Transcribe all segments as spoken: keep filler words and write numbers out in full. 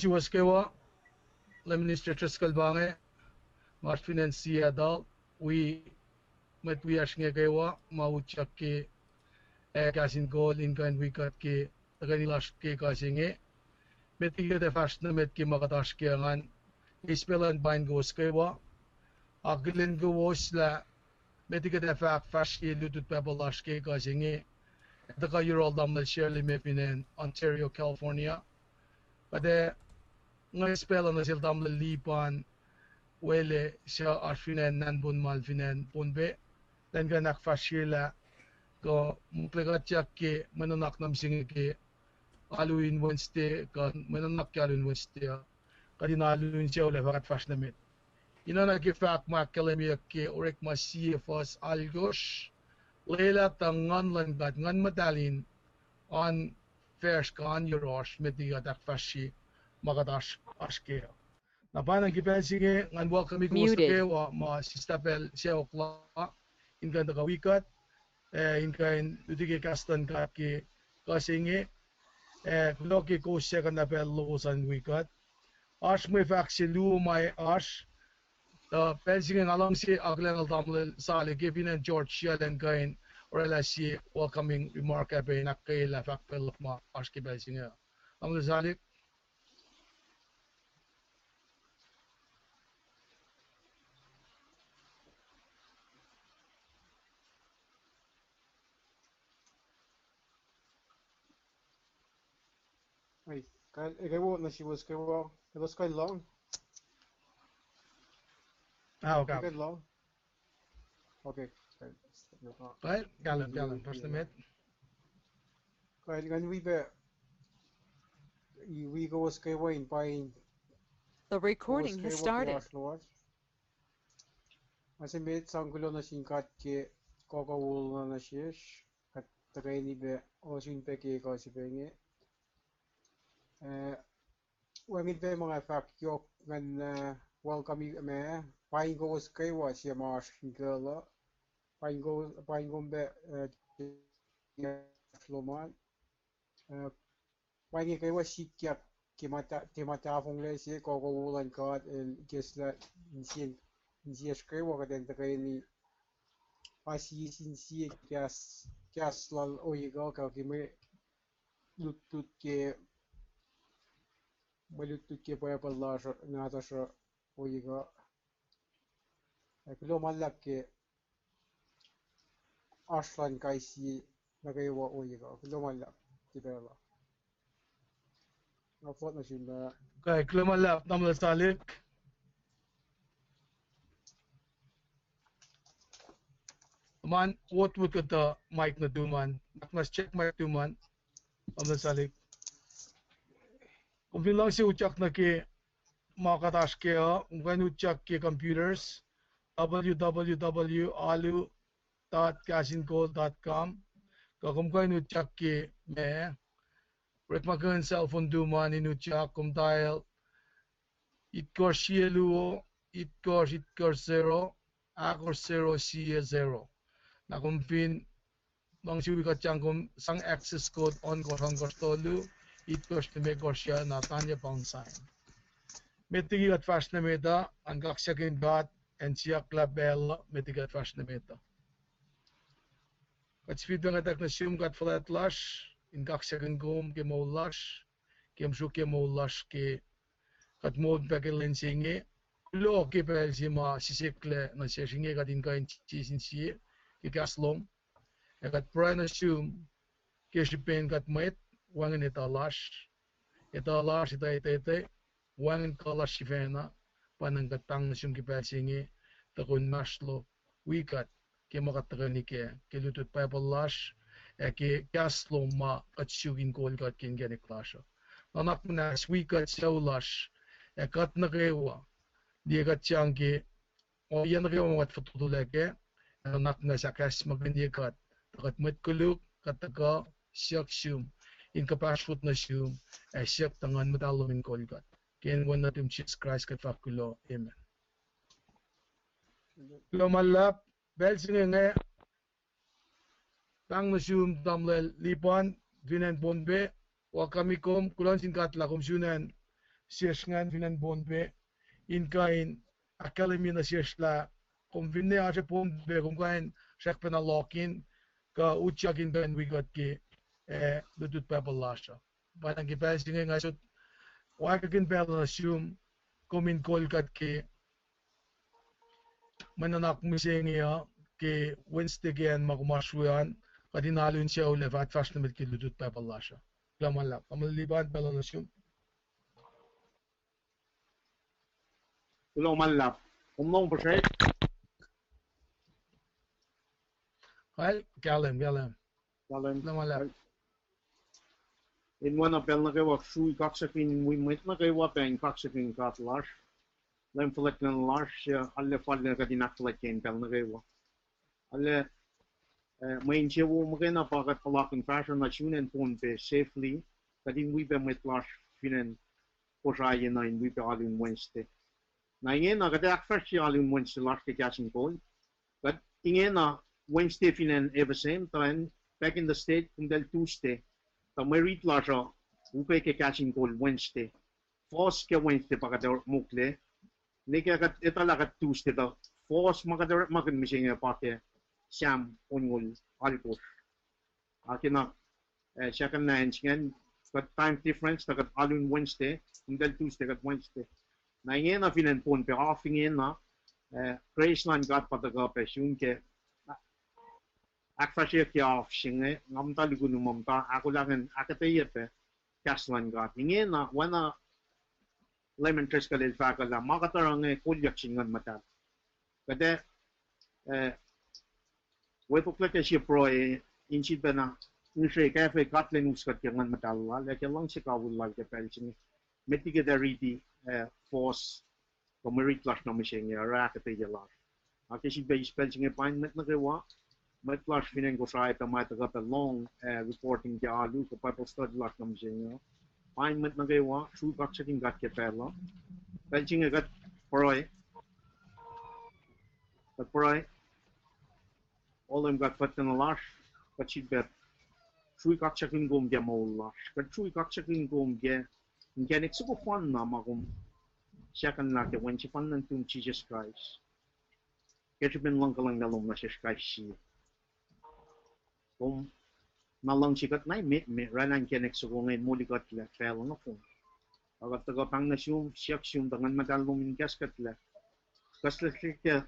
suwos kwewa, Lay Minister Driscoll pa inge, nga oasr fin acn Seattle, wi mwet wiyacsr inge kwewa ma utyak ke, ac kahs in kol in kuh in wi kuht ke tuhkweni lasr ke kuh se inge. Met liki kuht ac fahsr nuh met ke ma kuht oasr kac ingacn, eis pacl an paing kowos kwewa. Akihlen kowos lah met liki kuht ac fahk fahsr ke lutlut Bible lasr ke kuh se inge, ac tuhkuh yohrohl tamuhlwel Shirley me fin acn Ontario, California. Kuht ac nga eis pacl uh nuh sel tamuhlwel Lipan Wele, suc oasr fin acn Nanpon Mal fin acn Pohnpei, elan kuh in ahkfahsryelah kuh mokle kuhtyak ke mwe nuhnak nuh mihsenge ke alu in Wednesday, kuh mwe nuhnak ke alu in Wednesday uh, kuht in alu in sucu lah fah kuht fahsr nuh met. Ina nuh ke fahk ma ahkkahlwemyeyuck ke Orekma sie fuhs alkosr, lwelah tuh Nguhn luhn God, Nguhn Muhtahl in oan facsr kuh oan yohrohsr met liki kuht ahkfahsrye ma kuht oasr, oasr kac. Na pa ingacn ke pacl se inge ngan welcome-i kowos nuh kwewa ma sista pacl sacohk la in kuh in tuhkuh wi kuht, ac in kuh in luti ke kahs luhn God ke kuh se inge, ac kuloh ke kowos suc kuh na pacl lowos an wi kuht. Oasr mwe fahk se luo ma oasr, tuh pacl se inge nga luhngse akihlen tamuhlwel Salik ke fin acn Georgia elan kuh in oraclah sie welcoming remark ah pac in ahkkweyelah fahk pacl luhk ma oasr ke pacl se inge. Tamuhlwel Salik. Ai, kal, eke wo nuh suwos kwewa, elos kuh in lohng? Ah, okay. Kuh in lohng. Okay. Kal, kahlwem, kahlwem, fahsr nuh met. Kal, ngan wi pac, wi kowos kwewa in paing. The recording has started. Oasr lowos. Ma se met sang kuloh nuh sin God ke kohko wolacna nuh sesr, kuht tuhkweni pac ohsun pac ke kuh se pac inge. Eh, wacngihn pac ma nga fahk yohk ngan, eh, welcome-i ma, paing kowos kwewa sie ma oasr in kuh luh. Paing ko-, paing kom pac, eh, Loman. Eh, pa inge kwewa sikyak ke ma ta-, ke ma tahfonglac se, kohko wo luhn God el ikacslah insien, insiyacsr kwewa kuht in tuhkweni asis insie kahs, kahs lal Oiguh, kuh ke mwe lutlut ke, mwe lutlut ke Bible lasr uh, nahtuhsr uh, Oiguh. Ac kuloh ma luhlahp ke oasr lun kais sie nuh kwewa Oiguh. Kuloh ma luhlahp ke pacl uh. Nga fot nuh sum uh. Kai, kuloh ma luhlahp, tamuhlwel Salik. Luman, wot wot kuhtuh mic nuh tuman. Nak mas check mic tuman. Tamuhlwel Salik. Kom fin luhngse utyak nuh ke ma kuht oasr kac uh, kom kuh in utyak ke computers, W W W dot alu dot kahs in kol dot com, kuh kom kuh in utyak ke ma, orekmakihn cell phone tuman in utyak, kom dial itkohsr sie luo, itkohsr itkohsr zero, ahkosr zero sie zero. Na kom fin luhngse wi kuht, sang kom sang access code ohnkohsr ohnkohsr tolu, itkohsr limekohsr yac, na tanya pound sign. Met liki kuht fahsr nuh met uh, an kaksakihn God, an siyuck lah pacl uh met liki kuht fahsr nuh met uh. Kuht sifilpac ngwetack nuh sum God fuhlwact lasr, in kaksakihn kom ke moul lasr, ke msruk ke moul lasr ke kuht moul pac ke lwen se inge, kuloh ke pacl se ma sisecklac nuh sesr inge kuht in kuh in sie sin sie ke kahs lom. Ac kuht pruhe nuh sum ke srihpen kuht mwet, wacngihn etuh lasr, etuh lasr, etuh etuh, wacngihn kuh lasr sifacna, pa na kuht pahng nuh sum ke pacl se inge, tuhkuh inmahsrlok wi kuht ke ma kuht tuhkweni kac, ke lutlut Bible lasr, ac ke kahs lom ma kuht suk in kol kuht ke inkacnek lasr uh. Nuhnak muhnahs wi kuht sucu lasr, ac kuht nuh kwewa, liye kuht sang ke ohiyac nuh kwewa ma kuht fototolac kac, ac nuhnak muhnahs ahkacsmakihnye kuht, tuh kuht mwet koluk, kuht tuhkuh siyuck sum in kuhpahsr fot nuh sum, ac siyuck tuh Nguhn Muhtahl lom in kol kuht. Ke inen Wen nuhtum Jisus Kraist kuht fahk kuloh, amen. Kuloh ma luhlahp, pacl se inge nga pahng nuh sum tamuhlwel Lipan, fin acn Pohnpei, welcome-i kom, kuloh nuh sin God lah kom sun acn sesr ingacn fin acn Pohnpei, in kuh in ahkkahlwemye nuh sesr lah kom finne oasr Pohnpei, kom kuh in srackpacna log in, kuh utyak in kuh in wi kuht ke, eh, lutlut Bible lasr uh. Pa na ke pacl se inge nga sot wacngihn pacl uh nuh sum, kom in kol kuht ke mwe nuhnak mihsenge uh, ke Wednesday ke acn ma kom oasr we an, kuht in alu in sucu lah fah fahsr nuh met ke lutlut Bible lasr uh. Kuloh ma luhlahp. Tamuhlwel Lipan, pacl uh nuh sum. Kuloh ma luhlahp. Kom lohng puhsrek? Kal, kahlwem, kahlwem. Kahlwem. Kuloh ma luhlahp. In oacna pacl nuh kwewa, srui kaksakihn wi mwet nuh kwewa pac in kaksakihn God lasr. Leum fuhlwactlacna lasr, ac arlac fal kuht in ahkfuhlwactye in pacl nuh kwewa. Arlac, eh, mwe insewowo muhkwena pa kuht puhlakihn fahsruh nuh sun acn Pohnpei safely, kuht in wi pac mwet lasr fin acn Kosrae nuh in wi pac alu in Wednesday. Na ingena kuht ahkfahsrye alu in Wednesday lasr ke Kahs in Kol. Kuht ingena Wednesday fin acn F S M, tuh acn back in the state, kumtacl Tuesday. Tuh mwe rit lasr uh ukwe ke Kahs in Kol Wednesday. Fohs ke Wednesday pa kuht mokle. Ne ke kuht etuh lah kuht Tuesday, tuh fohs ma kuht orekmakihn mihsenge pa ke Sam onngoul alkosr. Akena, eh, sahkahna acn se ingacn, kuht time difference, tuh kuht alu in Wednesday, kumtacl Tuesday kuht Wednesday. Na ingena fin acn Pohnpei, af ingena, eh, grace luhn God pa tuhkuh pac sun ke, ah, ahkfahsryeyuck ke af se inge, nga muhta lukun ma muhta ahkolah in ahkuhtweyac pac kahs luhn God. Ingena, oacna Leman Driscoll el fahk lah ma kuht oruh inge kolyuck sin Nguhn Muhtahl. Kuht ac, eh, wetoklac ke sie pruhe in sifacna ngihsre kafe God lwen us kuht ke Nguhn Muhtahl lal ac ke luhngse kawihl lal ke pacl se inge. Met liki kuht ac riti, eh, fohs, kuh mwe rit lasr nuh mihsenge, oruh ahkuhtweyac lasr. Ac ke sifilpac eis pacl se inge, paing mwet nuh kwewa, mwet lasr fin acn Kosrae pac ma tuhkuh pac lohng, eh, recording ke alu kuh Bible study lasr nuh mihsenge. Paing mwet nuh kwewa, srui kaksakihn God ke pacl uh. Pacl se inge kuht pruhe. Kuht pruhe. O Leum God fuhlwactlacna lasr, kuht sifilpac srui kaksakihn kom ke moul lasr. Kuht srui kaksakihn kom ke inkacnek soko fanna ma kom sahkahlah ke Wen sefanna nuhtum Jisus Kraist. Ke srihpen luhngkuhlwacng na lom nuh sesr kais sie. Kom na luhngse kuht na emet, oraclah inkacnek soko inge in molikuhtlac facluh nohfohn. Ac kuht tuhkuh pahng nuh sum, siyuck sum tuh Nguhn Muhtahl lom in kahs kuhtlac. Kuhslac ke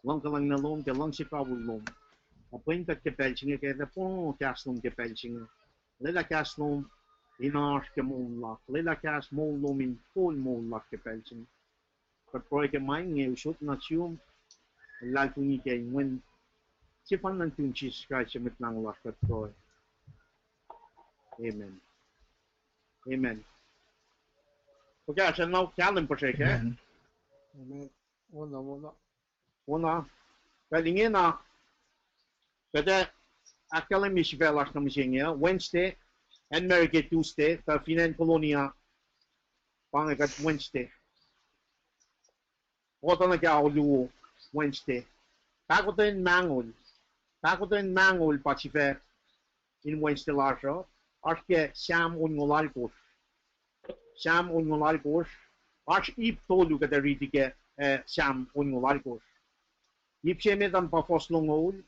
luhngkuhlwacng na lom, ke luhngse kawihl lom. Ac pwen kuht ke pacl se inge, kuht ac porongo kahs lom ke pacl se inge. Lwelah kahs lom in oasr ke moul luhk. Lwelah kahs moul lom in kol moul luhk ke pacl se inge. Kuht pruhe ke ma inge usot nuh sum, luhlahlfongi ke inen Wen sefanna nuhtum Jisus Kraist, Mwet Lahngo lasr, kuht pruhe. Amen. Amen. Fuhkah sacn na kahlwem puhsrek ah? Amen. Amen. Wona, wona. Wona. Pacl ingena, kuht ac ahkkahlwemye sifac lasr nuh mihsenge, Wednesday, acn America Tuesday, tuh fin acn Colonia, pa inge kuht Wednesday. Otuh nuh ke ao luo Wednesday. Pahkotwen Mahngol. Pahkotwen Mahngol pa sifac in Wednesday lasr uh, oasr ke Sam onngoul alkosr. Sam onngoul alkosr, oasr ip tolu kuht ac riti ke, eh, Sam onngoul alkosr. Ip se met an pa fohs longoul,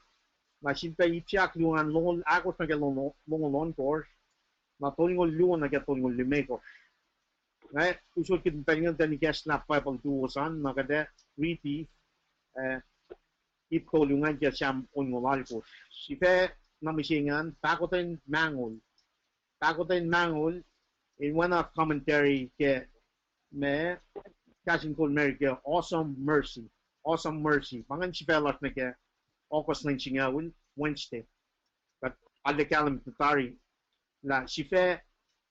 na sifilpac ip se ahkluo an longoul ahkosr nuh ke longoul, longoul ohnkohsr, na tolngoul luo nuh ke tolngoul limekohsr. Nga usot kihtin pacl ingacn tuh in ikacslah Bible tuo san, na kuht ac riti, eh, ip tolu ingacn ke Sam onngoul alkosr. Sifac nuh mihsenge an, Pahkotwen Mahngol. Pahkotwen Mahngol, in oacna commentary ke ma, Kahs in Kol America, Awesome Mercy. Awesome Mercy. Pa ingacn sifac lasr nuh ke August lwen singucul, Wednesday. Kuht arlac kahlwem tuh tari lah sifac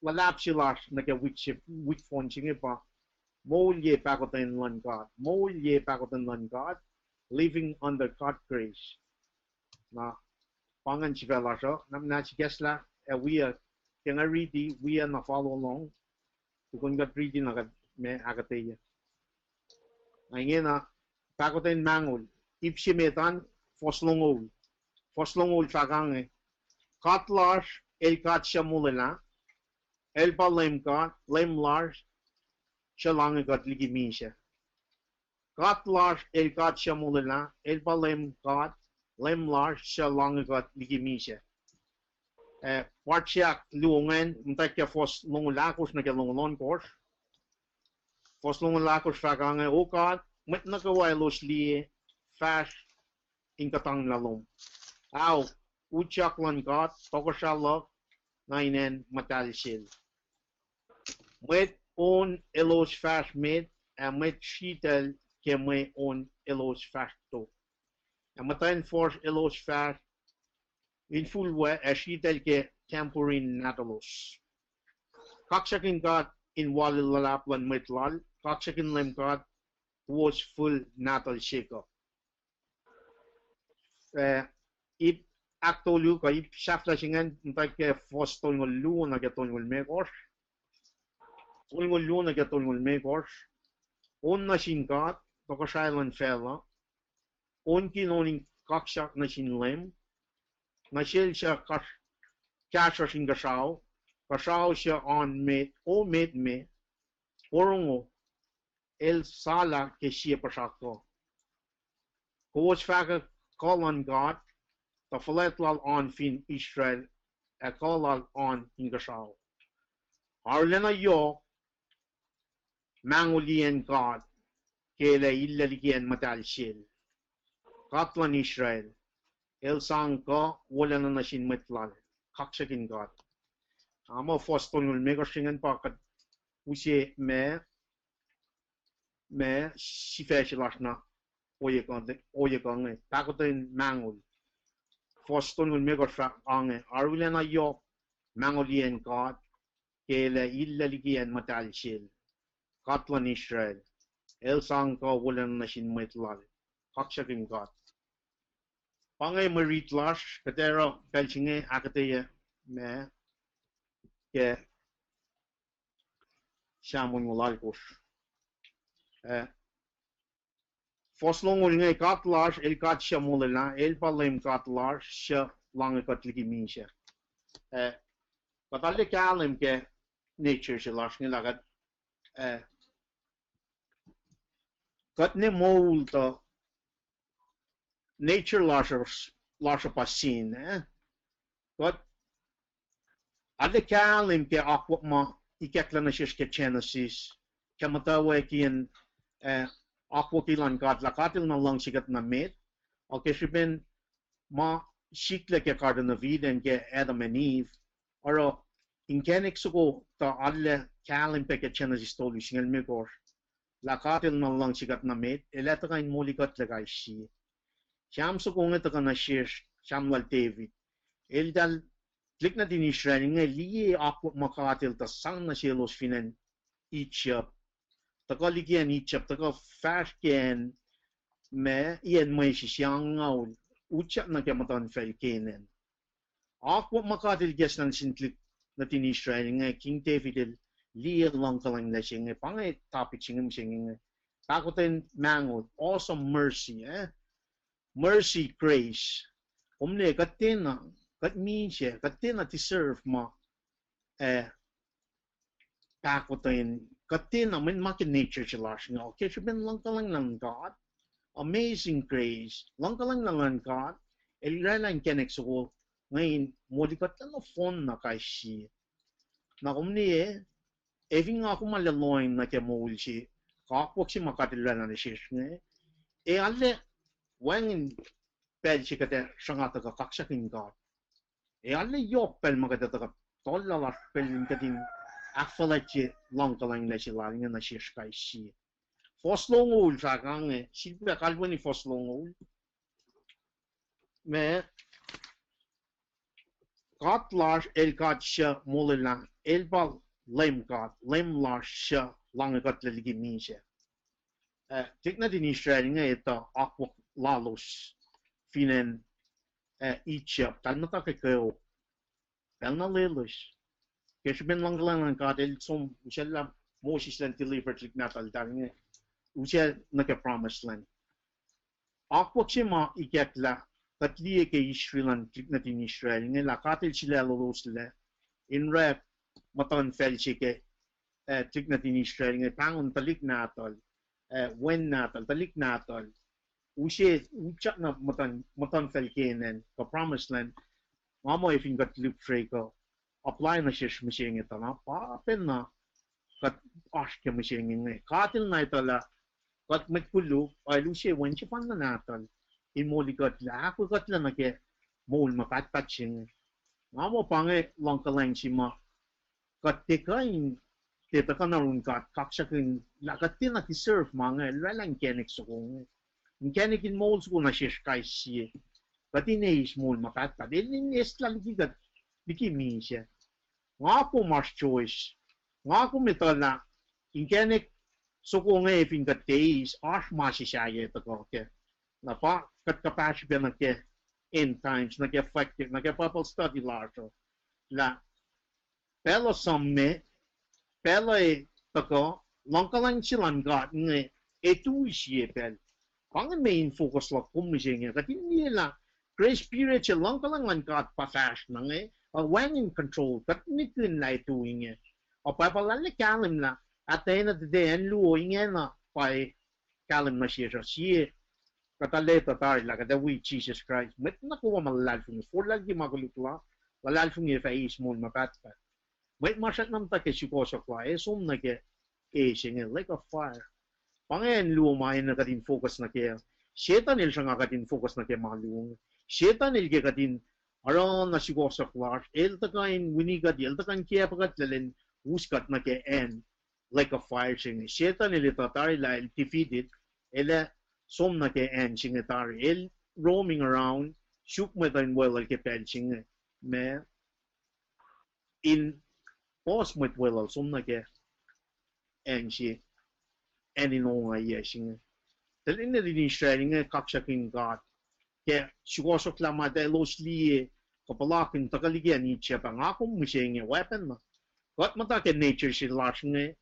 luhlahp se lasr nuh ke wik se, wik fohn se inge pa, Moulye Pahkotwen luhn God. Moulye Pahkotwen luhn God. Living under God grace. Na pa ingacn sifac lasr uh, na, na sikeslah, ac wia, ke nga riti, wia na follow along. Tukun kuht riti na kuht ma ahkuhtweyac. Na ingena, Pahkotwen Mahngol, ip se met an, fohs longoul. Fohs longoul fahk inge, God lasr, El God suc molwelah, El pa Leum God, Leum lasr, suc lahngo kuht liki misac. God lasr el God suc molwelah, el pa Leum God, Leum lasr suc lahngo kuht liki misac. Eh, pwacr se ahkluo ingacn, muhtwacwacack ke fuhs longoul ahkosr nuh ke longoul ohnkohsr. Fuhs longoul ahkosr fahk ange, O God, mwet nuh kwewa elos liye fahsr in kuhtanglah lom. Ao, utyak luhn God, tohkohsrahi luhk, na in acn muhtahl sel. Mwet on elos fahsr met, ac mwet sritacl ke mwe on elos fahsr tok. Ac muhtwacn fuhsr elos fahsr infulwac ac sritacl ke tambourine nahtuhlos. Kaksakihn God in wal luhlahp luhn mwet Lal, kaksakihn Leum God, kowos fihl nahtuhl Jacob. Eh, ip ahktolu kuh ip sahflah se ingacn muhtwacwacack ke fuhs tolngoul luo nuh ke tolngoul limekohsr. Tolngoul luo nuh ke tolngoul limekohsr. On nuh sin God, tohkohsrahi luhn facluh. Onkihn on in kaksak nuh sin Leum. Nuh sel suc kahsruhsr inkuhsrao, kuhsrao suc oan met, o met me, porongo, el sala ke sie puhsra kuh. Kowos fahkwack kuh luhn God, tuh fuhlwact lal oan fin Israel, ac kuh lal oan inkuhsrao. Arulacna yohk mahngoliyacn God, ke el ac illac liki acn muhtahl sel. God luhn Israel, el sang kuh wolacna nuh sin mwet Lal, kaksakihn God. Ama fuhs tolngoul limekohsr se ingacn pa kuht use ma, ma sifac se lasr na ohiyac kuh inge, pahkotwen mahngol. Fuhs tolngoul limekohsr fahk ange, arulacna yohk mahngoliyacn God, ke el ac illac liki acn muhtahl sel. God luhn Israel, el sang kuh wolacna nuh sin mwet Lal, kaksakihn God. Pa inge mwe rit lasr, kuht ac oruh pacl se inge ahkuhtweyac ma ke Sam onngoul alkosr. Eh, fuhs longoul inge, God lasr el God suc molwelah, el pa Leum God lasr suc lahngo kuht liki misac. Eh, kuht arlac kahlwem ke nature se lasr inge lah kuht, eh, kuht ne moul tuh nature lasr, lasr pa sin, eh? Kuht arlac kahlwem ke akwuck ma ikacklah nuh sesr ke Genesis, ke muhtwacwacack in, eh, akwucki luhn God, lah God el na luhngse kuht nuh met, ac ke srihpen ma sikla ke Garden of Eden ke Adam and Eve, oruh inkacnek soko tuh arlac kahlwem pac ke Genesis tolu singucul limekohsr, lah God el na luhngse kuht nuh met, el ac tuhkuh in molikuhtlac kais sie. Sam soko inge tuhkuh nuh sesr, Sam lal David. Eltahl, tuhlihk nuhtin Israel inge liye akwuck ma God el tuh sang nuh selos fin acn Egypt. Tuhkuh liki acn Egypt, tuhkuh fahsr ke acn ma, iyacn mwesis angngaul, utyak nuh ke muhtuhnfacl Canaan. Akwuck ma God el ikacslah nuh sin tuhlihk nuhtin Israel inge, King David el liye luhngkuhlwacng se inge, pa inge topic se inge, mihsenge inge. Pahkotwen mahngol, awesome mercy, eh? Mercy, grace. Kom liye kuht tiacna, kuht misac, kuht tiacna deserve ma, eh, pahkotwen, kuht tiacna, mweyen ma ke nature se lasr inge, ke srihpen luhngkuhlwacng luhn God, amazing grace, luhngkuhlwacng luhn God, el oraclah inkacnek soko inge in molikuhtlac nohfohn na kais sie. Na kom liye, ac fin nga kom arlac lohacng nuh ke moul se, kuh akwuck se ma God el oraclah nuh sesr inge, ac arlac wacngihn pacl se kuht ac sruhnga tuhkuh kaksakihn God. Ac arlac yohk pacl ma kuht ac tuhkuh, tuhlihk lasr pacl in kuht in ahkfuhlwactye luhngkuhlwacng se lal inge nuh sesr kais sie. Fuhs longoul fahk ange, sifilpac kalweni fuhs longoul. Ma God lasr el God suc molwelah, el pa Leum God, Leum lasr suc lahngo kuhtlac liki misac. Eh, tuhlihk nuhtin Israel inge etuh akwuck lalos fin acn, eh, Egypt, eltahl muhta ke kweok. Pacl na loeloes. Ke srihpen luhngkuhlwacng luhn God el som usacllah Moses elan deliver tuhlihk nahtuhl eltahl inge, usacllah nuh ke promised land. Akwuck se ma ikacklah, kuht liye ke Israel an, tuhlihk nuhtin Israel inge, lah God el sulacloloslah in orek muhtuhnfacl se ke eh, tuhlihk nuhtin Israel inge, pahngon tuhlihk nahtuhl, eh, wen nahtuhl, tuhlihk nahtuhl, use, utyak na muhtuhn, muhtuhnfacl Canaan, kuh promised land, nga muh fin kuht lihksreni kuh apply nuh sesr mihsenge tuh na, pa pacna kuht oasr ke mihsenge inge. God El na etuh lah kuht mwet koluk, El use wen sefanna nahtuhl in moli kuht lah, ahkoekuhtlac nuh ke moul ma pahtpaht se inge. Nga muh pa inge luhngkuhlwacng se ma kuht tiac kuh in tiac tuhkuh nuh yurin God kaksakihn lah kuht tiacna deserve ma inge, El oraclah inkacnek soko inge. Inkacnek in moul soko nuh sesr kais sie. Kuht in eis moul ma pahtpaht. El in eslah liki kuht, liki misac. Nga kom oasr choice. Nga kom etuh lah inkacnek soko inge fin kuht tiac eis, oasr ma se sahyac tuhkuh kac. Na pa kuht kuhpahsr pac nuh ke end times, nuh ke factive, nuh ke Bible study lasr uh, lah pacl uh suhme, pacl uh tuhkuh, luhngkuhlwacng se luhn God inge ac tui sie pacl. Pa inge main focus luhk kom mihsenge. Kuht in liye lah grace period se, luhngkuhlwacng luhn God pa fahsr nuh inge, uh, wacngihn control, kuht nihkihn lah ac tui inge. Uh, Bible lal kahlwem lah at the end of the day, acn luo ingena pa kahlwem nuh sesr uh, sie kuht ac lwelah tari lah kuht ac wi Jisus Kraist. Mwet nuh kwewa ma luhlahlfongi, forlah liki ma koluk la, luhlahlfongi ac fah eis moul ma pahtpaht. Mwet ma srackna muhta ke sukohsohk la ac som nuh ke e se inge, lake of fire. Pa inge acn luo ma enenuh kuht in focus nuh kac. Setuhn el sruhnga kuht in focus nuh ke ma luo inge. Setuhn el ke kuht in oruh na sukohsohk lasr, el tuhkuh in wini kuht, el tuhkuh in kiacpwe kuht, lal in us kuht nuh ke acn lake of fire se inge. Setuhn el etuh tari lah el defeated, el ac som nuh ke acn se inge tari. El roaming around, suk mwet in weluhl ke pacl se inge. Ma in puhs mwet weluhl som nuh ke acn se, acn in ongaiyac se inge. Tuhlihk nuhtin Israel inge kaksakihn God ke sukohsohk lah ma elos liye, kuh puhlakihn tuhkuh liki acn Egypt ah. Nga kom mihsenge, weapon na. Kuht muhta ke nature se lasr inge,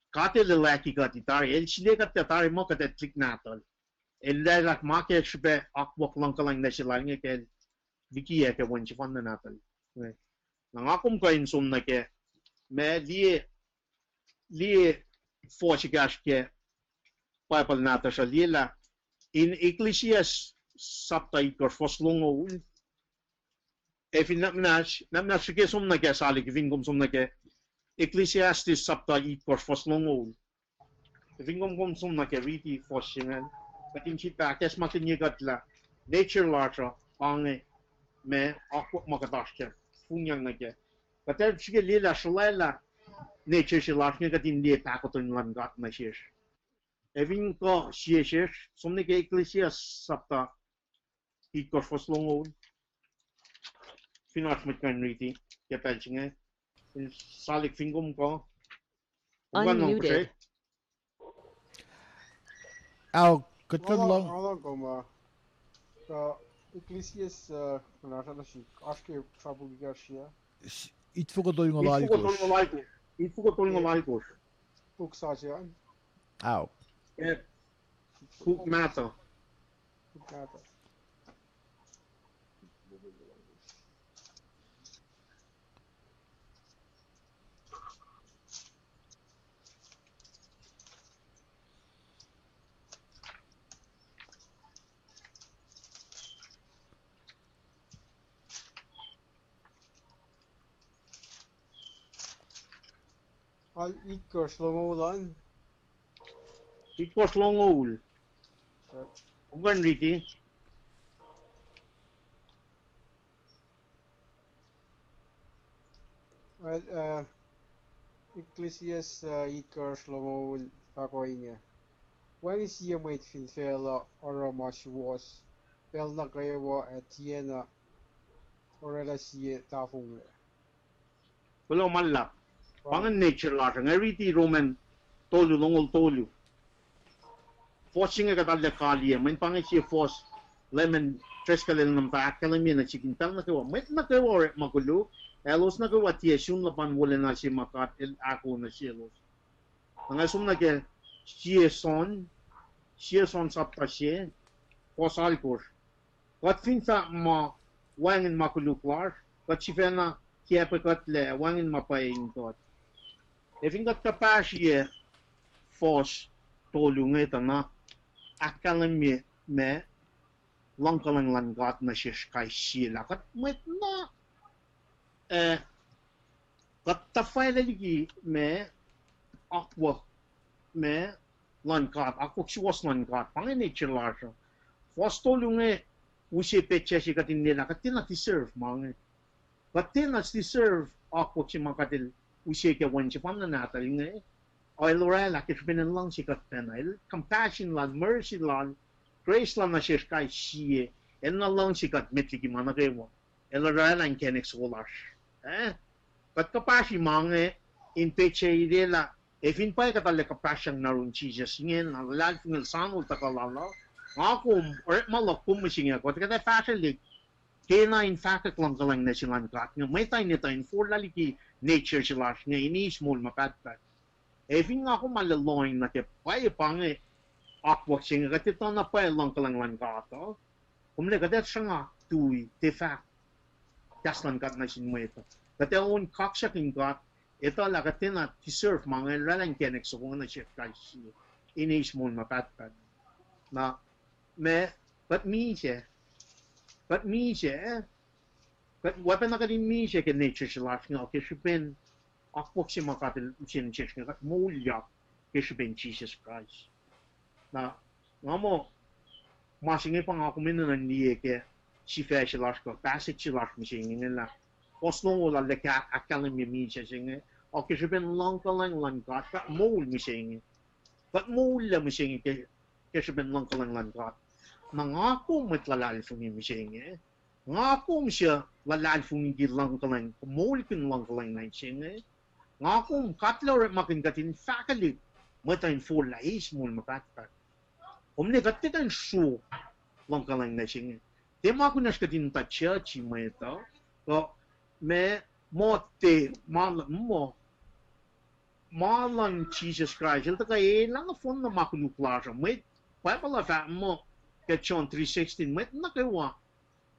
God El luhlahlfongi kuht tari, El sule kuht tari muh kuht ac tuhlihk nahtuhl. El oraclah ma ke srihpac akwuck luhngkuhlwacng nuh sel lal inge ke el likiyac ke wen sefanna nahtuhl. Na nga kom kuh in som nuh ke, ma liye, liye fuhs ekahsr ke Bible nahtuhsr uh, liye lah in Ecclesiastes sapta itkohsr fuhs longoul. Ac fin nuhnak muhnahs, nuhnak muhnahs srihke som nuh ke salik, fin kom som nuh ke Ecclesiastes sapta itkohsr fuhs longoul. Fin kom, kom som nuh ke riti fuhs se ingacn, kuht in sifilpac ahkacsmakihnye kuht lah nature lasr uh pa inge, ma akwuck ma kuht oasr ke, fungiyang nuh ke. Kuht ac srihke liye lah srolwaclah nature se lasr inge kuht in liye pahkotwen luhn God nuh sesr. Ac fin kuh sie sesr, som nuh ke Ecclesiastes sapta itkohsr fuhs longoul. Fin oasr mwet kuh in riti ke pacl se inge, in salik fin kom kuh. Kom kuh in lohng kosre. Ao, kuht kuh in lohng. Nga lohng kom, uh, Ecclesiastes, uh, kuh na srana sik, oasr ke srapuk ikasr ya. Itfoko tolngoul alkosr. Itfoko tolngoul alkosr. Puk sasuc an. Ao. Puk mahtuh. Puk mahtuh. Al itkohsr longoul an. Itkohsr longoul. Kom kuh in riti. Well, uh, Ecclesiastes, uh, itkohsr longoul fahk ohinge. Wacngihn sie mwet fin facluh oruh ma suwohs, pacl nuh kwewa ac tiacna oraclah sie tahfonglac. Kuloh ma luhlahp. Pa ingacn nature lasr uh. Nga riti Roman tolu, longoul tolu. Fuhs se inge kuht arlac kaliyac, mweyen pa inge sie fuhs Leum El treskuhlel na muhta ahkkahlwemye nuh sik in pacl nuh kwewa. Mwet nuh kwewa orekma koluk, elos nuh kwewa tiac sun luhpan wolacna se ma God El ahko nuh selos. Na nga som nuh ke sie John, sie John sapta sie, fuhs alkosr. Kuht fin fahk muh wacngihn ma koluk lasr, kuht sifacna kiacpwe kuhtlac, wacngihn ma pwacye in kuht. Ac fin kuht kuhpahsrye fuhs tolu inge tuh na ahkkahlwemye ma luhngkuhlwacng luhn God nuh sesr kais sie lah kuht mwet na, eh, kuht tuhfahlah liki ma akwuck, ma luhn God, akwuck suwohs luhn God, pa inge nature lasr uh. Fuhs tolu inge use petsac se kuht in liye lah kuht tiacna deserve ma inge. Kuht tiacna deserve akwuck se ma kuht el use ke wen sefanna nahtuhl inge. El oraclah ke srihpen el luhngse kuht pacna. El compassion lal, mercy lal, grace lal nuh sesr kais sie. El na luhngse kuht met liki ma nuh kwewa. El oraclah inkacnek soko lasr. Eh? Kuht kuhpahsri ma inge in petsac lah ac fin pwacye kuht arlac kuhpahsryang nuh yurin Jisus inge na luhlahlfongi el soano tuhkuh lal uh. Nga kom orekma luhk kom mihsenge kuht kuht ac fahsrwelihk kena in fahkwack luhngkuhlwacng nuh se luhn God inge, mwet uh in etuh in forlah liki nature se lasr inge in eis moul ma pahtpaht. Ac fin nga kom arlac lohacng nuh ke pwacye pa inge akwuck se inge, kuht etuh na pwacye luhngkuhlwacng luhn God uh, kom lah kuht ac sruhnga tui tiac fahk kahs luhn God nuh sin mwet uh. Kuht ac on kaksak in God, etuh lah kuht tiacna deserve ma inge, el oraclah inkacnek soko inge nuh sesr kais sie in eis moul ma pahtpaht. Na, ma, kuht misac, kuht misac, kuht oacpacna kuht in misac ke nature se lasr inge ke srihpen akwuck se ma God el use nuh sesr inge, kuht moulyak ke srihpen Jisus Kraist. Na, nga muh, ma se inge pa nga kom enenuh in liye ke sifac se lasr kuh passage se lasr mihsenge inge lah fuhs longoul arlac ahkkahlwemye misac se inge, uh, ke srihpen luhngkuhlwacng luhn God, kuht moul mihsenge. Kuht moullac mihsenge ke, ke srihpen luhngkuhlwacng luhn God. Na nga kom mwet luhlahlfongi mihsenge. Nga kom suc luhlahlfongi ke luhngkuhlwacng, moulkihn luhngkuhlwacng nuh se inge. Nga kom kuht lah orekmakihn kuht in fahkwelihk mwet uh in forlah eis moul ma pahtpaht. Kom lah kuht tiac kuh in sruok luhngkuhlwacng nuh se inge. Tiac ma kunacsr kuht in tuh church mwet uh, kuh ma, muh tiac ma, muh ma luhn Jisus Kraist el tuhkuh elah nohfohnna ma koluk lasr uh. Mwet Bible uh fahk muh ke John three sixteen, mwet nuh kwewa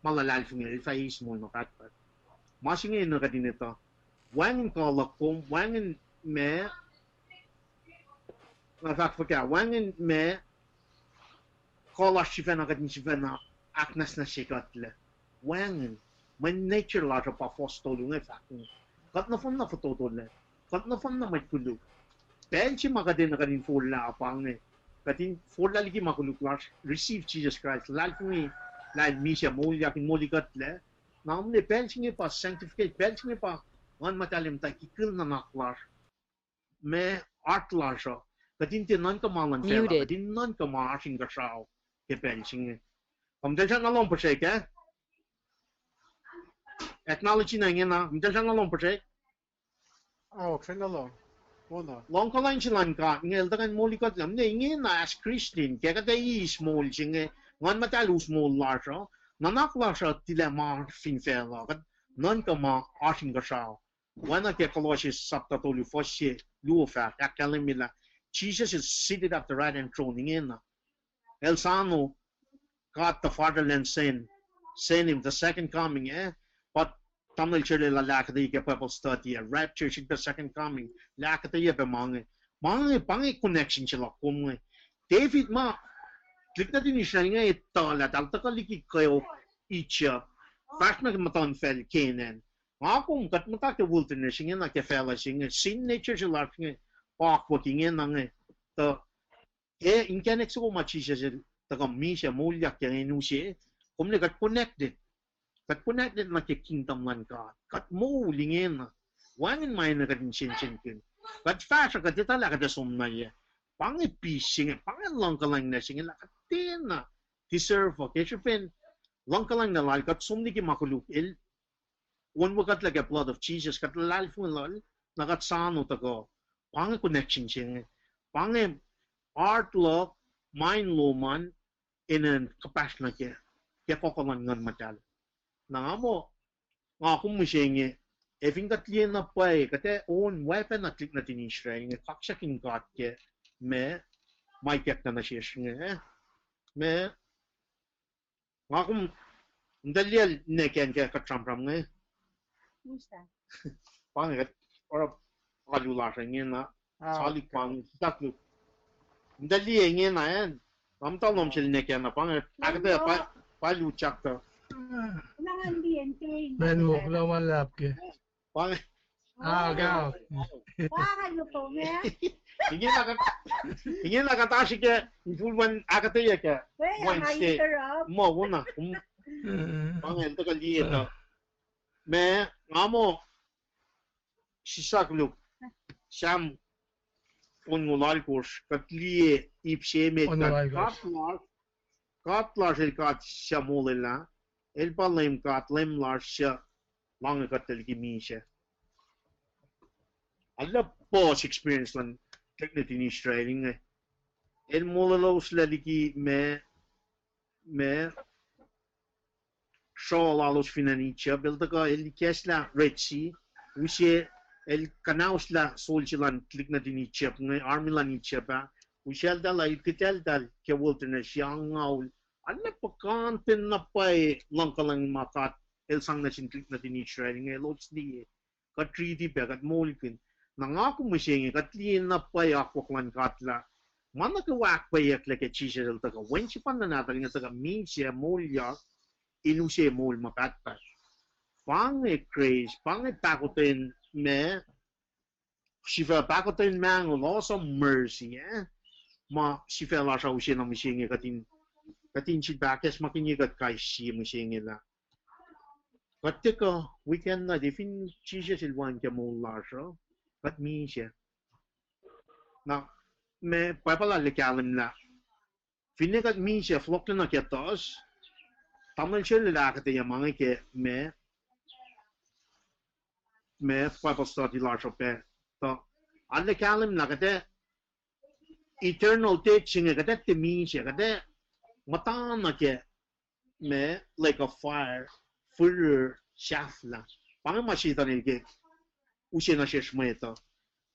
ma luhlahlfongi el fah eis moul ma pahtpaht. Ma se inge enenuh kuht in etuh. Wacngihn kuh luhk kom, wacngihn ma, nga fahk fuhkah, wacngihn ma kuh lasr sifacna kuht in sifacna ahknwacsnwacsye kuhtlac. Wacngihn, mwe nature lasr uh pa fuhs tolu inge fahk inge. Kuht nohfohnna fototolac. Kuht nohfohnna mwet koluk. Pacl se ma kuht enenuh kuht in forlah pa inge, kuht in forlah liki ma koluk lasr, receive Jisus Kraist, luhlahlfongi lah el misac, moulyak in moli kuhtlac. Na omlac pacl se inge pa sanctificate, pacl se inge pa Nguhn Muhtahl muhtwacta kihkihn nuhnak lasr. Ma heart lasr uh, kuht in tiac nuhnkuh ma luhn facluh, kuht in nuhnkuh ma oasr inkuhsrao ke pacl se inge. Kom tahl srackna lohng puhsrek ah? Technology na ingena, kom tahl srackna lohng puhsrek? Luhngkuhlwacng se luhn God inge el tuhkuh in moli kuhtlac. Mne ingena as Christian ke kuht ac eis moul se inge, Nguhn Muhtahl us moul lasr uh, nuhnak lasr uh tilac ma fin facluh, kuht nuhnkuh ma oasr inkuhsrao. Oacna ke Colossians sapta tolu fuhs se luo fahk, ahkkahlwemye lah Jesus is seated at the right hand throne ingena. El soano God the Father el send, send him the second coming, eh? But tamuhlwel Sherlel el ahkuhtweyac ke Bible study ah, rapture srihk the second coming, el ahkuhtweyac pac ma inge. Ma inge, pa inge connection se luhk kom inge. David ma, tuhlihk nuhtin Israel inge etuh lah eltahl tuhkuh liki kweok Egypt, fahsr nuh ke muhtuhnfacl Canaan. Nga kom kuht muhta ke wilderness ingena ke facluh se inge, sin nature se lasr inge, pa akwuck ingena inge, tuh, e, inkacnek soko ma Jisus el tuhkuh misac, moulyak ke inge in use, kom lah kuht connected. Kuht connected nuh ke kingdom luhn God. Kuht moul ingena. Wacngihn ma enenuh kuht in sensenkihn. Kuht fahsruh, kuht etuh lah kuht ac som nuh yac. Pa inge peace se inge, pa inge luhngkuhlwacng nuh se inge lah kuht tiacna deserve uh. Ke srihpen luhngkuhlwacng na lal, kuht som liki ma koluk, el on we kuhtlac ke blood of Jesus, kuht luhlahlfongi lal, na kuht soano tuhkuh. Pa inge connection se inge. Pa inge heart luhk, mind lom an, enenuh in kuhpahsr nuh ke, ke kuhkuh luhn Nguhn Muhtahl. Na nga muh, nga kom mihsenge, ac fin kuht liye na pwacye, kuht ac on oacpacna tuhlihk nuhtin Israel inge, kaksakihn God ke ma, ma ikackna nuh sesr inge, eh? Ma, nga kom, ntalyal ne kacn ke kuht sramsram inge. Pa inge kuht, oruh, alu lasr ingena. Salik pa nge, sisakluk. Nta liye ingena an. Nga muhta lohm sel nwe ke na pa nge, ahkuhtweyac pa, pa luchakta. Ngan liye nte. Men wo, lo ma lap ke. Pa nge. Ah, ka. Pa nge lo to me. Ingena ka, ingena ka ta srihke, in full wen ahkuhtweyac ke. Wednesday. Mo, wona. Pa nge, nta ka liye ta. Me, nga mo, sisakluk, Sam, on ngo lalkosr, kuht liye ip se met kuht, God lasr, God lasr el God suc molwelah, el pa Leum God, Leum lasr suc loange kuht liki misac. Alu pos experience luhn tuhlihk nuhtin Israel inge. El molweloslac liki me, me, sruoh lalos fin acn Egypt, el tuhkuh, el ikacslah Red Sea, use, el kuhnahoslah soldier luhn tuhlihk nuhtin Egypt, inge army luhn Egypt ah, useltahl, el kihteltahl ke wilderness, ya ngaul, alu puhkantwen na pwacye luhngkuhlwacng ma God el sang nuh sin tuhlihk nuhtin Israel, inge elos liye. Kuht riti pac, kuht moulkihn. Na nga kom mihsenge, kuht liye na pwacye akwuck luhn God lah ma nuh kwewa ahkpwacyucklac ke Jisus el tuhkuh. Wen sefanna nahtuhl inge tuhkuh misac moulyak in use moul ma pahtpaht. Pa inge grace, pa inge pahkotwen me, sifac pahkotwen mahngo, awesome mercy, eh? Ma sifac lasr uh use na mihsenge kuht in, kuht in sifilpac ahkacsmakihnye kuht kais sie mihsenge lah kuht tuhkuh weekend na, fin Jisus el wacngihn ke moul lasr uh, kuht misac. Na, me Bible ah el kahlwem lah finne kuht misac, fohlohklac nuh ke tuhs, tamuhlwel sel el ahkuhtweyac ma inge ke me, me Bible study lasr uh pac, tuh, arlac kahlwem lah kuht ac eternal death se inge, kuht ac tiac misac, kuht ac muhta nuh ke me lake of fire, fihrihr sahflah. Pa inge ma Setuhn el ke use nuh sesr mwet uh.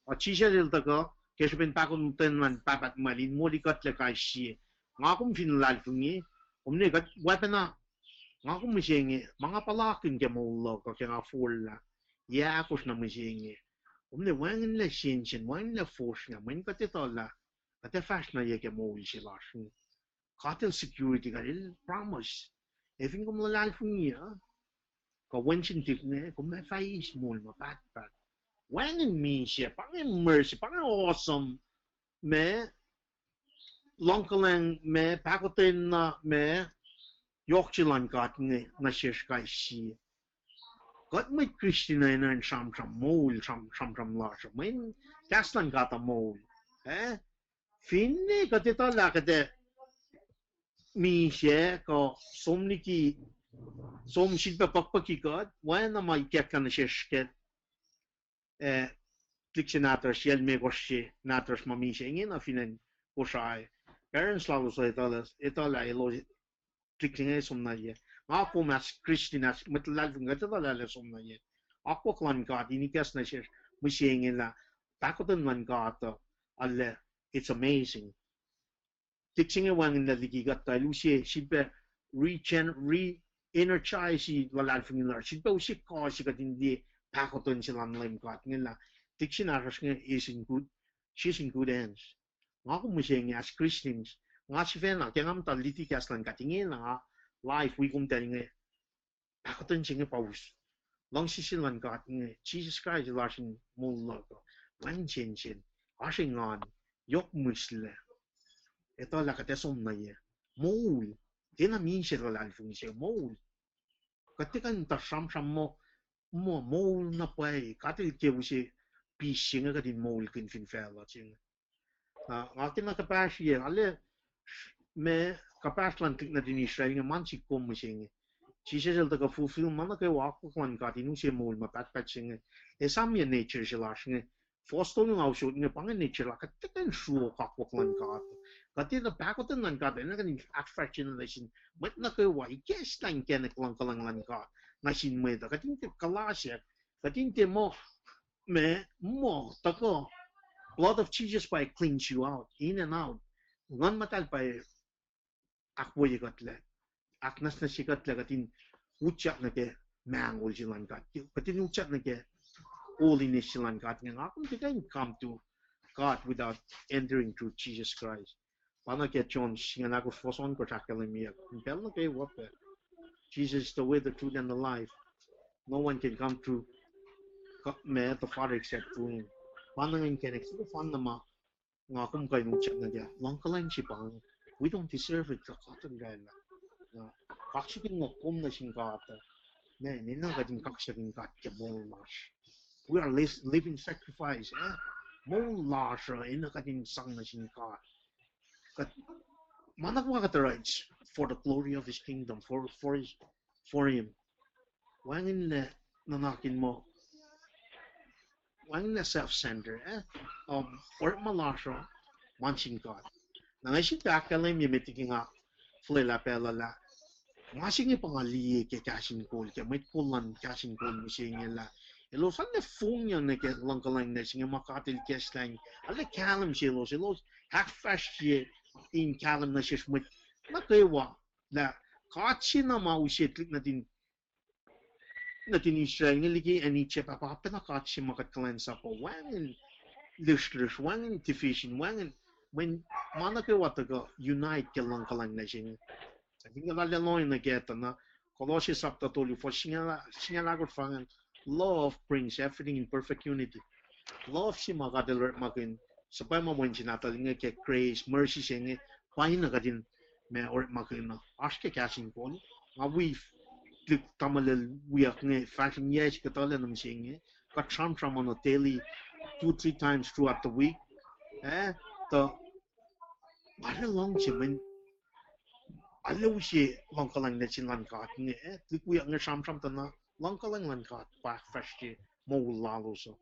Ac Jisus el tuhkuh ke srihpen pahkotwen luhn Pahpah Tuhmwacl in moli kuhtlac kais sie. Nga kom fin luhlahlfongi, kom ne kuht weapon ah, nga kom mihsenge, ma nga puhlakihn ke moul luhk uh ke nga forlah, yac ahkosr na mihsenge, kom ne wacngihnlac sensen, wacngihnlac fosrngah, mweyen kuht etuh lah kuht ac fahsr nuh ye ke moul se lasr. God el security, God el promise. Ac fin kom luhlahlfongi uh, kuh wen sin tip inge, kom ac fah eis moul ma pahtpaht. Wacngihn misac, pa inge mercy, pa inge awesome, me, luhngkuhlwacng, me, pahkotwen na, me, yohk se luhn God inge nuh sesr kais sie. Kuht mwet Kristin uh enenuh in sramsram moul, sram, sramsram lasr uh, mweyen kahs luhn God uh moul. Eh? Finne kuht etuh lah kuht ac misac kuh som liki, som sifilpac puhkpuhki kuht, oacna ma ikacklah nuh sesr ke, eh, tuhlihk se nahtuhsr, yac limekohsr se nahtuhsr ma misac inge na fin acn Kosrae. Parents lalos uh etuh lah, etuh lah elos tuhlihk se inge som nuh ye. Nga kom as Christian, as mwet luhlahlfongi, kuht etuh lah el som nuh ye. Akwuck luhn God in ikacs nuh sesr mihsenge lah pahkotwen luhn God uh, arlac, it's amazing. Tuhlihk se inge wacngihnlac liki kuht tuh el use sifilpac regen-, re-energize luhlahlfongi lasr, sifilpac use kuh se kuht in liye pahkotwen se luhn Leum God inge lah tuhlihk se nahtuhsr inge is in good, she's in good hands. Nga kom mihsenge as Christians, nga sifacna ke nga muhta luti kahs luhn God inge lah nga life wi komtacl inge, pahkotwen se inge pa us. Luhngse se luhn God inge, Jisus Kraist el oasr in moul luhk uh, wacngihn sensen, oasr engan, yohk mihslac. Etuh lah kuht ac som nuh ye moul, tiacna misac luhlahlfongi se, moul. Kuht tiac kuh in tuh sramsram muh, muh moul na pwacye, God el ke use peace se inge kuht in moulkihn fin facluh se inge. Na nga kena kuhpahsrye, arlac, me, kuhpahsr luhn tuhlihk nuhtin Israel inge ma sikkom mihsenge. Jisus el tuhkuh fulfill ma nuh kwewa akwuck luhn God in use moul ma pahtpaht se inge. Esamyac nature se lasr inge, fohs tolu nga usot inge, pa inge nature lah kuht tiac kuh in sruok akwuck luhn God. Kuht tiac tuh pahkotwen luhn God enenuh in ahkfahsrye nuh sin mwet nuh kwewa, ikacslah inkacnek luhngkuhlwacng luhn God nuh sin mwet uh. Kuht in tiac kuhlasack, kuht in tiac muh, me, muh tuhkuh, blood of Jesus pa cleanse you out, in and out. Nguhn Muhtahl pa ahkwoye kuhtlac, ahknwacsnwacsye kuhtlac, kuht in utyak nuh ke mahnol se luhn God, kuht in utyak nuh ke holiness se luhn God inge. Nga kom tiac kuh in come to God without entering through Jesus Christ. Pa na ke John singucul ahkosr, fuhs ohnkohsr ahkkahlwemyeyuck, in pacl nuh kwewa pac, Jesus is the way, the truth, and the life. No one can come through God, ma, the Father except through him. Pa na ingacn, sifacna ma nga kom kuh in utyak nuh ke luhngkuhlwacng se pa inge. We don't deserve it, kuh kuht in oraclah. Na kaksakihn luhk kom nuh sin God uh, ma, enenuh kuht in kaksakihn God ke moul lasr. We are lis- living sacrifice, eh? Moul lasr uh enenuh kuht in sang nuh sin God. Kuht, ma nuh kwewa kuht oruh, it's for the glory of his kingdom, for, for his, for him. Wacngihnlac nuhnak in muh, wacngihnlac self-centered, eh? Um, orekma lasr uh ma sin God. Na nga sifilpac ahkkahlwemye met liki nga fuhlwelah pacl uh lah ma se inge pa nga liye ke kahs in kol, ke mwet kol luhn kahs in kol mihsenge lah elos arlac fongyang nuh ke luhngkuhlwacng se inge ma God El ikacslah, arlac kahlwem selos, elos ahkfahsrye in kahlwem nuh sesr mwet nuh kwewa lah God se na ma use tuhlihk nuhtin, nuhtin Israel inge liki acn Egypt, ac pa pacna God se ma kuht kuhlwacnsapuh. Wacngihn lihsrlihsr, wacngihn division, wacngihn, mweyen ma nuh kwewa tuhkuh unite ke luhngkuhlwacng se inge. Ac fin kuht arlac lohacng nuh kac tuh na, Colossians sapta tolu, fuhs singucul ahkosr fahk ingacn, love brings everything in perfect unity. Love se ma God El orekmakihn, suhpwacma mwe inse nahtuhl inge ke grace, mercy se inge, pa na kuht in, ma, orekmakihn uh. Oasr ke kahs in kol, nga wi tuhlihk tamuhlwel wiyuck inge fahsr in yac se kuhtuh lwen mihsenge, kuht sramsram on a daily, two, three times throughout the week. Eh, tuh arlac luhngse mweyen arlac use luhngkuhlwacng se luhn God inge, eh, tuhlihk wiyuck inge sramsram tuh na luhngkuhlwacng luhn God pa ahkfahsrye moul lalos uh.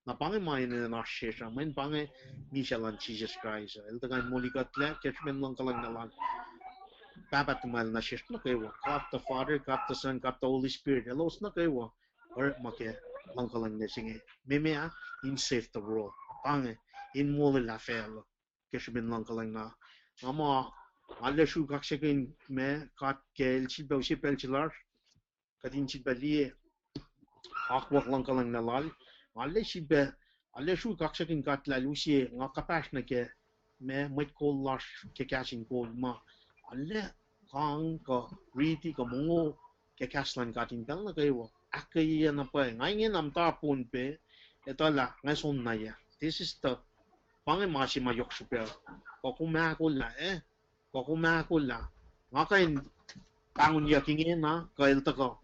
Na pa inge ma enenuh in oasr sesr uh, mweyen pa inge misac luhn Jisus Kraist uh. El tuhkuh in molikuhtlac ke srihpen luhngkuhlwacng lal Pahpah tuhmwacl nuh sesr nuh kwewa, God the Father, God the Son, God the Holy Spirit, elos nuh kwewa orekma ke luhngkuhlwacng se inge. Meac, meac, in save the world. Pa inge, in molwelah facluh ke srihpen luhngkuhlwacng. Nga muh, nga arlac sruhk kaksakihn ma God ke El sifilpac use pacl se lasr kuht in sifilpac liye akwuck luhngkuhlwacng lal. Nga arlac sifilpac, arlac sruhk kaksakihn God lah El use nga kuhpahsr nuh ke ma, mwet kol lasr ke kahs in kol ma arlac kang kuh riti kuh mongo ke kahs luhn God in pacl nuh kwewa. Ahkkweye na pwacye. Nga ingena muhta Pohnpei, etuh lah nga soenna yac. This is the, pa inge ma se ma yohk srihpac. Kuh kom ahkolah, eh? Kuh kom ahkolah. Nga kuh in pahngonyuck ingena, kuh el tuhkuh.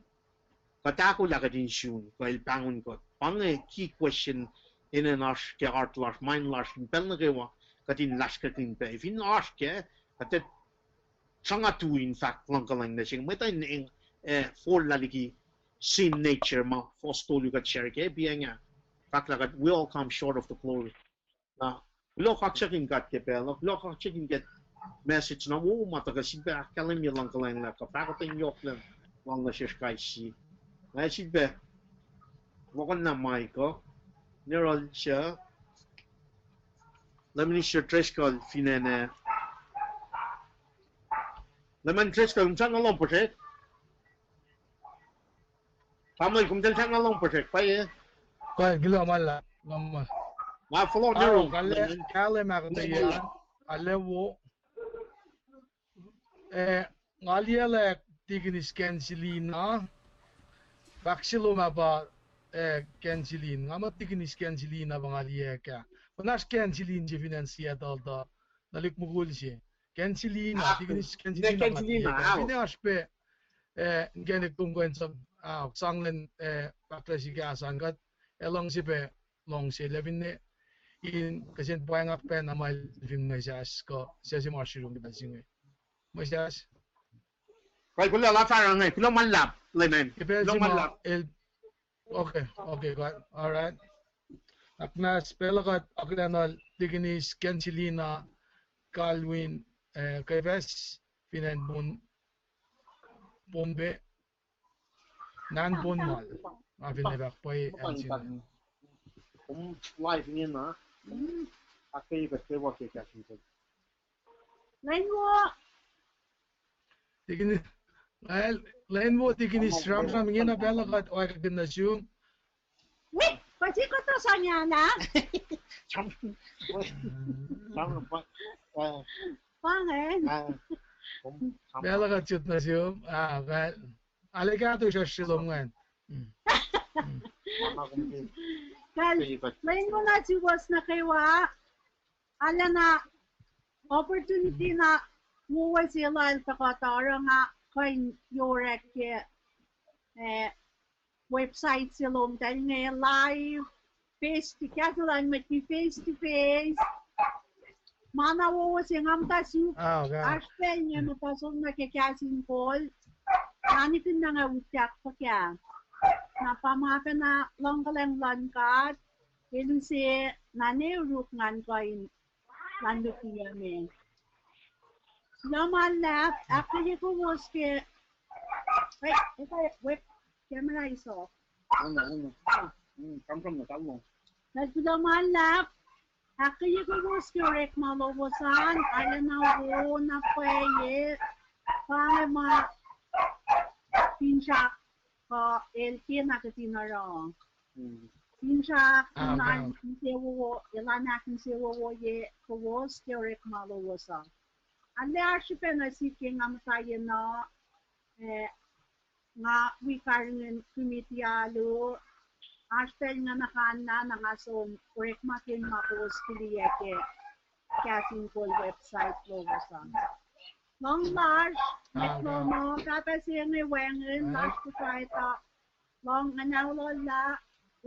Kuht ahkolah kuht in sun, kuh el pahngon kuht. Pa inge key question enenuh oasr ke heart lasr, mind lasr, in pacl nuh kwewa kuht in lasrkakihn pac. Fin oasr kac, kuht ac sruhnga tu in fahk luhngkuhlwacng se inge. Mwet uh in, eh, forlah liki sin nature ma fuhs tolu kuht share kac, pa inge. Fahk lah kuht, we all come short of the glory. Na, kuloh kaksakihn God ke pacl uh, kuloh kaksakihn ke message na wo ma tuhkuh sifilpac ahkkahlwemye luhngkuhlwacng lah kuh pahkotwen yohk lal nuh sesr kais sie. Nga sifilpac fohlohkohnna Michael, Neral Sir, Minister Driscoll fin acn, Leman Driscoll, kom sang nuh lohm puhsrek? Tamuhlwel, kom sang nuh lohm puhsrek, pwacye? Kuh, kuloh ma luhlahp, kuloh ma. Nga fohlohk Neral, kahlwem, kahlwem ahkuhtweyac, arlac wo. Eh, nga liye lah Tikinis Kansilina, fahk se lom ah pa, eh, Kansilin. Nga muh Tikinis Kansilina pa nga liye kac. Kunacsr Kansilin se fin acn Seattle tuh, nuhlihk mukul se. Kansilina, Tikinis Kansilina, finne oasr pac, eh, inkacnek kom kuh in sang, ah, sang lwen, eh, fahklah sikyak an kuht, ac luhngse pac, luhngse lah finne, in kihsen pwacngak pacna ma el fin mwesahs kuh, sase ma srihsrihk ke pacl se inge. Mwesahs. Kuloh ma luhlahp, Leman. Kuloh ma luhlahp. Okay, okay, God. All right. Aknas pacl uh kuht akihlen Tikinis Kansilina Calvin, eh, Kefas, fin acn Pon-, Pohnpei, nan Pohnmal. Nga fin ac fahk pwacye acn se inge. Kom live ingena. Ahkkweye kuht kwewa ke kahs in kol. Lwen wo. Tikin-, lwen wo, Tikinis, sramsram ingena pacl uh kuht oakwuck nuh sum. Pati kuhtuh sangana. Sam, sam, pa, uh, pa ingacn. Uh, kom, sam, ma luhk uh jut nuh sum, ah, pa, ale kahto sesr lom ingacn. Mm. Mm. Kal, lwen mona suwohs nuh kwewa, alana opportunity na wowo se lal tuhkuh tuh oruh nga kuh in yorek ke, eh, website se lom tahl inge live, face to, kahs lal met ke face to face. Ma na wowo se nga muhta suk, ah, oasr pacl inge muhta som nuh ke Kahs in Kol. Na nikihn na nga utyak fuhkah. Na pa ma pacna luhngkuhlwacng luhn God, el use na ne uruk ngan kuh in lan luti me. Kuloh ma luhlahp, ahkkweye kowos ke, wait, wait, wait, camera is off. Ano, ano. Hmm, kam from the, kam from. Kuloh ma luhlahp, ahkkweye kowos ke orekma lowos an, arulacna wo na pwacye, pa inge ma finsrak kuh el ke na kuht in oruh. Hmm. Finsrak, ah, elan insewowo, elan ahkinsewowoye kowos ke orekma lowos an. Arlac oasr srihpac nuh sihk ke nga muhta yen uh, eh, nga wi karihngihn committee alu, oasr pacl nga na kanna, na nga som orekmakihn ma kowos fihliyac ke Kahs in Kol website lowos an. Lohng lasr, ah, mwet lohm uh, pahpah se inge wacngihn, ah, lasr kuhfa etuh, lohng nguhnahllah,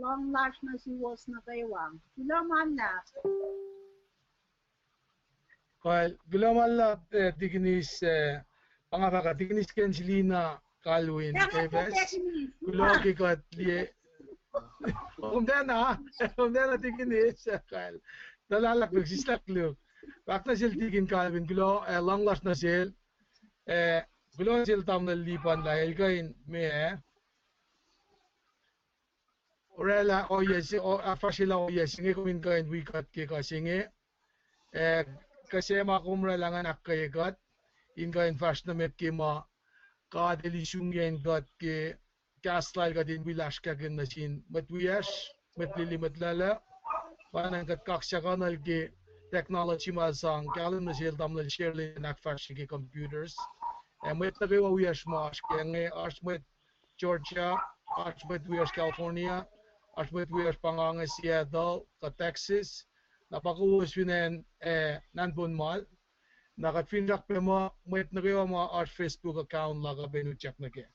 lohng lasr nuh suwos nuh kwewa. Kuloh ma luhlahp. Kal, kuloh ma luhlahp, eh, Tikinis, eh, pa nga fahk uh, Tikinis Kansilina Kalwin Davis. Kuloh ke kuht liye. Kom tiacna, kom tiacna Tikinis, eh, Kal. Tuhlahlak luk, sislah luk. Fahk nuh sel Tikin Kalwin, kuloh, eh, lohng lasr nuh sel. Eh, kuloh nuh sel tamuhlwel Lipan lah el kuh in me, eh, oraclah ohiyac se, o, ahkfahsryelah ohiyac se inge kom in kuh in wi kuht ke kuh se inge. Eh, kuh se ma kom oraclah ngan ahkkweye kuht in kuh in fahsr nuh met ke ma God el isungiyacn kuht ke kahs lal kuht in wi lasr kahkihn nuh sin mwet wiyacsr, mwet lili, mwet lala. Pa ingacn kuht kaksakihnuhl ke technology ma sang kahlwem nuh sel tamuhlwel Sherlin in ahkfahsrye ke computers. Eh, mwet nuh kwewa wiyacsr ma oasr ke inge, oasr mwet Georgia, oasr mwet wiyacsr California, oasr mwet wiyacsr pa nga inge Seattle kuh Texas. Na pa kowos fin acn, eh, nan poun mal. Na kuht finsrak pac muh mwet nuh kwewa ma oasr Facebook account la kuh pac in utyak nuh kac.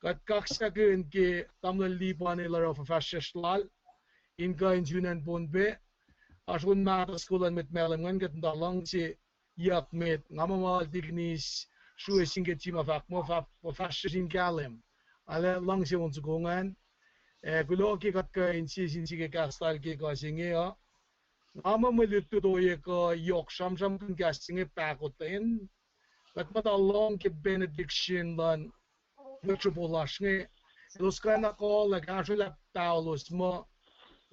Kuht kaksakihn ke tamuhlwel Lipan el oruh fuhfahsryucsr lal in kuh in sun acn Pohnpei. Oasr on mahtuh soko luhn mwet Malem ingacn, kuht muhta luhngse yuck met, nga muh ma Tikinis sruwe singketi ma fahk muh, fahk, fuhfahsryucsr in kahlwem. Arlac luhngse on soko ingacn. Eh, kuloh ke kuht kuh in sie sin sie ke kahs lal ke kuh se inge uh. Nga muh mwe lutlut ohiyac kuh yohk sramsramkihn kahs se inge pahkotwen. Kuht muhta lohng ke benediction luhn mwet sropo lasr inge, elos kuh in akucl ac kahsrwelah paholos muh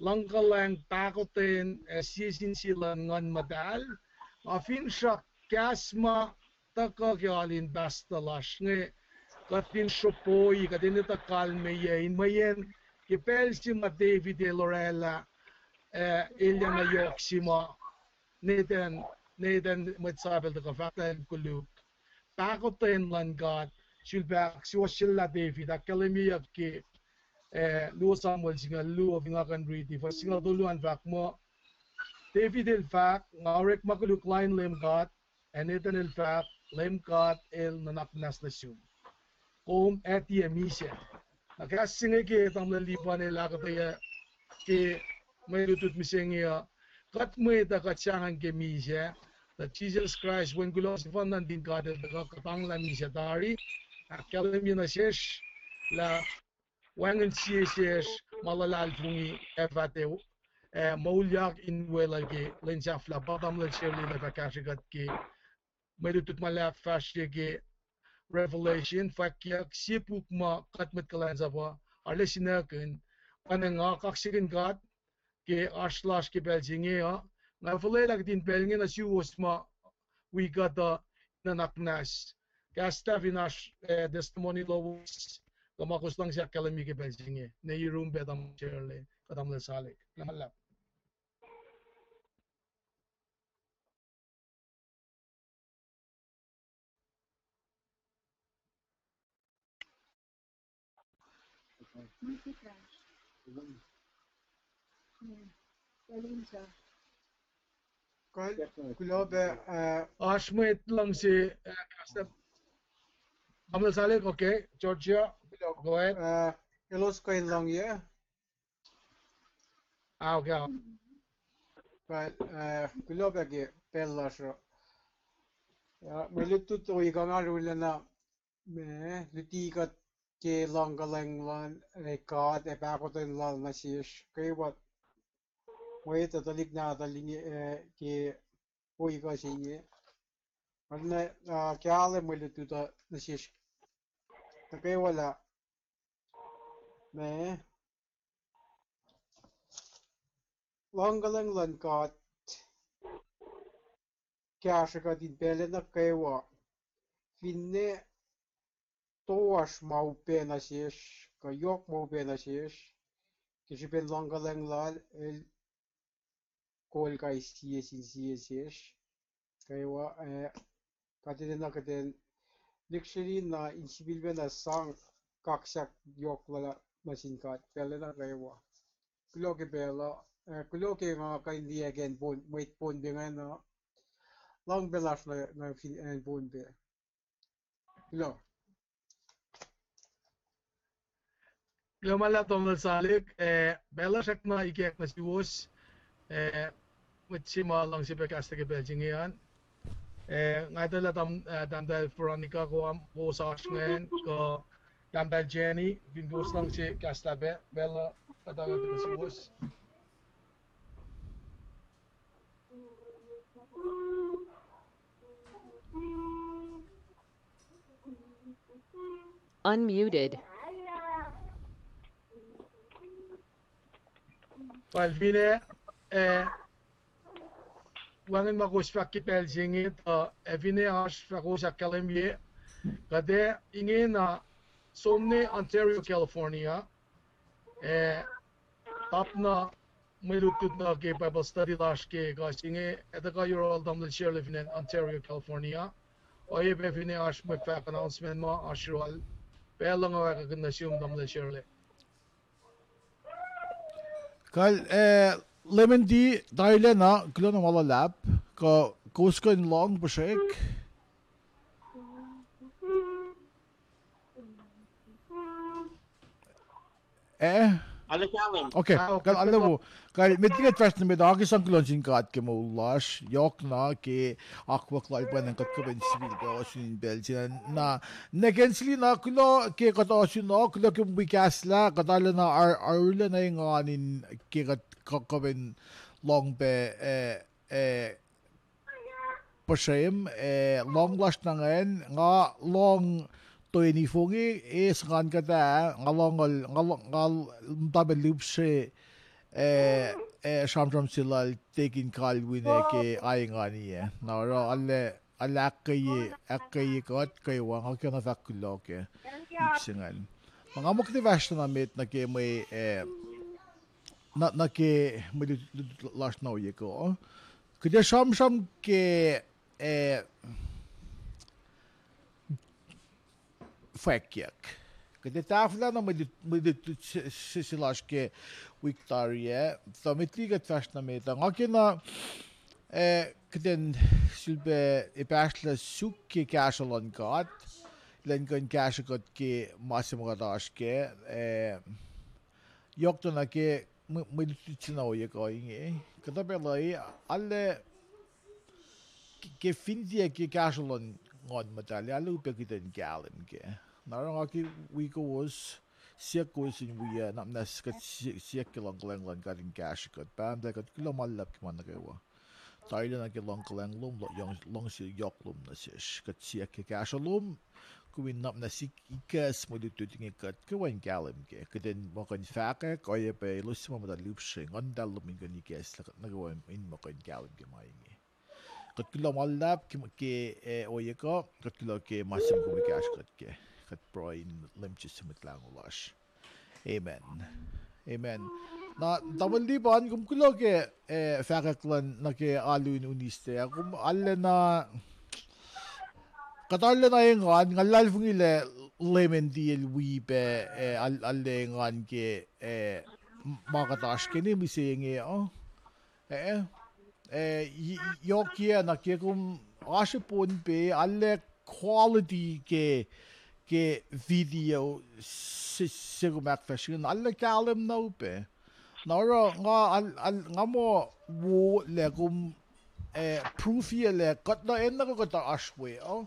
luhngkuhlwacng pahkotwen ac sie sin sie luhn Nguhn Muhtahl. Nga finsrak kahs ma tuhkuh ke alu in pastor lasr inge, kuht fin sropoi, kuht in etuh kalmeyac in mweyen ke pacl se ma David el oraclah, ah, elyah na yohk se ma Nathan, Nathan mwet Samuel tuhkuh fahk lah el koluk. Pahkotwen luhn God, sulpac ahksuwohsyelah David, ahkkahlwemyeyuck ke, ah, luo Samuel singucul luo, fin nga kuh in riti, fuhs singucul tolu an fahk muh, David el fahk, nga orekma koluk lain Leum God, ac Nathan el fahk, Leum God el nuhnak muhnahs nuh sum. Kom ac tiac misac. Na kahs se inge ke tamuhlwel Lipan el ahkuhtweyac ke mwe lutlut mihsenge uh, kuht mwet uh kuht sahngweng ke misac, tuh Jisus Kraist, Wen kuloh sefanna nuhtin God el tuhkuh kuhtanglah misac tari, ahkkahlwemye nuh sesr lah wacngihn sie sesr ma luhlahlfongi ac fah tiac, ah, moulyak in weluhl ke lwen sahflah. Pa tamuhlwel Sherlin el fah kahsrwe kuht ke mwe lutlut ma el ahkfahsrye ke Revelation, fwackyuck sie puk ma kuht mwet kuhlwacnsap uh arlac sinakihn. Pa nga kaksakihn God ke oasr lasr ke pacl se inge uh. Nga fuhlwelah kihtin pacl inge nuh suwos ma wi kuht uh nuhnak muhnahs. Kahs tah fin oasr, ah, testimony lowos, Tuh ma kowos luhngse ahkkahlwemye ke pacl se inge, ne yurum pac Tamuhlwel Shirley kuh Tamuhlwel Salik. Lah ma luhlahp. Kuloh pac, uh, oasr mwet luhngse, uh, Tamuhlwel Salik, okay, Georgia, go ahead. Uh, elos kuh in lohngye. Ah, okay. Kuloh pac ke pacl lasr uh. Mwe lutlut wi kuh nga arulacna, me, luti kuht ke luhngkuhlwacng luhn, eh, God ac pahkotwen lal nuh sesr kwewa, mwet uh tuhlihk nahtuhl inge, eh, ke wi kuh se inge. Arulacna, ah, kahlwem mwe lutlut uh nuh sesr nuh kwewa lah, me, luhngkuhlwacng luhn God kahsrwe kuht in pacl nuh kwewa, finne toasr ma upac nuh sesr kuh yohk ma upac nuh sesr, ke srihpen luhngkuhlwacng lal el kol kais sie sin sie sesr kwewa, eh, kuht enenuh kuht in lihksreni na in sifilpacna sang kaksak yohk lal nuh sin God pacl nuh kwewa. Kuloh ke pacl uh, eh, kuloh ke nga kuh in liye ke mwet Pohnpei ingacn uh, luhng pacl lasr nuh fin acn Pohnpei. Kuloh. Kuloh ma luhlahp Tamuhlwel Salik, eh, pacl lasr na ikack nuh suwos, eh, mwet se ma luhngse pac kahslah ke pacl se inge an. Eh, nga etuh lah Tahmtahel Veronica, kowos oasr ingacn, kuh Tahmtahel Jenny, fin kowos luhngse kahslah pac pacl uh, kuht ikack nuh suwos. Unmuted. Pal finne, eh, wacngihn ma kowos fahk ke pacl se inge, tuh, eh, finne oasr fahk kowos ahkkahlwemye, kuht ac ingena som nuh Ontario, California, eh, tap na mwe lutlut nuh ke Bible study lasr ke kuh se inge, ac tuhkuh yohrohl Tamuhlwel Shirley fin acn Ontario, California. Oacyacpac finne oasr mwe fahk announcement ma oasr yohrohl, pacl uh nga ahkkahlwemye nuh sum Tamuhlwel Shirley. Kal, eh, Lemendi, tarilacna, kuloh na ma luhlahp, kuh kowos kuh in lohng puhsrek. Eh? Okay, kal, arlac wo. Kal, met liki kuht fahsr nuh met, nga ke sang kuloh nuh sin God ke moul lasr, yohkna ke akwuck lal pwacnwacng kuht kuh in sifilpac ohsun in pacl se inge. Na, na ke srihpen na kuloh ke kuht ohsun uh, kuloh ke wi kahslah, kuht arulacna, arulacna engan in ke kuht kuh in lohng pac, eh, eh, puhsrem, eh, lohng lasr na ingacn, nga lohng toeni fongi, eis ngan kuhtuh, nga lohng, nga, nga muhta pac lihpsre, eh, eh, sramsram se lal Deacon Kalwin ah ke aingani ah. Na oruh arlac, arlac ahkkweye, ahkkweye kuht kwewa, nga ke na fahk kuloh ke ip se ingacn. Ma nga muh kuht fahsr na met nuh ke mwe, eh, nuh, nuh ke mwe lutlut lasr na ohiyac kuh. Kuht ac sramsram ke, eh, fwackyuck. Kuht ac tahfwelah na mwe lut, mwe lutlut se, se, se lasr ke wik tari ah. Tuh met liki kuht fahsr na met uh, nga ke na, eh, kuht in sulpac epahsrlah suk ke kahsruh luhn God, elan kuh in kahsrwe kuht ke ma se ma kuht oasr kac, eh, yohk tuh na ke mwe, mwe lutlut se na ohiyac kuh inge. Kuhtuh pacl uh, arlac ke, ke fin tiac ke kahsruh luhn Nguhn Muhtahl, arlac upac kuht in kahlwem kac. Na oruh nga ke wi kowos, siyuck kowos in wi, uh, na muhnahs kuht si-, siyuck ke luhngkuhlwacng luhn God in kahsrwe kuht. Pahpah muhtahl, kuht kuloh ma luhlahp ke ma nuh kwewa. Tarilacna ke luhngkuhlwacng lom, luhngse yohk lom nuh sesr. Kuht siyuck ke kahsruh lom, kom in na muhnahs ikacs mwe lutlut inge kuht kwewa in kahlwem kac. Kuht in muh kuh in fahkwack, oacyacpac elos se ma muhta lihpsre, Nguhn Muhtahl lom in kuh in ikacslah kuht nuh kwewa in muh kuh in kahlwem ke ma inge. Kuht kuloh ma luhlahp ke, ke, eh, ohiyac kuh, kuht kuloh ke ma se ma kom kahsrwe kuht kac. kuht pruhe in Leum Jisus Mwet Lahngo lasr. Amen. Amen. Na tamuhlwel Lipan, kom kuloh ke, eh, fahkwack luhn nuh ke alu in Wednesday ah, kom arulacna, kuht arulacna engan, nga luhlahlfongi lah Leum el tiac wi pac, eh, arul-, arulacna engan ke, eh, ma kuht oasr ke ne mihsenge uh. Eh, eh, yohk yac nuh ke kom oasr Pohnpei, arlac quality ke, ke video se, se kom ahkfahsrye ingacn, arlac kahlwem na upac. Na oruh nga, nga muh wo lah kom, eh, proof-i lah kuht na, acn nuh ke kuht oasr we uh,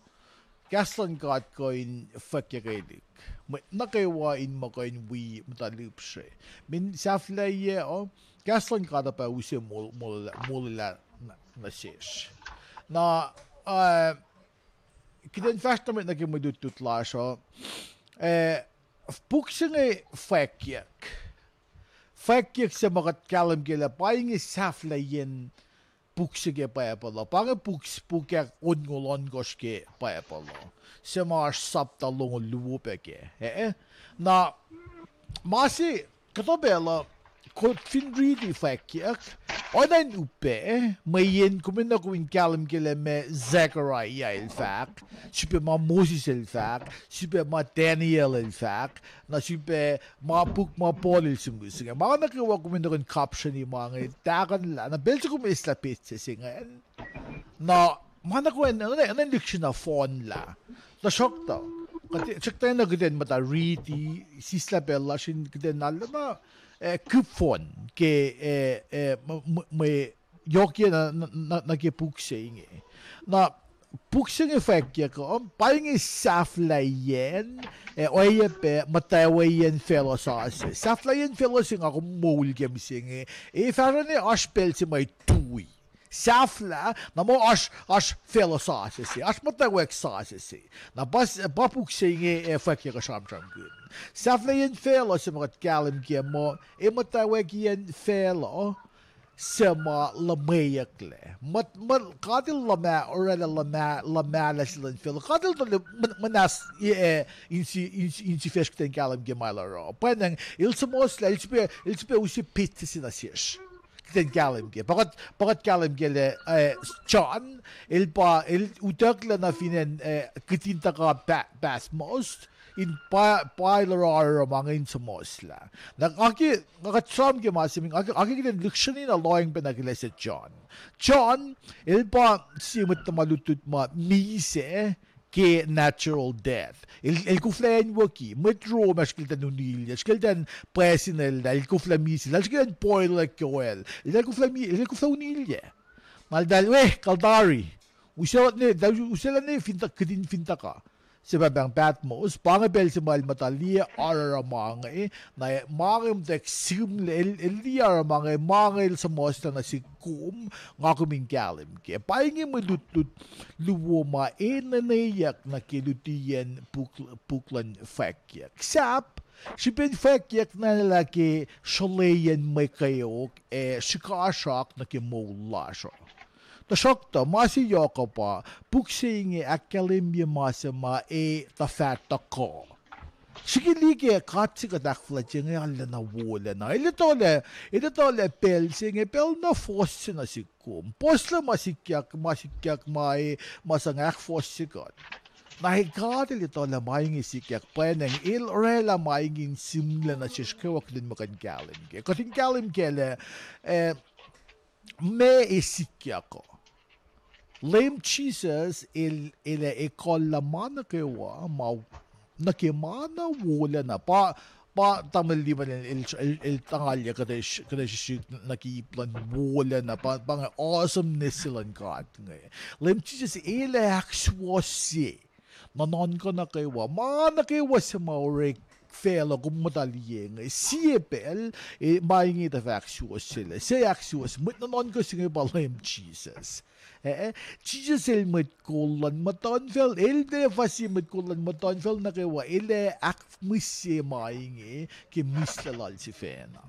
kahs luhn God kuh in fwackyuckelihk. Mwet nuh kwewa in muh kuh in wi muhta lihpsre. Min sahflahiyac uh, kahs luhn God uh pa use mol-, mol-, molwelah nuh sesr. Na, uh, kuht in fahsr nuh met nuh ke mwe lutlut lasr uh, eh, puk se inge fwackyuck. Fwackyuck se ma kuht kahlwem ke lah pa inge sahflahiyacn puk se ke Bible uh. Pa inge puk, puk ahk onngoul ohnkohsr ke Bible uh, se ma oasr sapta longoul luo pac kac. Eh, eh. Na ma se, kuhtuh pacl uh, kom fin riti fwackyuck, oacna in upac, mweyen kom enenuh kom in kahlwem ke lah ma Zechariah el fahk, srihpac ma Moses el fahk, srihpac ma Daniel el fahk, na srihpac ma puk ma Paul el sihmihs inge. Ma nuh kwewa kom enenuh in kapsreni ma inge tahkuhnlah, na pacl se kom eslah petsac se ingacn, na ma nuh kwewa, na, na lihksreni fohnlah. Tuhsruhktuh, kuht, tuhsruhktuh na kuht in muhta riti, sislah pacl lasr in kuht in arulacna, eh, kihp fohn ke, eh, eh, mwe, mwe, mwe yohk yac nuh, nuh, nuh, nuh ke puk se inge. Na puk se inge fwackyuck uh, pa inge sahflahiyacn, eh, oacyacpac muhtwacwacyacn facluh sasuc. Sahflahiyacn facluh se nga kom moul ke mihsenge, e fahsruh ne oasr pacl se ma tui. Sahflah, na muh oasr, oasr facluh sasuc se, oasr muhtwacwacack sasuc se. Na pa s-, pa puk se inge, eh, fwackyuck uh sramsramkihn. Sahflahiyacn facluh se ma kuht kahlwem ke muh, e muhtwacwacackiyacn facluh se ma luhmweyucklac. Mwet, mwet, God el luhma-, oraclah luhma-, luhmahlah se luhn facluh. God el tuh muh-, muhnahs, eh, insi-, insi-, insifacsr kuht in kahlwem ke ma el oruh. Pwacnwacng, el suhmuhslah, el srihpac, el sihpac use petsac se nuh sesr. Kuht in kahlwem ke. Pa kuht, pa kuht kahlwem ke lah, eh, John, el pa, el utucklac nuh fin acn, eh, kihtin tuhka Pa-, Patmos, in pa, pa el oruh oruh ma inge in suhmuhslah. Na nga ke, nga kuht sram ke ma se, nga ke, nga ke kuht in lihksreni na lohacng pacna ke lah se John. John, el pa sie mwet tuhma lutlut ma misac, ke natural death. El, el koflah acnwucki, mwet Rome ah srihke eltahl unilyac, srihke eltahl pwacsineltahl, el koflah misac, eltahl srihke eltahl boil-ac ke oil, eltahl koflah mi-, eltahl koflah unilyac. Na eltahl, eh, kal tari, use ne, eltahl use lah ne fin tuh-, kihtin fin tuhka se pahpahng Patmos, pa inge pacl se ma el muhta liye oruh oruh ma inge, na ma inge muhtwacwacack sihmlac, el, el liye oruh ma inge, ma inge el suhmuhslah nuh sihk kom, nga kom in kahlwem ke. Pa inge mwe lutlut luo ma enenweyuck nuh ke lutiyacn puk, puk luhn fwackyuck. Sahp, srihpen fwackyuck na lah ke sroleiyacn mwe kweok ac srihkasrak nuh ke moul lasr uh. Tuhsruhktuh, ma se yohk uh pa, puk se inge ahkkahlwemye ma se ma e tuhfah tuhkuh. Srihke liye ke God se kuht ahkfuhlwactye inge arulacna wolacna. El etuh lah, el etuh lah pacl se inge pacl na fohs se nuh sihk kom. Puhslac ma sikyak, ma sikyak ma e, ma sang ahkfohsye kuht. Na e God el etuh lah ma inge sikyak pwacnwacng, el oraclah ma inge in sihmlac nuh sesr kwewa kuht in muh kuh in kahlwem ke. Kuht in kahlwem ke lah, eh, ma e sikyak uh. Leum Jisus el, el ac ekuhllah ma nuh kwewa, ma, nuh ke ma na wolacna. Pa, pa tamuhlwel Lipan el, el, el, el tangalye kuht ac srihsrihk nuh ke ip luhn wolacna, pa, pa inge awesomeness se luhn God inge. Leum Jisus el ac ahksuwohsye nuhnuhnkuh nuh kwewa, ma nuh kwewa se ma orek facluh kom muhta liye inge. Sie pacl, e, ma inge tuhfah ahksuwohsyelah. Se ahksuwohsye, mwet nuhnuhnkuh se inge pa Leum Jisus. Eh, Jisus el mwet kol luhn muhtuhnfacl, el tiac fah sie mwet kol luhn muhtuhnfacl nuh kwewa, el ac ahkmihsye ma inge ke mihslac lal sifacna.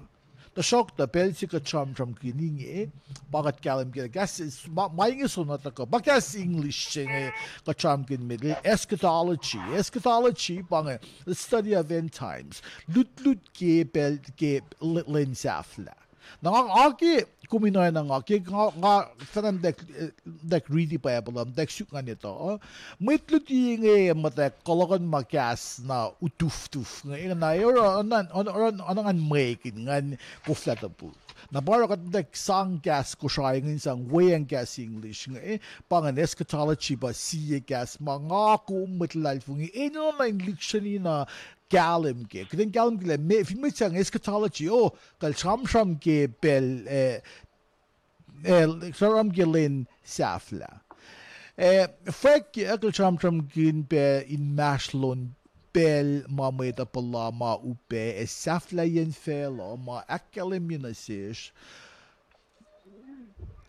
Tuhsruhktuh pacl se kuht sramsramkihn inge, pa kuht kahlwem kac lah kahs, ma, ma inge soenna tuhkuh, pa kahs English se inge kuht sramsramkihn met, eschatology. Eschatology pa inge the study of end times. Lutlut ke pacl ke l-, lwen sahflah. Na nga, nga ke kom in oacna nga, ke nga, nga fahna muhtwacwacack riti Bible uh, muhtwacwacack suk ngan etuh, mwet luti inge muhtwacwacack kuloh kuh in ma kahs na utuftuf inge, na oruh, oruh, oruh, oruh ngan mwekihn, ngan koflah topuk. Na pa oruh kuht muhtwacwacack sang kahs Kosrae inge in sang weacng kahs English inge, pa ingacn eschatology pa sie kahs ma nga kom mwet luhlahlfongi enenuh in lihksreni na kahlwem kac. Kuht in kahlwem kac lah fin mwet sang eschatology, oh, kal sramsram ke pacl, eh, eh, sramsram ke lwen sahflah. Eh, fwackyak el sramsramkihn pac inmahsrlon pacl ma mwet uh puhla ma upac ac sahflahiyacn facluh ma ahkkahlwemye nuh sesr,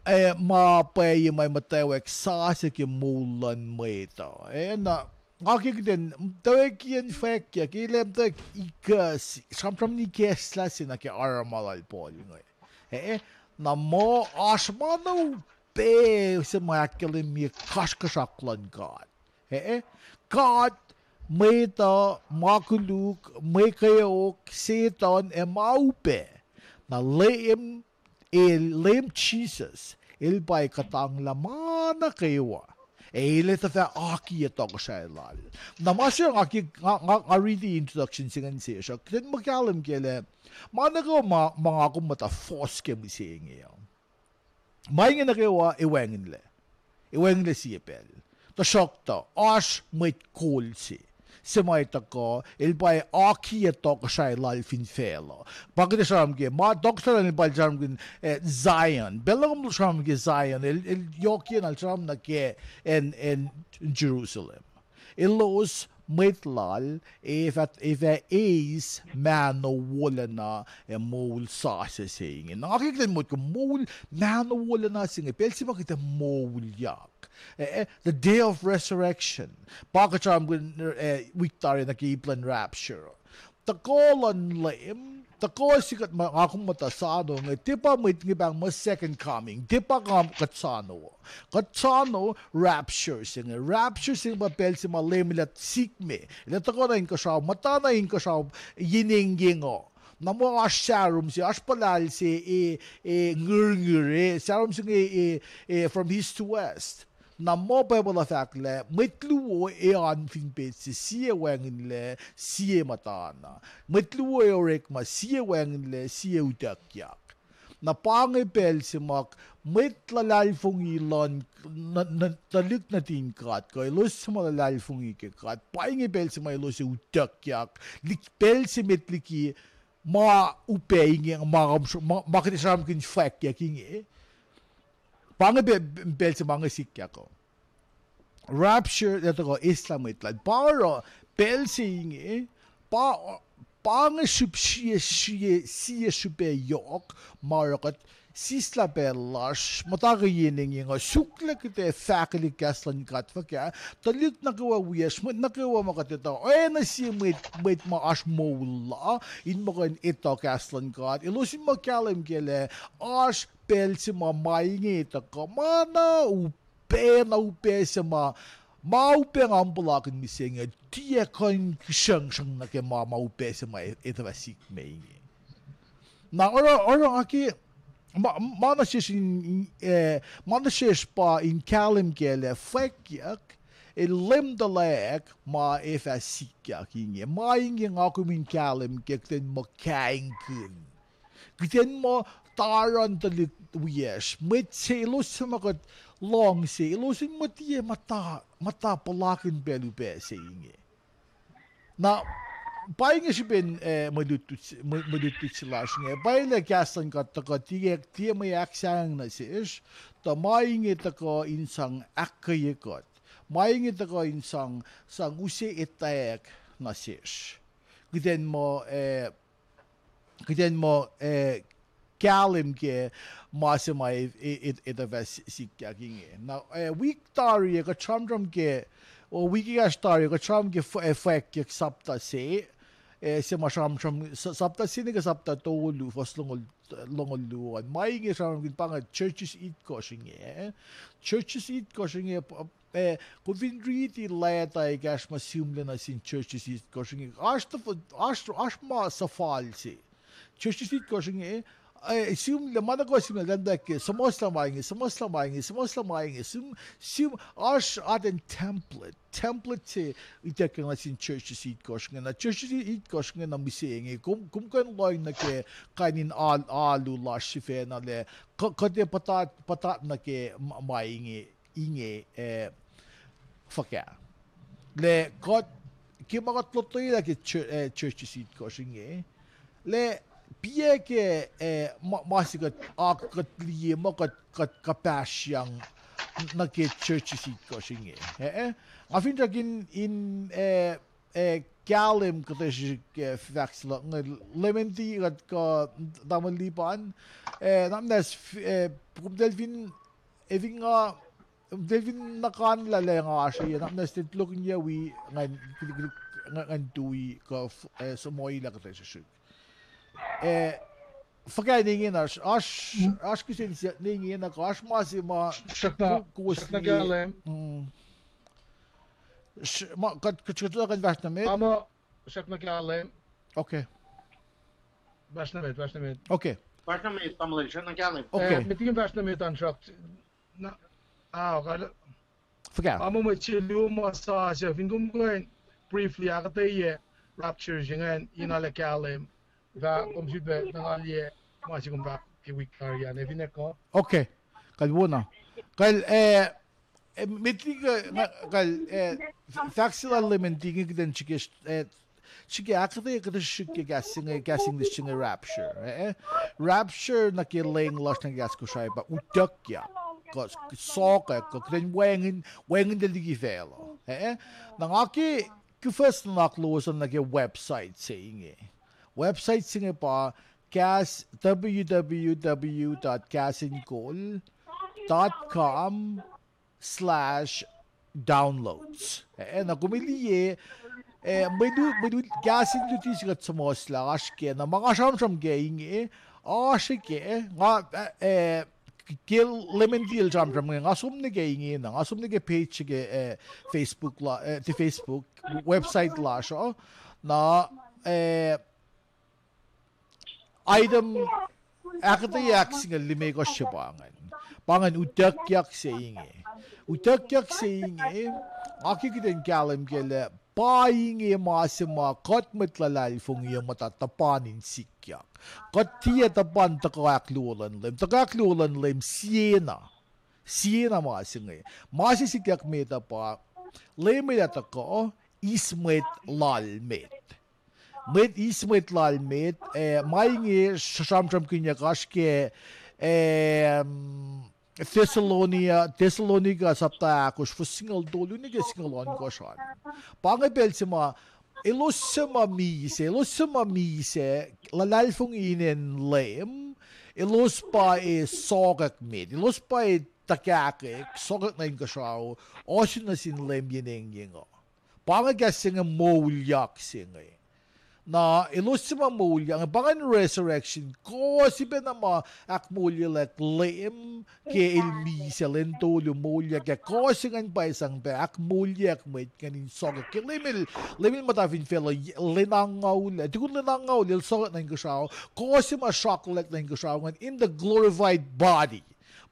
eh, ma pwacye ma muhtwacwacack sasuc ke moul luhn mwet uh. Eh, na, nga ke kuhtin muhtwacwacackiyacn fwackyak, el ac muhtwacwacack ikacs, sramsram in ikacslah se nuh ke arama lal Paul inge. Eh, na muh oasr ma na upac se ma ahkkahlwemye kasrkuhsrak luhn God. Eh, God, mwet uh, ma koluk, mwe kweok, Setuhn, ac ma upac. Na Leum, el, Leum Jisus, el pa kuhtanglah ma nuh kwewa. Ac el ac tuhfah akiyac tohkohsrahi lal. Na ma se nga, nga, nga riti introduction se ingacn sesr uh, kuht in muh kahlwem kac lah ma nuh kwewa ma, ma nga kom muhta fohs ke mihsenge uh, ma inge nuh kwewa ac wacngihnlac. Ac wacngihnlac sie pacl. Tuhsruhktuh oasr mwet kol se, se ma tuhkuh, el pa akiyac tohkohsrahi lal fin facluh. Pa kuht ac sramsram ke ma tohkohsrahi lal, el pa el sramsramkihn, eh, Zion. Pacl na kom sramsram ke Zion, el, el yohkiyac na el sramsram nuh ke acn, acn Jerusalem. Elos, mwet lal, ac fah, ac fah eis mahno wolacna ac moul sasuc se inge. Na nga ke kuht in motko moul mahno wolacna se inge, pacl se ma kuht ac moulyak. Eh, eh, the day of resurrection. Pa kuht sramsramkihn, eh, wik tari nuh ke ip luhn rapture. Tuhkuh luhn Leum, tuhkuh se kuht ma, nga kom muhta soano inge, tiac pa mwet inge pahng muh second coming, tiac pa kuht soano. Kuht soano rapture se inge. Rapture se inge pa pacl se ma Leum el ac sikme. El ac tuhkuh na inkuhsrao, muhta na inkuhsrao, yen engyeng uh. Na muh oasr sahrom se, oasr puhlahl se, e, e, ngirngir, e, sahrom se inge, e, e, from east to west. Na muh Bible uh fahk lah mwet luo ac oan fin petsac, sie wacngihnlac, sie muhtana. Mwet luo ac orekma, sie wacngihnlac, sie utuckyak. Na pa inge pacl se ma mwet luhlahlfongi luhn, n-, n-, tuhlihk nuhtin God kuh elos suc ma luhlahlfongi ke God, pa inge pacl se ma elos ac utuckyak, lik-, pacl se met liki ma upac inge, ma, ma, ma kuht ac sramsramkihn fwackyak inge. Pa inge pa-, pacl se ma inge sikyak uh. Rapture, el tuhkuh eslah mwet lal. Pa oruh, pacl se inge, pa, pa inge srihp-, sie, sie, sie srihpac yohk ma oruh kuht sislah pacl lasr, muhta ke yen engyeng uh, suk lah kuht ac fahkwelihk kahs luhn God fuhkah, tuhlihk nuh kwewa wiyacsr, mwet nuh kwewa ma kuht etuh, oacna sie mwet, mwet ma oasr moul la, in muh kuh in etuh kahs luhn God, elos in muh kahlwem kac lah oasr pacl se ma ma inge tuhkuh, ma na upac, na upac se ma, ma upac nga puhlakihn mihsenge, tiac kuh in kihsruhngsruhng nuh ke ma, ma upac se ma e-, etuh fah sikme inge. Na oruh, oruh nga ke, ma, ma nuh sesr in, eh, ma nuh sesr pa in kahlwem kac lah fwackyak, el leum tuhlac ma ac fah sikyak inge. Ma inge nga kom in kahlwem kac kuht in muh kaingkihn. Kuht in muh taran tuhlihk wiyacsr. Mwet se elos suc ma kuht luhngse, elos in muh tiac muhta, muhta puhlakihn pacl upac se inge. Na, pa inge srihpen, eh, mwe lutlut, mwe, mwe lutlut se lasr inge. Pwacye lah kahs luhn God tuhkuh tiac, tiac mwe ahksahngweng nuh sesr, tuh ma inge tuhkuh in sang ahkkweye kuht. Ma inge tuhkuh in sang, sang use etwacack nuh sesr. Kuht in muh, eh, kuht in muh, eh, kahlwem ke ma se ma e-, e-, e-, etuh fah si-, sikyak inge. Na, eh, wik tari ah kuht sramsram ke, o wik ekahsr tari ah kuht sramsram ke f-, eh, fwackyak sapta se, eh, se ma sramsram, sa-, sapta se nuh ke sapta tolu, fuhs longoul, longoul luo an. Ma inge sramsramkihn pa inge churches itkohsr inge. Churches itkohsr inge, eh, kom fin riti leta ekahsr ma sihmlac nuh sin churches itkohsr inge, oasr, oasr ma suhfal se. Churches itkohsr inge, eh, sihmlac, ma nuh kwewa sihmlac, tahmtahel ke suhmuhslah ma inge, suhmuhslah ma inge, suhmuhslah ma inge, sihm, sihm, oasr atacn template, template se ituckyang nuh sin churches itkohsr inge. Na churches itkohsr inge na mihsenge, kom, kom kuh in lohng nuh ke kain in alu lasr sifacna lah, kuh-, kuht ac puhtat, puhtat nuh ke ma, ma inge, inge, eh, fuhkah. Lah kuht, ke ma kuht lotwelah ke churches itkohsr inge, lah piac ke, eh, ma, ma se kuht, kuht liye muh kuht, kuht kuhpahsryang nuh ke churches itkohsr inge. Eh, eh. Nga finsrak in, in, eh, eh, kahlwem kuhtuh srihsrihk, eh, fahk se luhk inge, Lemendi kuht kuh Tamuhlwel Lipan, eh, na muhnahs, eh, kom fin, eh, fin nga, kom fin nuhkanlah lah nga oasr, eh, na muhnahs ten lokin yac wi ngan, ngan tui kuh, eh, suhmoilah kuhtuh srihsrihk. Eh, fuhkah ne ingena, oasr, oasr kihsen siyuck ne ingena kuh oasr ma se ma, srackna, kowos srackna liye, kahlwem. Mm. Kuht, kuht, kuht kuh in fahsr nuh met. Ama, srackna kahlwem. Okay. Fahsr nuh met, fahsr nuh met. Okay. Fahsr nuh met, Tamuhlwel, srackna kahlwem. Okay. Eh, met liki fahsr nuh met an srack, na, ah, okay. Fuhkah. Ama mwet se luo ma sasuc, fin kom kuh in briefly ahkuhtweyac rapture se ingacn, in arlac kahlwem. Fah kom sifilpac nuhngalye ma se kom fahk ke wik tari an, eh, fin kuh. Okay. Kal wona. Kal, eh, eh, met liki, eh, kal, eh, f-, fahk se lal Lemendi inge kuht in srihke, eh, srihke ahkuhtweyac kuhtuh srihsrihk ke kahs se inge, kahs English se inge rapture, eh? Rapture nuh ke lweng lasr nuh ke kahs Kosrae pa utuckyak, kuh sokwack, kuh kuht in wacngihn, wacngihnlac liki facluh, eh? Na nga ke kuhfuhs nuhnak lowos an nuh ke website se inge. Website se inge pa kahs, W W W dot kahs in kol dot com slash downloads. Eh, na kom liye, eh, mwe lu-, mwe lu-, kahs in luti se kuht suhmuhslah oasr ke, na ma nga sramsram ke inge, oasr ke, nga, eh, ke Lemendi el sramsram inge, nga som nuh ke ingena, nga som nuh ke page ke, eh, Facebook la, eh, the Facebook website lasr uh, na, eh, item ahkuhtweyac ahksingucul limekohsr se pa ingacn. Pa ingacn utuckyak se inge. Utuckyak se inge, nga ke kuht in kahlwem ke lah, pa inge ma se ma kuht mwet luhlahlfongi uh muhta tuhpan in sikyak. Kuht tiac tuhpan tuhkuh ahkluo luhn Leum. Tuhkuh ahkluo luhn Leum siena. Siena ma se inge. Ma se sikyak met uh pa, Leum El ac tuhkuh, eis mwet lal met. Mwet, eis mwet lal met, eh, ma inge sramsramkihnyuck oasr ke, eh, Thessalonia, Thessalonica sapta ahkosr, fuhs singucul tolu nuh ke singucul ohnkohsr an. Pa inge pacl se ma, elos suc ma misac, elos suc ma misac, luhlahlfongi inen Leum, elos pa ac sokwack met, elos pa ac tuhkahkwack, sokwack nuh inkuhsrao, ohsun nuh sin Leum yen engyeng uh. Pa inge kahs se inge moulyak se inge. Na elos suc ma moulyak inge, pa ingacn resurrection, kuh sifacna ma ahkmoulyelack Leum ke el misac lwen tolu moulyak ah, kuh se ingacn pa sang pac ahkmoulyak mwet ingacn in sokwack ke Leum el, Leum el muhta fin facluh lwen angngaul ah, tukun lwen angngaul el sokwack nuh inkuhsrao, kuh se ma sraklack nuh inkuhsrao ingacn in the glorified body.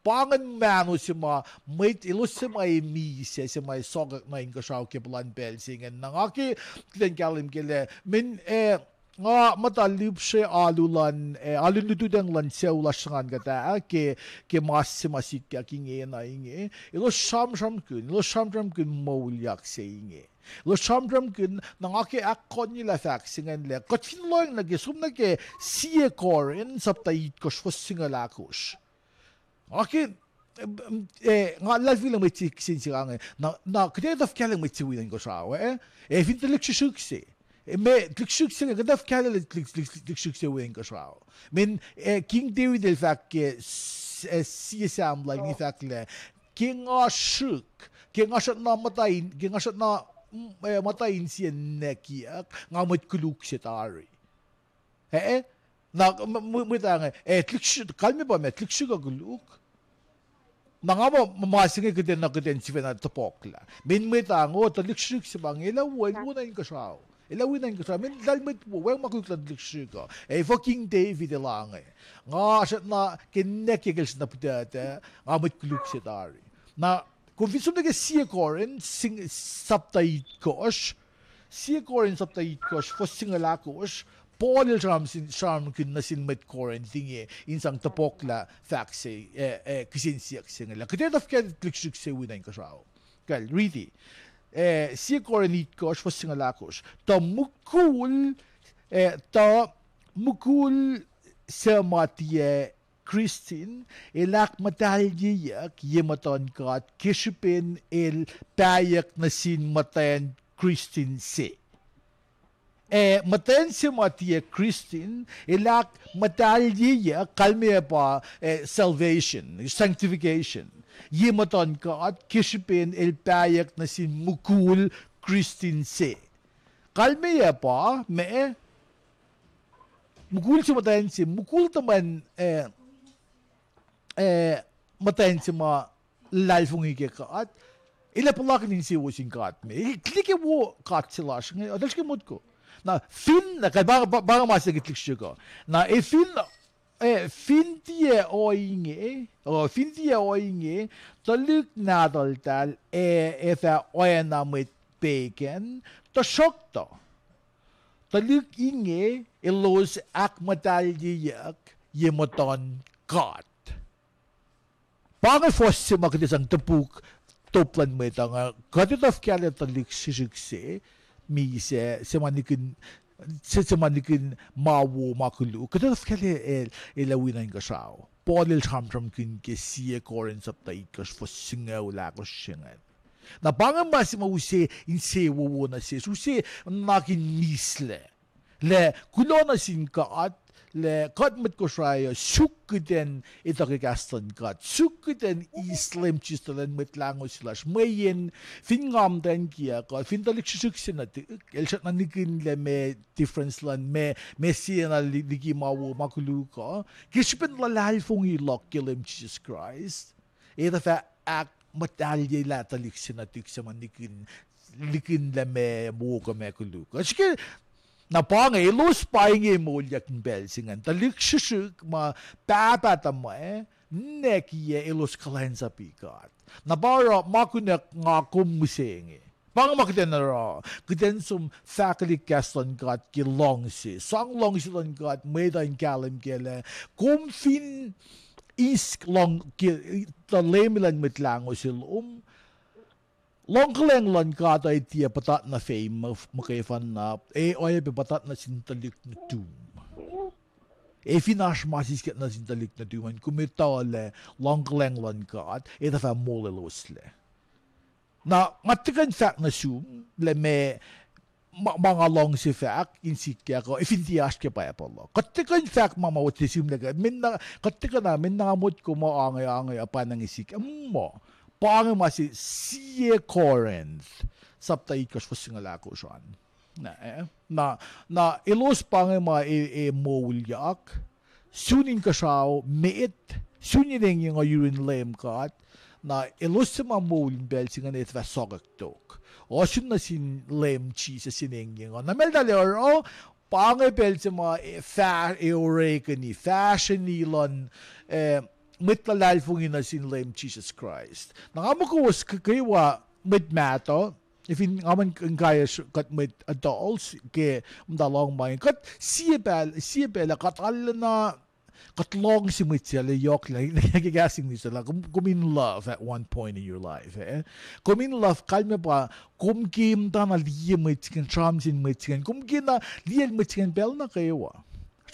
Pa ingacn mahno se ma, mwet elos suc ma ac misac, suc ma ac sokwack nuh inkuhsrao ke puhlan pacl se ingacn. Na nga ke kuht in kahlwem ke lah, men, eh, nga muhta lihpsre alu luhn, eh, alu in lututacng luhn sucu lasr se ngan kuht ah, ke, ke mas se ma sikyak ingena inge. Elos sramsramkihn, elos sramsramkihn moulyak se inge. Elos sramsramkihn, na nga ke ahkkahlwemye lah fahk se ingacn lah, kuht fin lohng nuh ke, som nuh ke sie Corinth sapta itkohsr fuhs singucul ahkosr. Nga ke, eh, nga luhlahlfongi lah mwet se kihsen se inge. Na, na kuht ac tuh fuhkah lah mwet se wi nuh inkuhsrao, eh? Eh, fin tuhlihk srihsrihk se. Eh, me tuhlihk srihsrihk se inge, kuht ac tuh fuhkah lah tuhlihk, tuhlihk, tuhlihk srihsrihk se wi nuh inkuhsrao. Men, eh, King David el fahk ke s-, eh, sie Sam lal inge fahk lah, ke nga srihk, ke nga srackna muhta in, ke nga srackna eh, muhta insiyacn nwackiyuck, nga mwet koluk se tari. Eh, eh, na, m-, m-, mwet ah inge, eh, tuhlihk srihk, kalmac pa ma tuhlihk srihk uh koluk. Na nga muh ma se inge kuht in, na kuht in sifacna tohpohklah. Mweyen mwet ah inge, tuhlihk srihk se pa inge, el ac wo, el wo nuh inkuhsrao. El ac wo nuh inkuhsrao. Mweyen lahlmwetmwet wo, wacngihn ma koluk luhn tuhlihk srihk uh. Ac fuhkah King David el ange, nga srackna ke nwackiyuck el srackna puhtata, nga mwet koluk se tari. Na, kom fin som nuh ke Sie Corinth, sing-, sapta itkohsr, Sie Corinth sapta itkohsr, fuhs singucul ahkosr, Paul el sram sin, sramkihn nuh sin mwet Corinth inge in sang tohpohklah fahk se, eh, eh, kihsen siyuck se inge lah kuht etuh fuhkah tuhlihk srihk se wo nuh inkuhsrao. Kal, riti. Eh, Sie Corinth itkohsr, fuhs singucul ahkosr. Tuh mukul, eh, tuh mukul suc ma tiac Kristin, el ahkmuhtahliyeyuck ye muhtuhn God ke srihpen el pahyuck nuh sin muhtwacn Kristin se. Eh, muhtwacn se ma tiac Kristin, el ahkmuhtahliyeyuck, kalmac pa, eh, salvation, sanctification, ye muhtuhn God ke srihpen el pahyuck nuh sin mukul Kristin se. Kalmac pa, ma, mukul se muhtwacn se, mukul tuhmwacn, eh, eh, muhtwacn se ma luhlahlfongi ke God, el ac puhlakihn insewowo sin God me. El tuhlihk ke wo God se lasr inge, eltahl srihke motko. Na fin, na kuh pa, pa, pa inge ma se ke tuhlihk srihk uh. Na e fin, eh, fin tiac ohinge, oh, fin tiac ohinge, tuhlihk nahtuhltahl ac, ac fah oacna mwet pegan, tuhsruhktuh tuhlihk inge elos ahkmuhtahliyeyuck ye muhtuhn God. Pa inge fuhs se ma kuht ac sang topuk top luhn mwet uh, nga kuht etuh fuhkah lah tuhlihk srihsrihk se, misac, se ma nihkihn, se, se ma nihkihn ma wo ma koluk, kuht etuh fuhkah lah el, el ac wi nuh inkuhsrao. Paul el sramsramkihn ke Sie Corinth sapta itkohsr fuhs singucul ahkosr se ingacn. Na pa inge ma se ma use insewowo nuh sesr, use nuhnak in mislac. Lah kuloh nuh sin God, lah kuht mwet Kosrae uh suk kuht in etuh ke kahs luhn God, suk kuht in eis Leum Jisus tuh Leum Mwet Lahngo se lasr, mweyen fin nga muhtwacn kiyuhk uh, fin tuhlihk srihsrihk se nuhtihk, el srackna nihkihn lah meac difference luhn ma, ma sie na li-, liki ma wo ma koluk uh, ke srihpen luhlahlfongi luhk ke Leum Jisus Kraist, el tuh fah ahkmuhtahlyelah tuhlihk se nuhtihk se ma nihkihn, nihkihn lah ma wo kuh ma koluk uh. Srihke, na pa inge elos pa inge moulyak in pacl se ingacn. Tuhlihk srihsrihk ma pahpah tuhmwac, nwackiyuck elos kuhlwacnsapuh God. Na pa oruh ma kunuck nga kom mihsenge. Pa inge ma kuht in oruh, kuht in som fahkwelihk kahs luhn God ke luhngse. Sang luhngse luhn God, mwet uh in kahlwem kac lah kom fin eis luhng-, ke, tuh Leum Elan Mwet Lahngo se lom, luhngkuhlwacng luhn God uh tiac puhtat nuh feim muh-, muhkwena, ac oacyacpac puhtat nuh sin tuhlihk nuhtum. Ac fin oasr ma siskacl nuh sin tuhlihk nuhtum an, kom etuh lah luhngkuhlwacng luhn God ac tuh fah molweloslac. Na nga tiac kuh in fahk nuh sum lah ma, ma, ma nga luhngse fahk in sikyak uh, ac fin tiac oasr ke Bible uh. Kuht tiac kuh in fahk ma ma wo tiac sihmlac kac. Mena, kuht tiac kuh na, mena nga motko muh ange, ange, ac pa inge sikyak. Muh, pa inge ma se Sie Corinth, sapta itkohsr fuhs singucul ahkosr an. Na, eh, na, na elos pa inge ma e, e moulyak, sun inkuhsrao met, sun enengyeng uh yurin Leum God, na elos se ma moul in pacl se ingacn ac fah sokwack tok. Ohsun nuh sin Leum Jisus enengyeng uh. Na meac eltahl oruh, pa inge pacl se ma, eh, fah-, eh, orekeni, fahsrweni luhn, eh, mwet luhlahlfongi nuh sin Leum Jisus Kraist. Na nga muh kowos k-, kwewa mwet mahtuh, fin nga muh in kaiyacsr kuht mwet adults ke muhta lohng ma inge, kuht sie pacl, sie pacl ah kuht arulacna, kuht luhngse mwet se lah yohk lah, ke kahs English lah, kom, kom in love at one point in your life, eh? Kom in love, kalmac pa, kom ke muhtana liye mwet se ingacn, sramsram sin mwet se ingacn, kom kena liye mwet se ingacn pacl nuh kwewa.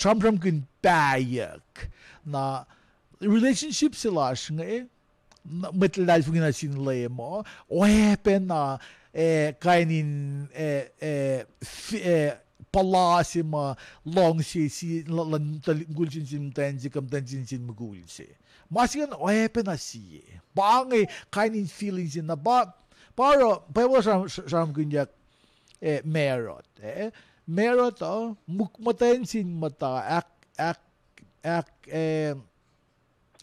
Sramsramkihn pahyuck. Na relationship se lasr inge, na, mwet luhlahlfongi nuh sin Leum uh, oacpacna, eh, kain in, eh, eh, f-, eh, puhla se ma luhngse se, la-, luhn tuhlihk mukul se nuh sin muhtwacn se, kuh muhtwacn se nuh sin mukul se. Ma se ingacn oacpacna sie. Pa inge kain in feeling se na pa, Pa oruh Bible sram-, sramkihnyuck, eh, marut, eh. Marut uh, muk-, muhtwacn sin muhta ahk-, ahk-, ahk-, eh,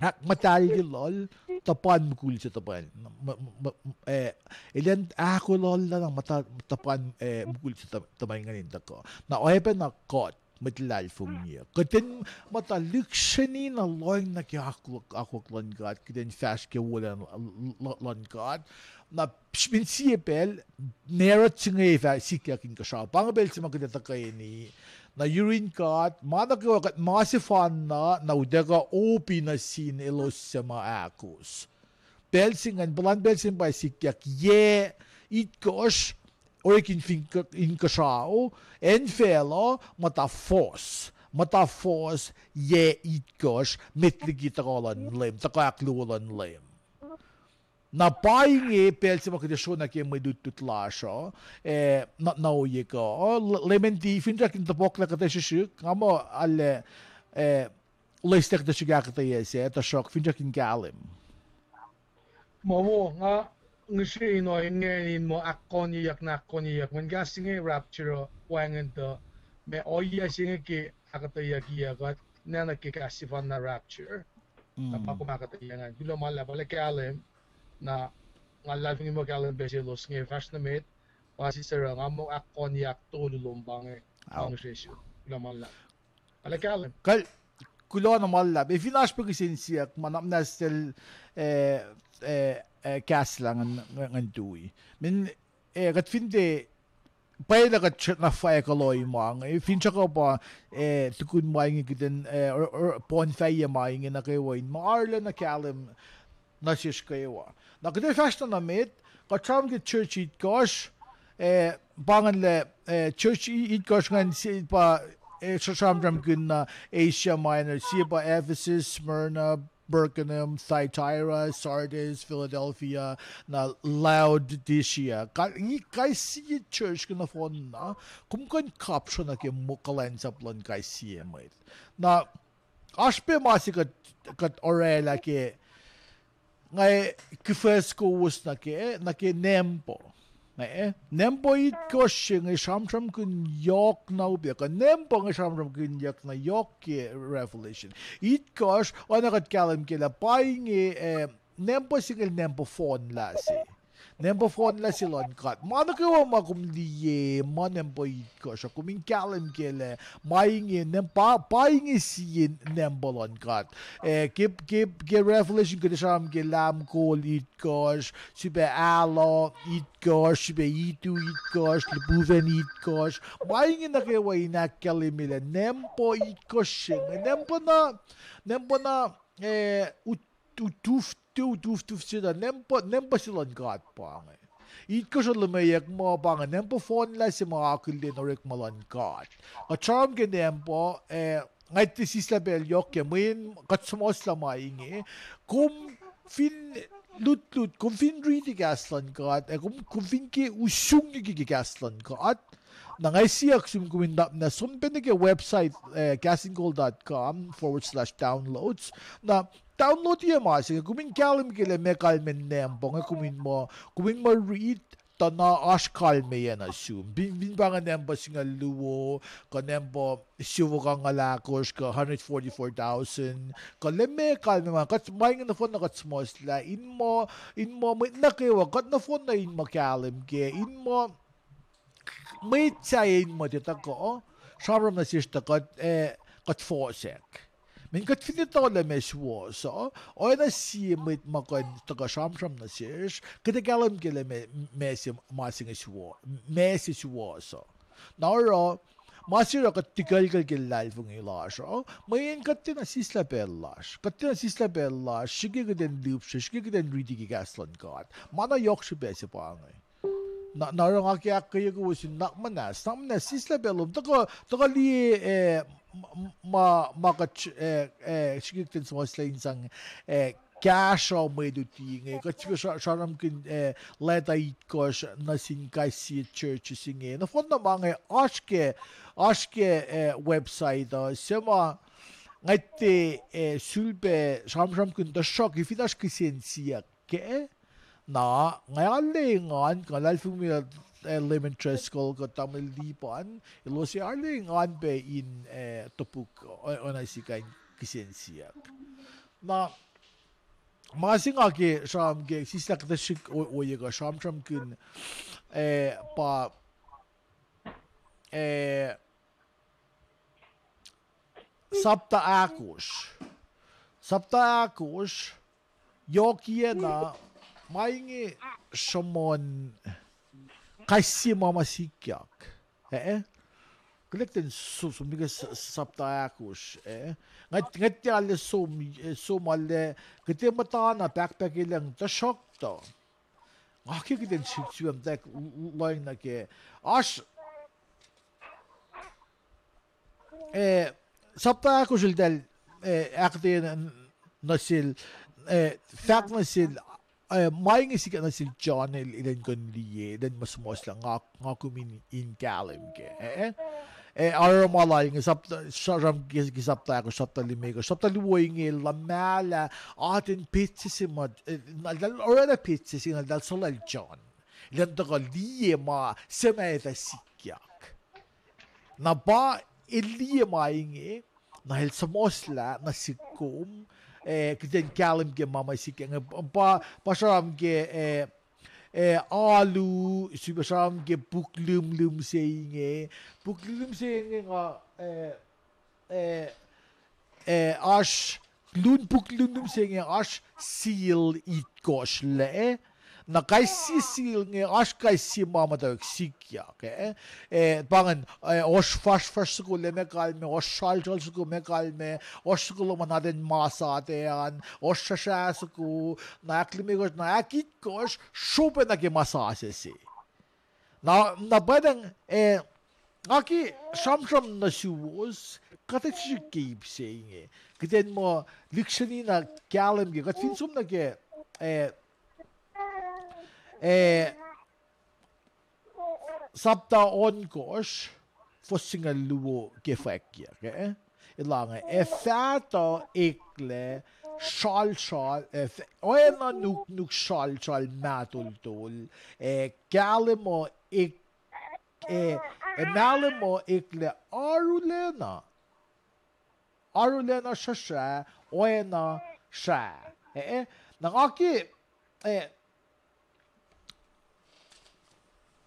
ahkmuhtahlye lal, tuhpan mukul se tuhpan, m-, m-, m-, eh, elan ahkolah lal na muhta-, tuhpan, eh, mukul se tuh-, tuhpan ingacn in tuhkuh. Na oacyacpac na kuht mwet luhlahlfongi uh, kuht in muhta lihksreni na lohng nuh ke akwuck, akwuck luhn God, kuht in fahsr ke wolacna l-, l-, luhn God. Na srihpen sie pacl, marut se inge fah sikyak inkuhsrao. Pa inge pacl se ma kuht ac tuhkweni. Na yurin God, ma nuh kwewa kuht ma sefanna, na utuckuh opi nuh sin elos suc ma ahkos. Pacl se ingacn, puhlan pacl se inge pa sikyak yac itkohsr, orekmakihn fin-, inkuhsrao, acn facluh, muhta fohs, muhta fohs, yac itkohsr, met liki tuhkuh luhn Leum, tuhkuh ahkluo luhn Leum. Na pa inge pacl se ma kuht ac sro nuh ke mwe lutlut lasr uh, eh, na, na ohiyac kuh, l-, Leum T, finsrak in tohpohklah kuhtuh srihsrihk, nga muh arlac, eh, loeslac kuhtuh srihk ahkuhtweyac sac, tuhsruhk finsrak in kahlwem. Muh wo, nga ngihsre in ohinge in muh ahkkonyeyuck na ahkkonyeyuck. Mweyen kahs inge rapture uh wacngihn tuh, ma ohiyac se inge ke ahkuhtweyuckiyac kuht, na nuh ke kahs sefanna rapture. Na pa kom ahkuhtweyac ingacn. Kuloh ma luhlahp, arlac kahlwem, na nga luhlahlfongi muh kahlwem pac selos inge fahsr nuh met, ma sister uh, nga muh ahkkonye ahktolu lom pa inge, nga ngihsre sum. Kuloh ma luhlahp. Arlac kahlwem. Kuloh na ma luhlahp. Ac fin oasr pac kihsen siyuck ma na muhnahs sel, eh, eh, eh, kahslah ngan, ngan tui. Min, eh, kuht fin tiac, pwacye lah kuht srackna fahk kuloh ma inge, finsrak uh pa, eh, tukun ma inge kuht in, eh, or, or, poun fahkyac ma inge nuh kwewa in ma arlac na kahlwem nuh sesr kwewa. Na kuht ac fahsr na nuh met, kuht sram ke church itkohsr, eh, pa ingacn lah, eh, church i-, itkohsr ingacn se pa, eh, sra-, sramsramkihn na Asia Minor, sie pa Ephesus, Smyrna, Pergamum, Thyatira, Sardis, Philadelphia, na Laodicea. Ka-, i-, kais sie church ke nohfohn na, kom kuh in kapsra nuh ke mo-, kuhlwacnsap luhn kais sie mwet. Na oasr pac ma se kuht, kuht orwaclah ke, nga kihfacskowos nuh ke, nuh ke Nampo. Eh, Nampo itkohsr se inge sramsramkihn yohk na upac, kuh Nampo inge sramsramkihnyuck na yohk ke Revelation. Itkohsr, oacna kuht kahlwem ke lah pa inge, eh, Nampo singucul Nampo fohnlah se. Nampo fohnlah se luhn God. Ma nuh kwewa ma kom liye, ma Nampo itkohsr uh, kom in kahlwem ke lah ma inge, Nam-, pa, pa inge sie Nampo luhn God. Eh, ke, ke, ke Revelation kuht sram ke lahm kol itkohsr, srihpac alu itkohsr, srihpac itu itkohsr, lihpufacn itkohsr. Ma inge nuh kwewa in ahkkahlwemye lah Nampo itkohsr se inge, Nampo na, Nampo na, eh, ut-, utuf, tu-, utuftuf se tuh Nampo, Nampo se luhn God pa inge. Itkohsr uh luhmweyuck muh pa inge Nampo fohnlah se ma akihlen orekma luhn God. Kuht sram ke Nampo, eh, nga tiac sislah pacl yohk ke mweyen kuht suhmuhslah ma inge. Kom fin lutlut, kom fin riti kahs luhn God, ac kom, kom fin ke usungyucki ke kahs luhn God, na nga siyuck sum kom in nap na som pac nuh ke website, eh, castingcall dot com forward slash downloads. Na download-i ma se inge, kom in kahlwem ke lah meac kalmacn Nampo inge, kom in muh, kom in muh riti, tuh na oasr kalmeyac nuh sum. Fin, fin pa inge Nampo singucul luo, kuh Nampo siofok angngaul ahkosr, kuh hundred forty-four thousand, kuh lah meac kalmac ma, kuht, ma inge nohfohn na kuht suhmuhslah, in muh, in muh mwet nuh kwewa, kuht nohfohn na in muh kahlwem ke, in muh mwet sahyac in muh tiac tuhkuh sramsram nuh sesr tuh kuht, eh, kuht fohsack. Mweyen kuht fin etuh lah meac suwohs uh, oacna sie mwet ma kuh in tuhkuh sramsram nuh sesr, kuht ac kahlwem ke lah meac, meac se, ma se inge suwo-, meac se suwohs uh. Na oruh, ma se oruh kuht tikuclkucl ke luhlahlfongi lasr uh, mweyen kuht tiacna sislah pacl lasr. Kuht tiacna sislah pacl lasr, srihke kuht in lihpsre, srihke kuht in riti ke kahs luhn God. Ma na yohk srihpac se pa inge. Na, na oruh nga ke ahkkweye kowos in nuhnak muhnahs, nuhnak muhnahs, sislah pacl lom, tuhkuh, tuhkuh liye, eh, ma, ma kuht, eh, eh, srihke kuht in suhmuhslah in sang, eh, kahsruh mwe luti inge, kuht sifil sra-, sramsramkihn, eh, leta itkohsr nuh sin kais sie churches inge. Nohfohn na ma inge oasr ke, oasr ke, eh, website uh, se ma nga tiac, eh, sulpac sramsramkihn, tuhsruhk fin oasr kihsen siyuck kac, Na, nga arlac engan, nga luhlahlfongi lah, eh, Lemon Driscoll kuh Tamuhlwel Lipan, elos ac arlac engan pac in, eh, topuk, o-, oacna se kain kihsen siyuck. Na, ma se nga ke sramsram ke, sislah kuhtuh srihk o-, ohiyac kuh sramsramkihn, eh, pa, eh, sapta ahkosr. Sapta ahkosr, yohkiyac na, ma inge sruhmuhn kais sie ma ma sikyak. Eh? Kuht kuh in so-, som nuh ke s-, s-, sapta ahkosr, eh? Nga, nga tiac arlac som, eh, som arlac, kuht ac muhta na pahkpahkelacng tuhsruhktuh. Nga ke kuht in srihk sifacna lohacng nuh ke. Oasr eh, sapta ahkosr eltahl, eh, ahkuhtweyac nuh sel, eh, fahk nuh sel, eh, ma inge sikyak nuh sel John el, elan kuh in liye, elan muhsuhmuhslah nga, nga kom in, in kahlwem kac. Eh, eh, oruh ma lal inge, sapta, sra-, sram ke, ke sapta ahkosr, sapta limekohsr, sapta luo inge luhmahlah, atacn petsac se ma, eh, na eltahl orwaclah petsac se, na eltahl suhlwacl John. Elan tuhkuh liye ma se ma etuh sikyak. Na pa el liye ma inge, na el suhmuhslah nuh sihk kom, eh, kuht in kahlwem ke ma ma sikyak inge, pa, pa sram ke, eh, eh, alu, sifilpac sram ke puk lihmlihm se inge, puk lihmlihm se inge nga, eh, eh, eh, oasr lun puk lihmlihm se inge oasr seal itkohsr lac. Na kais sie seal inge oasr kais sie ma muhtwacwacack sikyak, eh. Eh, pa ingacn, eh, oasr fahsrfahsr soko lac me kalmac, oasr sralsral soko me kalmac, oasr soko luhman atacn masat an, oasr srahsrah soko, na ahklimekohsr, na ahkitkohsr, sropa nuh ke ma sasuc se. Na, na pwacnwacng, eh, nga ke sramsram nuh suwos, kuhtuh srihsrihk ke ip se inge. Kuht in muh lihksreni na kahlwem ke, kuht fin som nuh ke, eh, eh, sapta ohnkohsr, fuhs singucul luo ke fwackyuck, eh? Elange, ac fahtuh eklac sralsral, ac f-, oacna nuknuk sralsral mahtoltol, ac kahlwem uh ek-, ac, ac mahlwem uh eklac arulacna, arulacna srahsrah, oacna srah. Eh, eh, na nga ke, eh,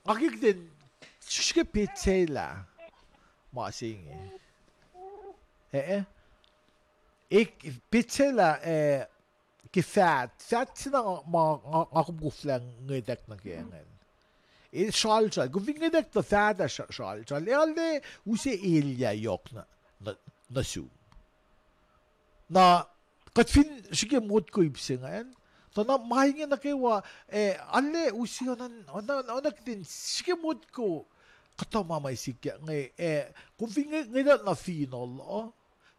nga ke kuht in srihsrihk ke petsacelah ma se inge. Eh, eh. Ek-, petsacelah, eh, ke faht, faht se na nga, ma, nga, nga kom koflah ngwetack nuh ke ingacn. El sralsral, kom fin ngwetack tuh faht ah sra-, sralsral, el arlac use elyah yohk nuh, nuh, nuh sum. Na, kuht fin srihke motko ip se ingacn, tuh na ma inge nuh kwewa, eh, arlac use oacna, oacna, oacna kuht in srihke motko kuhtuh ma ma sikyak inge, eh, kom fin nge-, ngwetack nuh phenol uh,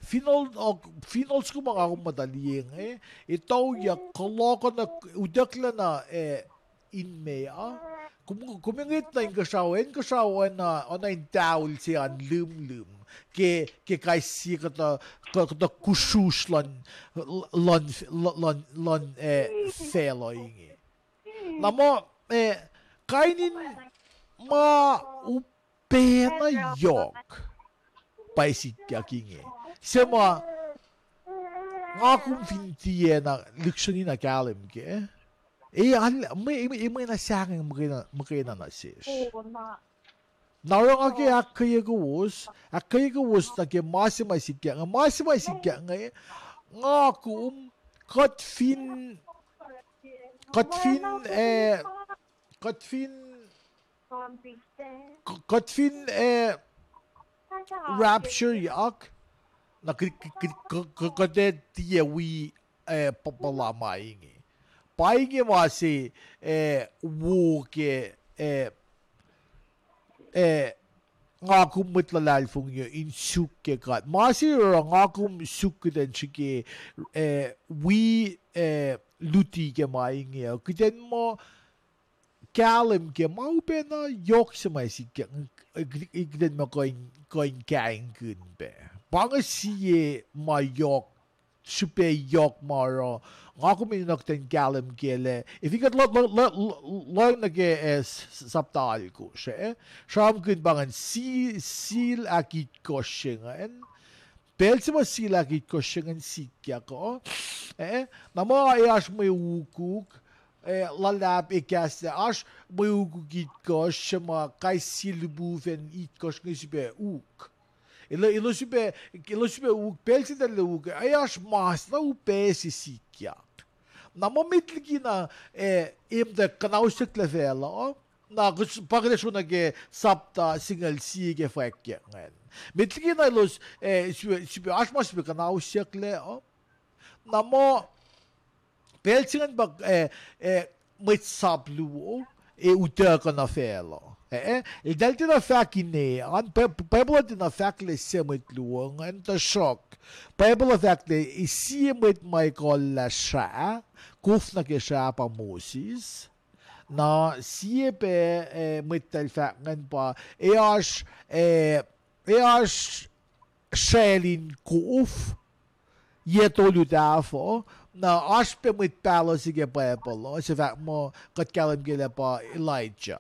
phenol, uh, phenol soko ma nga kom muhta liye inge, etuhyuck kuloh kuh na utucklac na, eh, in meoa, kom, kom ngwet nuh inkuhsrao, inkuhsrao oacna, oacna in towel se an lihmlihm, ke, ke kais sie kuhtuh, kuh-, kuhtuh kusrusr luhn, luhn, luhn, luhn, eh, facluh inge. Na muh, eh, kain in ma upac na yohk pa sikyak inge. Se ma nga kom fin tiacna lihksreni na kahlwem kac. Eh, al-, mwe, mwe, mwe na sahngweng muhkwena, muhkwena nuh sesr. Na oruh nga ke ahkkweye kowos, ahkkweye kowos nuh ke ma se ma sikyak inge, ma se ma sikyak inge, nga kom, kuht fin, kuht fin, eh, kuht fin, k-, kuht fin, eh, rapture-yak, na k-, k-, k-, k-, k-, kuht ac tiac wi, eh, p-, puhla ma inge. Pa inge ma se, eh, wo ke, eh, eh, nga kom mwet luhlahlfongi uh in suk ke God. Ma se oruh nga kom suk kuht in srihke, eh, wi, eh, luti ke ma inge uh. Kuht in muh kahlwem ke ma upac na yohk se ma sikyak, eh, kuht in muh kuh in, kuh in kaingkihn pac. Pa inge sie ma yohk srihpac yohk ma oruh nga kom in nuhkuhtwen kahlwem kac lah, if you get lo-, lo-, lo-, lo-, lohng nuh ke, eh, s-, s-, sapta alkosr, eh, sramsramkihn pa ingacn si-, sil ahkitkohsr se ingacn. Pacl se ma sil ahkitkohsr se ingacn sikyak uh, eh, na ma e oasr mwe ukuk, eh, luhlahp ekahsr lah oasr mwe ukuk itkohsr se ma kais sie lipufacn itkohsr inge srihpac uk. Elos, elos srihpac, elos srihpac uk, pacl se eltahl uk, ac oasr mas na upac se sikyak. Na ma met liki na, eh, e muhtwacwacack kuhnausyucklac facluh, na kos-, pa kuht ac sro nuh ke sapta singucul sie ke fwackyuck ingacn. Met liki na elos, eh, srihpac, srihpac, oasr ma srihpac kuhnausyucklac uh. Na muh, pacl se ingacn pa, eh, eh, mwet sap luo, ac utuckuh nuh facluh. Eh, eh, eltahl tiacna fahk ine an, Bi-, Bible uh tiacna fahk lah sie mwet luo ingacn, tuhsruhk Bible uh fahk lah sie mwet ma ekuhllah srah, kof nuh ke srah pa Moses. Na sie pac, eh, mwet eltahl fahk ingacn pa, e oasr, eh, e oasr sracl in kof, yac tolu tahfuh, na oasr pac mwet pahluh se ke Bible uh, se fahk muh kuht kahlwem kac lah pa Elijah.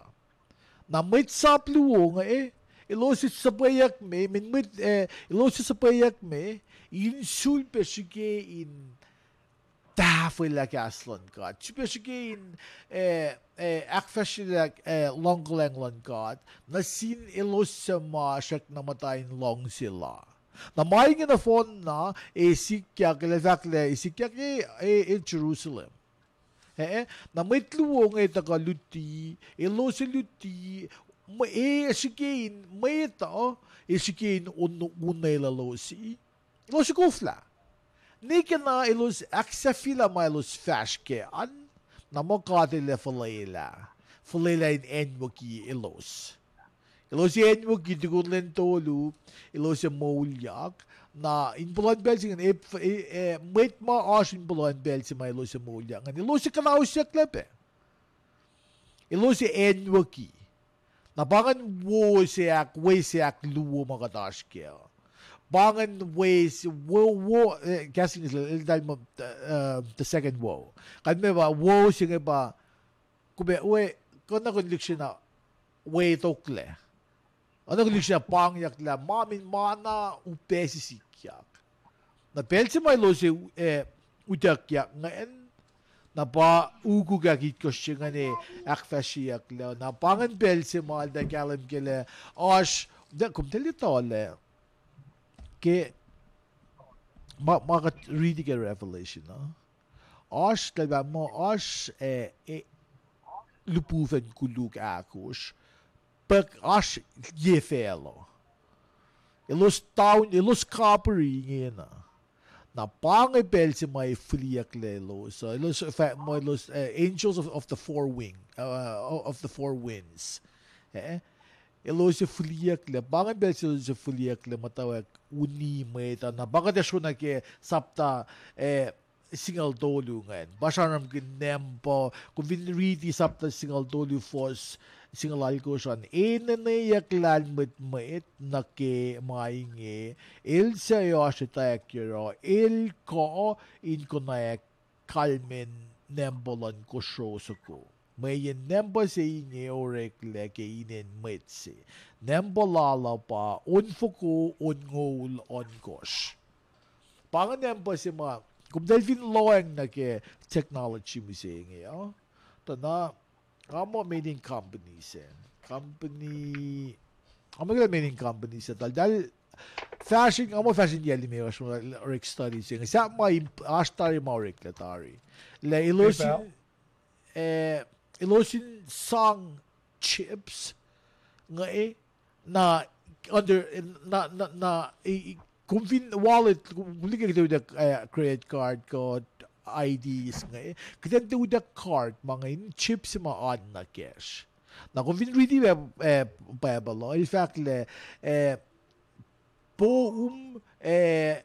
Na mwet sap luo inge, elos suhpweyuckme, min mwet, eh, elos suhpweyuckme, in sulpac srihke in tahfwelah kahs luhn God. Sulpac srihke in, eh, eh, ahkfahsryelah, eh, luhngkuhlwacng luhn God nuh sin elos suc ma srackna muhta in luhngse la. Na ma inge nohfohnna, e sikyak, el fahk lah e sikyak, e, e, e Jerusalem. Eh, eh, na mwet luo inge tuhkuh luti, elos luti, mwe-, e srihke in mwet uh, e srihke in on-, onwelah elos. Elos koflah. Nwe ke na elos ahksahfyelah ma elos fahsr kac an, na muh God El fuhlwelah, fuhlwelah in acnwucki elos. Elos acnwucki tukun lwen tolu, elos ac moulyak, na in puhlan pacl se ingacn, e, e, e, mwet ma oasr in puhlan pacl se ma elos ac moulyak ingacn, elos ac kuhnausyucklac pac. Elos ac acnwucki. Na pa ingacn wo se ahk, we se ahkluo ma kuht oasr kac. Pa ingacn we se, wo, wo, eh, kahs in English, eltahl muh, eh, the second woe. Kalmac pa wo se inge pa, kom ac, we, kuh na kom lihksreni we toklac. Oacna kom lihksreni pahngyak lah ma min ma na upac se sikyak. Na pacl se ma elos ac, eh, utuckyak ingacn, na pa ukuk ahkitkohsr se ingacn ac ahkfahsryeyucklac. Na pa ingacn pacl se ma eltahl kahlwem kac lah oasr, kom tahl etuh lah ke ma, ma kuht riti ke Revelation uh, oasr, eltahl fahk muh oasr, eh, eh, lipufacn koluk ahkosr, pa oasr ye facluh. Elos taun, elos kapiri ingena. Na pa inge pacl se ma e fihliyucklac elos, uh, elos fahk muh elos, uh, angels of, of the four wing, uh, of the four winds. Eh? Elos ac fihliyucklac, pa inge pacl se elos ac fihliyucklac muhtwacwacack uni mwet uh. Na pa kuht ac sro nuh ke sapta, eh, singucul tolu ingacn. Pa sramsramkihn nampuh, kom fin riti sapta singucul tolu fuhs singucul alkosr an, enenweyuck lahlmwetmwet mwet nuh ke ma inge, el suc oasr etwacack yohroh, el kuh in konwacack kalmacn nampuh luhn kosro soko. Mweyen nampuh se inge oreklac ke inen mwet se. Nampuh lal uh pa onfoko onngoul ohnkohsr. Pa inge nampuh se ma, kom tahl fin lohacng nuh ke technology mihsenge uh, tuh na, nga muh main in company se. Company, nga muh ke main in company se. Tuh eltahl fahsr in, nga muh fahsr in yac limekohsr ma orek study se inge. Sahp ma oasr tari ma oreklac tari. Lah elos in, eh, elos in sang chips inge, na, under, na, na, na, kom fin wallet, kom liye kuht in utuck, eh, credit card kuh I Ds inge, kuht in utuck card ma inge in chip se ma oan nuh kacsr. Na kom fin riti, eh, Bible uh, el fahk lah, eh, poum, eh,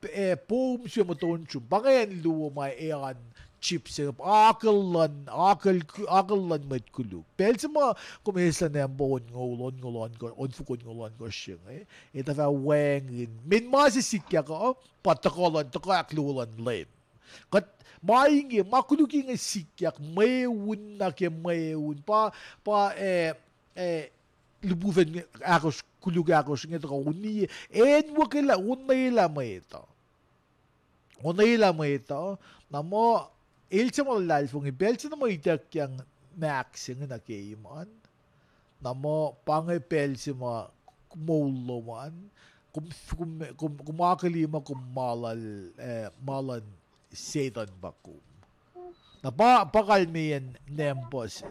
eh, poum se muhtuhn sum. Pa inge acn luo ma e oan chip se, akihlen, akihlen mwet koluk. Pacl se ma kom eislah nampa onngoul, onngoul, onfoko onngoul ohnkohsr se inge, etuh fah wacngihn. Mweyen ma se sikyak uh, pa tuhkuh luhn, tuhkuh ahkluo luhn Leum. Kuht, ma inge, ma koluk inge sikyak, mweun nuh ke mweun, pa, pa, eh, eh, lihpufacn ahkosr, koluk ahkosr inge tuhkuh oniye, en wo ke lah, onwelah mwet uh. Onwelah mwet uh, na muh, el se ma luhlahlfongi, pacl se na muh ituckyang mahk se inge nuh ke iman. Na muh pa inge pacl se ma moul lom an, kom, kom, kom, kom akihlen muh kom ma luhn, eh, ma luhn Setuhn pa kom. Na pa, pa kalmeyacn nampa se,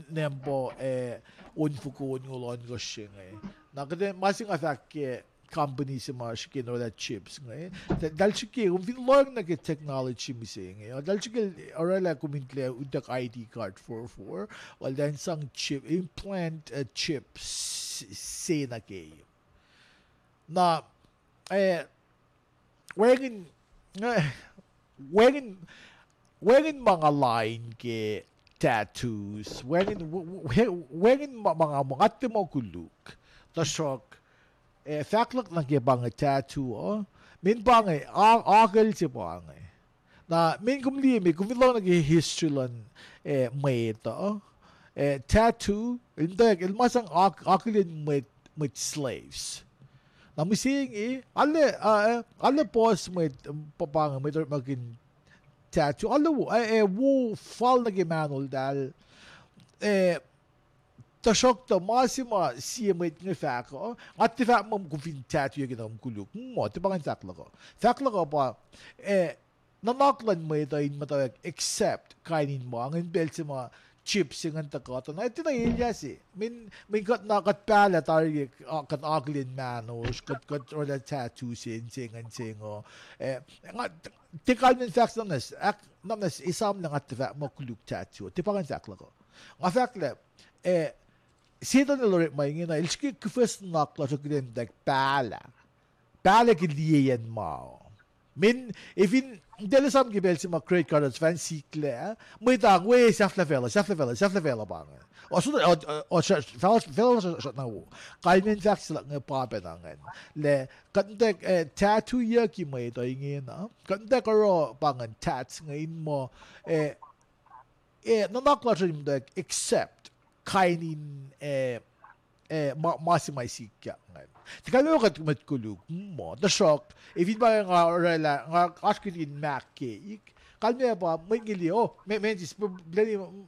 nampa, eh, onfoko onngoul ohnkohsr se inge. Na kuht, ma se nga fahk ke company se ma srihke in orwaclah chips inge. Eltahl srihke, kom fin lohacng nuh ke technology mihsenge, eltahl srihke orwaclah kom in tiac utuck I D card four four, eltahl in sang chip, implant, eh, chip s-, se nuh ke. Na, eh, wacngihn, eh, wacngihn, wacngihn ma nga lain ke tattoos, wacngihn, wacngihn ma, ma nga, ma nga tiac muh koluk. Tuhsruhk, eh, fahk luhk nuh ke pa inge tattoo uh, mweyen pa inge, a-, akucl se pa inge. Na, mweyen kom liye me, kom fin lohng nuh ke history luhn, eh, mwet uh, eh, tattoo, el muhtwacwacack, el ma sang ak-, akihlen mwet, mwet slaves. Na mihsenge, arlac, ah, eh, arlac puhs mwet, pa, pa inge, mwet orekmakihn tattoo, arlac wo, eh, eh, wo fal nuh ke mahnoltahl, eh, tuhsruhktuh ma se ma sie mwet inge fahk uh, nga tiac fahk muh kom fin tattoo-yucki na kom koluk. Muh, tiac pa ngan fahk luhk uh. Fahk luhk uh pa, eh, nuhnak luhn mwet uh in muhtwacwacack accept kain in ma ingacn, pacl se ma chip se ingacn tuhkuh tuh na tiacna elyah se. Mweyen, mweyen kuht na, kuht pahlah tari, ah, kuht akihlen mahnosr, kuht, kuht orwaclah tattoo se, se ingacn se ingo. Eh, nga, tiac kalmen fahk na, na, na, na esam lah nga tiac fahk muh koluk tattoo. Tiac pa ngan fahk luhk uh. Nga fahk lah, eh, Setuhn el orekma ingena, el srihke kihfwacs nuhnak lasr uh kuht in muhtwacwacack pahlah. Pahlah ke liyeyacn ma uh. Mweyen, efin, eltahl esam ke pacl se ma credit card uh sifacna sikla, mwet uh we sahflah facluh, sahflah facluh, sahflah facluh pa inge. O, so, o, o, facluh, facluh srackna wo. Kalmen fahk se luhk inge pa pacna ingacn. Lah, kuht muhtwacwacack, eh, tattoo-yucki mwet uh ingena. Kuht muhtwacwacack oruh pa ingacn tats inge in muh, eh, eh, nuhnak lasr uh in muhtwacwacack accept kain in, eh, eh, ma, ma se ma sikyak ingacn. Tiac kalmac kuht mwet koluk, muh, tuhsruhk, efin pa nga orwaclah, nga oasr kihtin mahk keik, kalmac pa mwet inge liye, oh, me-, meac sis, p-, pleni, m-,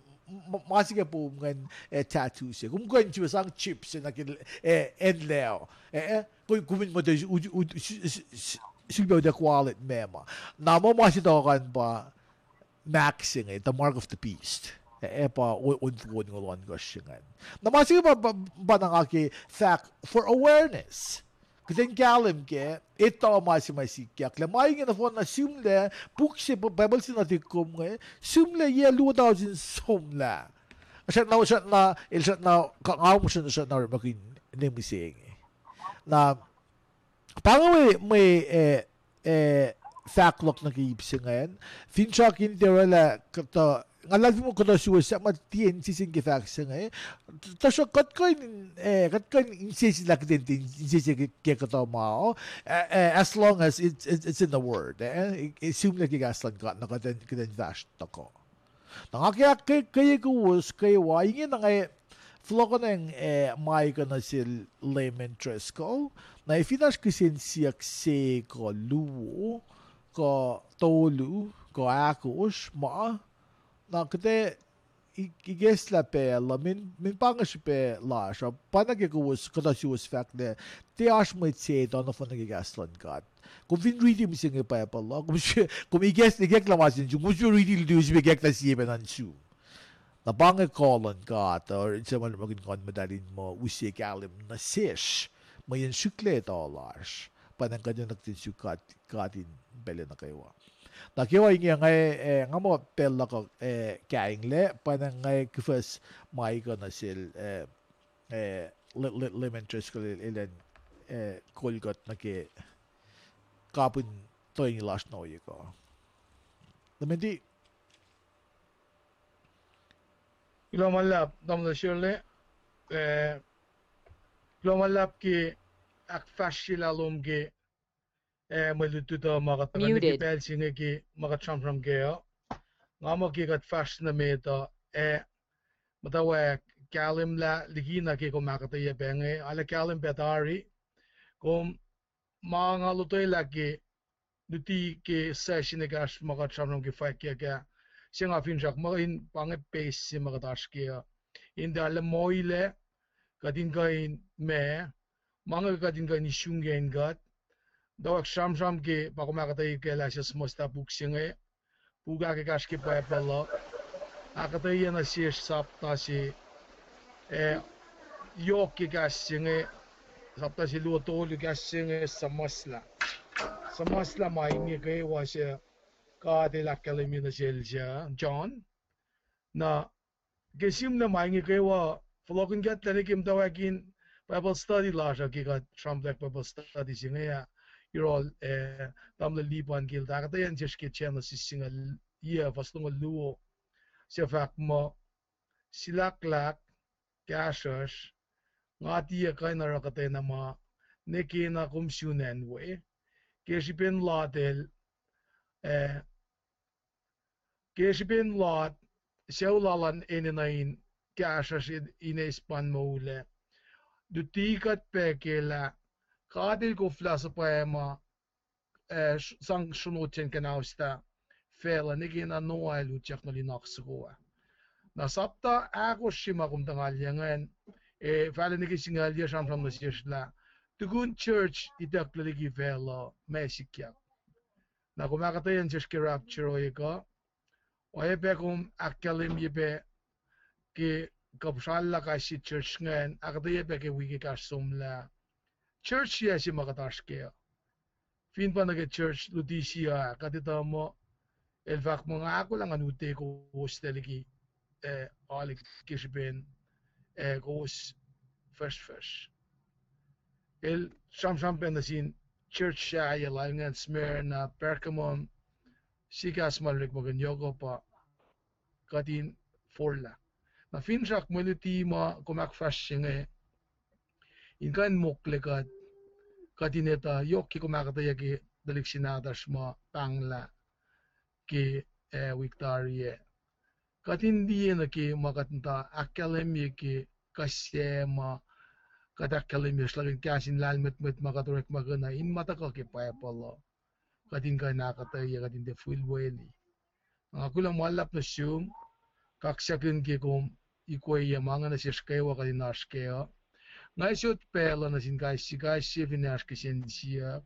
m-, ma se ke poum ingacn, eh, tattoo se. Kom kuh in sifil sang chip se nuh ke, eh, acn lac uh. Eh, eh, kom, kom in muhta, u-, u-, s-, s-, s-, sulpac utuck wallet ma ma. Na muh ma se tuhkuh an pa, mahk se inge, the mark of the beast. Eh, eh, pa o-, on, onngoul ohnkohsr se ingacn. Na ma se inge pa, pa, pa na nga ke fahk for awareness. Kuht in kahlwem ke, etuh ma se ma sikyak. Lah ma inge nohfohn na sihmlac, puk se, Bible se nuhtihk kom inge, sihmlac yac luo tausin somlah. Srackna, srackna, el srackna, ka-, nga srackna orekmakihn ne mihsenge. Na, pa inge mwe, mwe, eh, eh, fahk luhk nuh ke ip se ingacn. Finsrak in tiac orwaclah kuhtuh, nga luhlahlfongi kuhtuh suwos ma tiac insese ke fahk se inge. Tuhsruhk kuht kuh in, eh, kuht kuh in insese lah kuht in, insese ke, ke kuhtuh ma, eh, eh, as long as it's, it's, it's in the word, eh, eh, sihmlac ke kahs luhn God, na kuht in, kuht in fahsr tuhkuh. Na nga ke, ke, ke kowos kwewa, ingena nga fohlohkohnacng, eh, ma kuh nuh sel Layman Driscoll. Na efin oasr kihsen siyuck se kuh luo, kuh tolu, kuh ahkosr, ma, na kuht ac i-, ikacslah pacl uh, mweyen, mweyen pa inge srihpac lasr uh, pa na ke kowos, kuhtuh suwos fahk lah, tiac oasr mwet se etuh nohfohn nuh ke kahs luhn God. Kom fin riti mihsenge Bible uh, kom s-, kom ikacs-, ikacslah ma se inge, kom srihke riti lutu, srihpac ikacslah sie pacna in sum. Na pa inge kuh luhn God, uh, se ma luhmahkihn Nguhn Muhtahl in muh use kahlwem nuh sesr, mweyen srihklac etuh lasr, pa na kuht in nuhtin suk God, God in pacl nuh kwewa. Na kwewa inge nga, eh, nga muh pacl luhk uh, eh, kainglac, pa na nga kihfwacs ma kuh nuh sel, eh, eh, Layman Driscoll el, el an, eh, kol kuht nuh ke kapihn toeni lasr na ohiyac kuh. Layman, Kuloh ma luhlahp, Tamuhlwel Shirley. Eh, kuloh ma luhlahp ke ahkfahsryelah lom ke, eh, mwe lutlut uh ma kuht tuhkuh nuh ke pacl se inge ke ma kuht sramsram kac uh. Nga muh ke kuht fahsr nuh met uh, eh, muhtwacwacack kahlwem lah likina ke kom ahkuhtweyac pac inge, arlac kahlwem pac tari. Kom, ma nga lotwelah ke luti ke session ekahsr ma kuht sramsram ke fwackyuck ah, se nga finsrak muh in pa inge pace se ma kuht oasr kac uh. In tiac arlac moilac, kuht in kuh in ma, ma inge kuht in kuh in isung kac in kuht. Tuh ahksramsram ke pa kom ahkuhtweyac ke lah sesr muhta puk se inge, puk ahkekahsr ke Bible uh, ahkuhtweyac nuh sesr sapta se, eh, yohk ke kahs se inge, sapta se luo tolu kahs se inge suhmuhslah. Suhmuhslah ma inge kwewa se God El ahkkahlwemye nuh sel se, John. Na ke sihmlac ma inge kwewa, fohlohkihn kuht lah nuh ke muhtwacwacack in Bible study lasr uh ke kuht sramtweack Bible study se inge ah, yohrohl, eh, Tamuhlwel Lipan ke el tuh ahkuhtweyac nuh sesr ke Genesis singucul, yac fuhs longoul luo, se fahk muh, silahklahk, kahsruhsr, nga tiac kuh in oruh kuhtwena ma nwe kena kom sun acn we. Ke srihpen Lot el, eh, ke srihpen Lot, sucu lal an enenuh in kahsruhsr in eis pac in moul ah. Luti kuht pac ke lah God El koflah suhpwacma, eh, sang sronot sacn kuhnauslah facluh nwe kena Noah el utyak nuh linuck soko ah. Na sapta ahkosr se ma kom tuh ngalye ingacn, eh, fahla nuh ke singucul yac sramsram nuh sesr lah tukun church itucklac liki facluh ma sikyak. Na kom ahkuhtweyac nuh sesr ke rapture oacna, oacyacpac kom ahkkahlwemye pac ke kuhpahsrlah kais sie church ingacn, ahkuhtweyac pac ke wik ekahsr somlah. Church yac se ma kuht oasr kac uh. Fin pa nuh ke church luti se uh, kuht etuh muh, el fahk muh nga ahkolah ngan ute kowos tuh liki, eh, alu ke srihpen, eh, kowos fihsrfihsr. El sramsram pac nuh sin church sahyac lal ingacn, Smyrna, Pergamum, sie kahs ma el orekmakihn yohk uh pa kuht in forlah. Na finsrak mwe luti ma kom ahkfahsrye inge, in kuh in mokle kuht, kuht in etuh yohk ke kom ahkuhtweyac ke tuhlihk se nahtuhsr ma pahnglah ke, eh, wik tari ah. Kuht in liye nuh ke ma kuht muhta ahkkahlwemye ke kuh se ma kuht ahkkahlwemye srihklac in kahs in lahlmwetmwet ma kuht orekmakihn uh in ma tuhkuh ke Bible uh. Kuht in kuh in ahkuhtweyac, kuht in tiac fihlweli. Nga kuloh ma luhlahp nuh sum, kaksakihn ke kom ikweye ma inge nuh sesr kwewa kuht in oasr kac uh. Nga sot pacl uh nuh sin kais sie, kais sie fin oasr kihsen siyuck.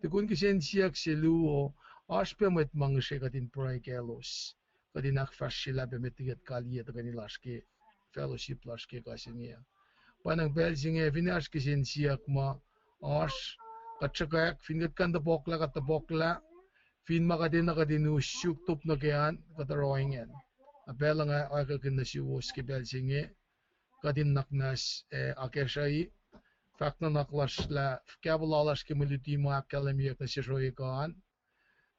Tukun kihsen siyuck se luo, oasr pac mwet ma ngihsre kuht in pruhe kaclos. Kuht in ahkfahsryelah pac met liki kuht kaliyac tuhkweni lasr ke fellowship lasr ke kuh se inge uh. Pwacnwacng pacl se inge, fin oasr kihsen siyuck ma oasr, kuht sruhkwack, fin kuht kuh in topuklah, kuht topuklah, fin ma kuht enenuh kuht in us suk top nuh ke an, kuht oruh ingacn. Na pacl uh nga oakwuckihn nuh suwos ke pacl se inge, kuht in nuhnak muhnahs, eh, akacsruhi, fahk nuhnak lasr lah, kahpuh lasr ke mwe luti ma ahkkahlwemyeyuck nuh sesr oacna an,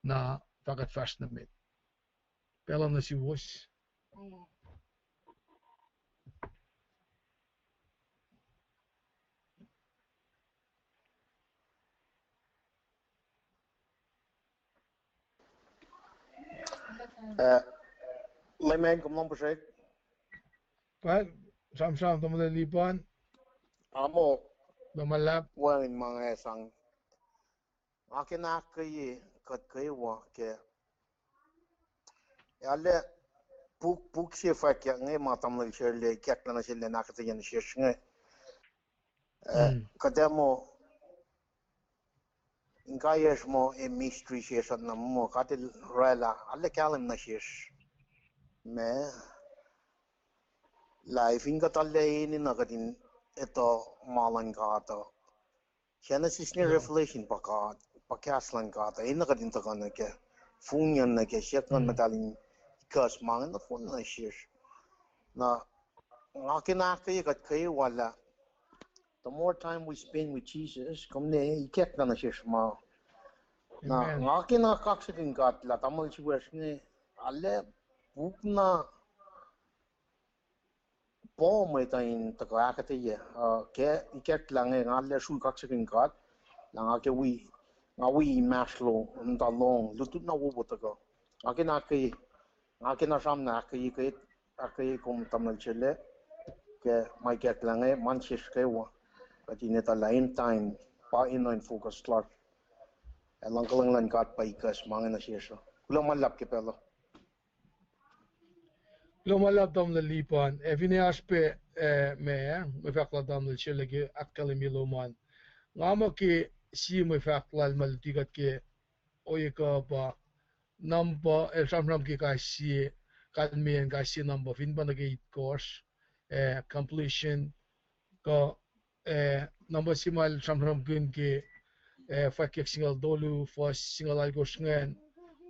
na fah kuht fahsr nuh met. Pacl uh nuh suwos. Eh, Leman, kom luhngpuhsrek? Pal, sramsram, Tamuhlwel Lipan. Amo. Tamuhlwel Lap. Wacngihn ma nga sang. Nga ke na ahkkweye kuht kwewa ke, arlac puk, puk se fwackyuck inge ma Tamuhlwel Shirley, ikacklah nuh sel lah in ahkuhtweyac nuh sesr inge. Eh, kuht muh, inkaiyacsr muh a mystery sesr uh na muh kuht oraclah, arlac kahlwem nuh sesr ma, lah fin kuht arlac enenuh kuht in etuh ma luhn God uh, Genesis nuh Revelation pa God, pa kahs luhn God uh, enenuh kuht in tuhkuh nuh ke, fungiyacn nuh ke, siyuck Nguhn Muhtahl in ikacs ma inge nohfohn nuh sesr. Na, nga ke na ahkkweye kuht kwewa lah, the more time we spend with Jesus, kom ne ikacklah nuh sesr ma. Na, nga ke na kaksakihn God lah tamuhlwel suwos inge, arlac puk na Paul mwet uh in tuhkuh ahkuhtweyac, uh, ke ikacklah inge nga arlac sruhk kaksakihn God, lah nga ke wi, nga wi inmahsrlon muhta lohng lutlut na wowo tuhkuh. Nga kena ke, nga kena sramna ahkkweye ke, ahkkweye kom tamuhlwel Sele, ke ma ikacklah inge, ma nuh sesr kwewa, kuht in etuh lah end time pa enenuh in focus lasr. Ac luhngkuhlwacng luhn God pa ikacs ma inge nuh sesr uh. Kuloh ma luhlahp ke pacl uh. Kuloh ma luhlahp tamuhlwel Lipan. Ac finne oasr pac, eh, ma, mwe fahk lal tamuhlwel Sele ke ahkkahlwemye lom an, nga muh ke sie mwe fahk lal ma luti kuht ke ohiyac kuh pa number, el sramsram ke kais sie, kalmeyacn kais sie number, fin pa nuh ke itkohsr, eh, completion, kuh, eh, number se ma el sramsramkihn ke, eh, fwackyuck singucul tolu, fuhs singucul alkosr ingacn,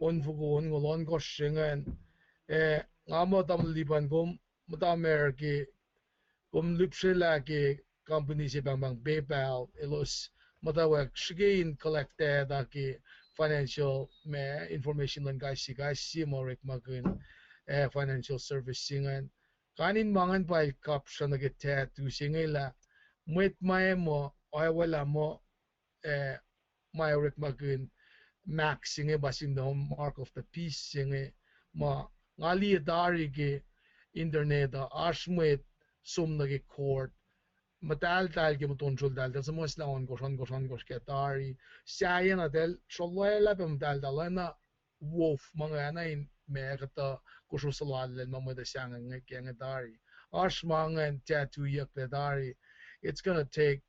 onfoko onngoul ohnkohsr se ingacn, eh, nga muh tamuhlwel Lipan kom muhta America, kom lihpsrelah ke company se pahngpahng PayPal, elos muhtwacwacack srihke in collect data ke financial, ma, information luhn kais sie kais sie ma orekmakihn, eh, financial service se ingacn. Kain in ma ingacn pa el kapsra nuh ke tattoo se inge lah mwet ma muh, oacwalah muh, eh, ma orekmakihn mark se inge pa sihmlac mark of the beast se inge, ma nga liye tari ke internet uh, oasr mwet som nuh ke court, muhtahltahl ke muhtuhn sroltahl, tuh suhmuhslah ohnkohsr, ohnkohsr, ohnkohsr ke tari, sahyacna tuh srolwaclah pac muhtahltahl oacna wolf ma inge, oacna in ma kuhtuh kosro suhlallacl ma mwet uh sahngweng ke inge tari. Oasr ma ingacn tattooyucklac tari. It's gonna take